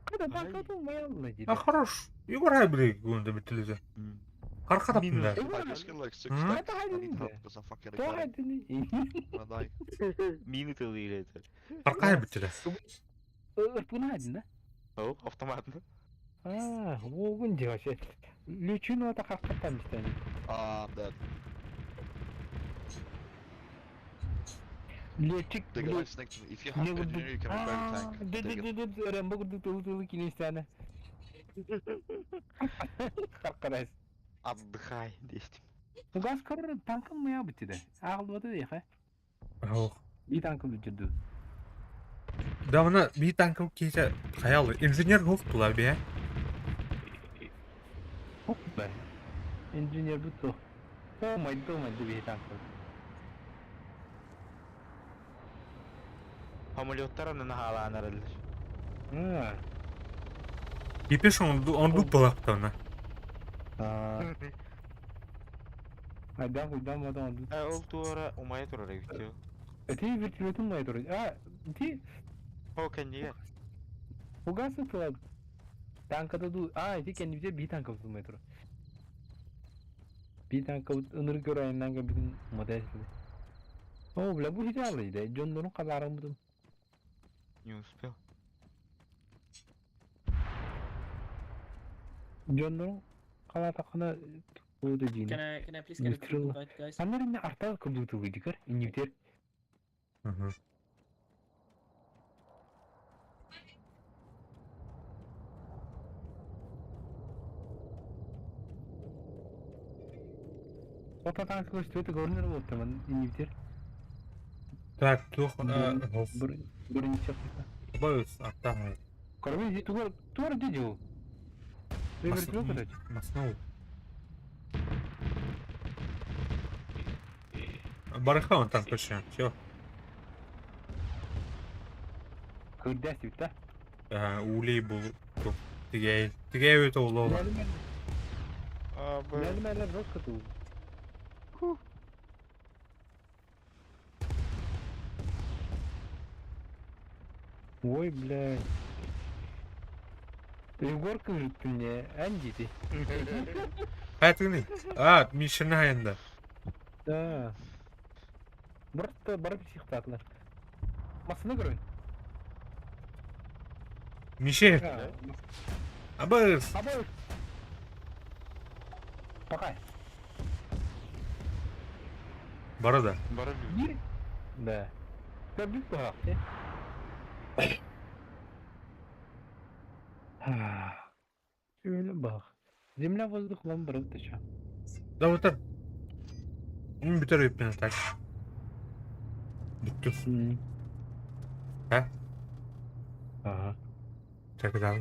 Когда танка умаялла А диде. хорош. Егор били гунда битилизе. Харка таптын да. I just killed like six Hmm? tanks. I need help because I'm fucking retarded. I'm gonna die. Мины тылы это. Харка битиле. Ырпына один, да? О, автомат. А, огун де вообще. Лючину это харкаттан истәни. Ah, I'm dead. Летчик, The guy snaked me. If you have engineer, you can repair the tank. Take it. Рэмбо курдук тылы-тылы кинестәне. Харкарайс. Отдыхай, десять. Угас көрөр танкым мыя битиде. Агылбады дияхе. Ох. Би танкым бүтүрдү. Да мына би танкы кейсе хаялы. Инженер хук тула бе. Хоп бе. Инженер буту. О майды би танкым. Самолеттар аны хаалаан араллар. А. Кипеш он дуп балактана. А. Айдан куйдан мадан. Ол туара умая турар эбит. Ти вертолетun май тур. А, ти О, кэнниге. угасы тула. Танкада ду. А, ти кендибизе би танка май тур. Би танка ыныр көр айынан бүтүн модель. О, бля, бу хиталы иде. Жондорун каларын будум. Не успел. Жондорун кала такына буду жин. Can I please get a group Выстрела. invite, guys? Аннар инне артал курдук дикер, иннитер. Ота танк көстөтө көрүнөр болуп турман иннитер. Так, тух Бир биринчи чакта. Бойс аттан. Көрбөй тугар тугар деди ол. Вертолет короче. Маснул. Барыха он танк вообще. Все. Көрдәс бит да. Улей был. Тигей. Тигей это улова. Мәлі жестко тул. Ой, блядь. Егорка же ты мне, Анди ты. Хатыны. А, Мишина аянда. Да. Барып барып психтатлар. Масына көрөйүн. Мише. Абыз. Абыз. Пока. Бара да. Бара бир. Да. Да бүт бак. Şöyle bak. Земля воздух вам барып тача. Да вот так. Бүтөр өйпен так. Бүттү. А? Ага. Так, да.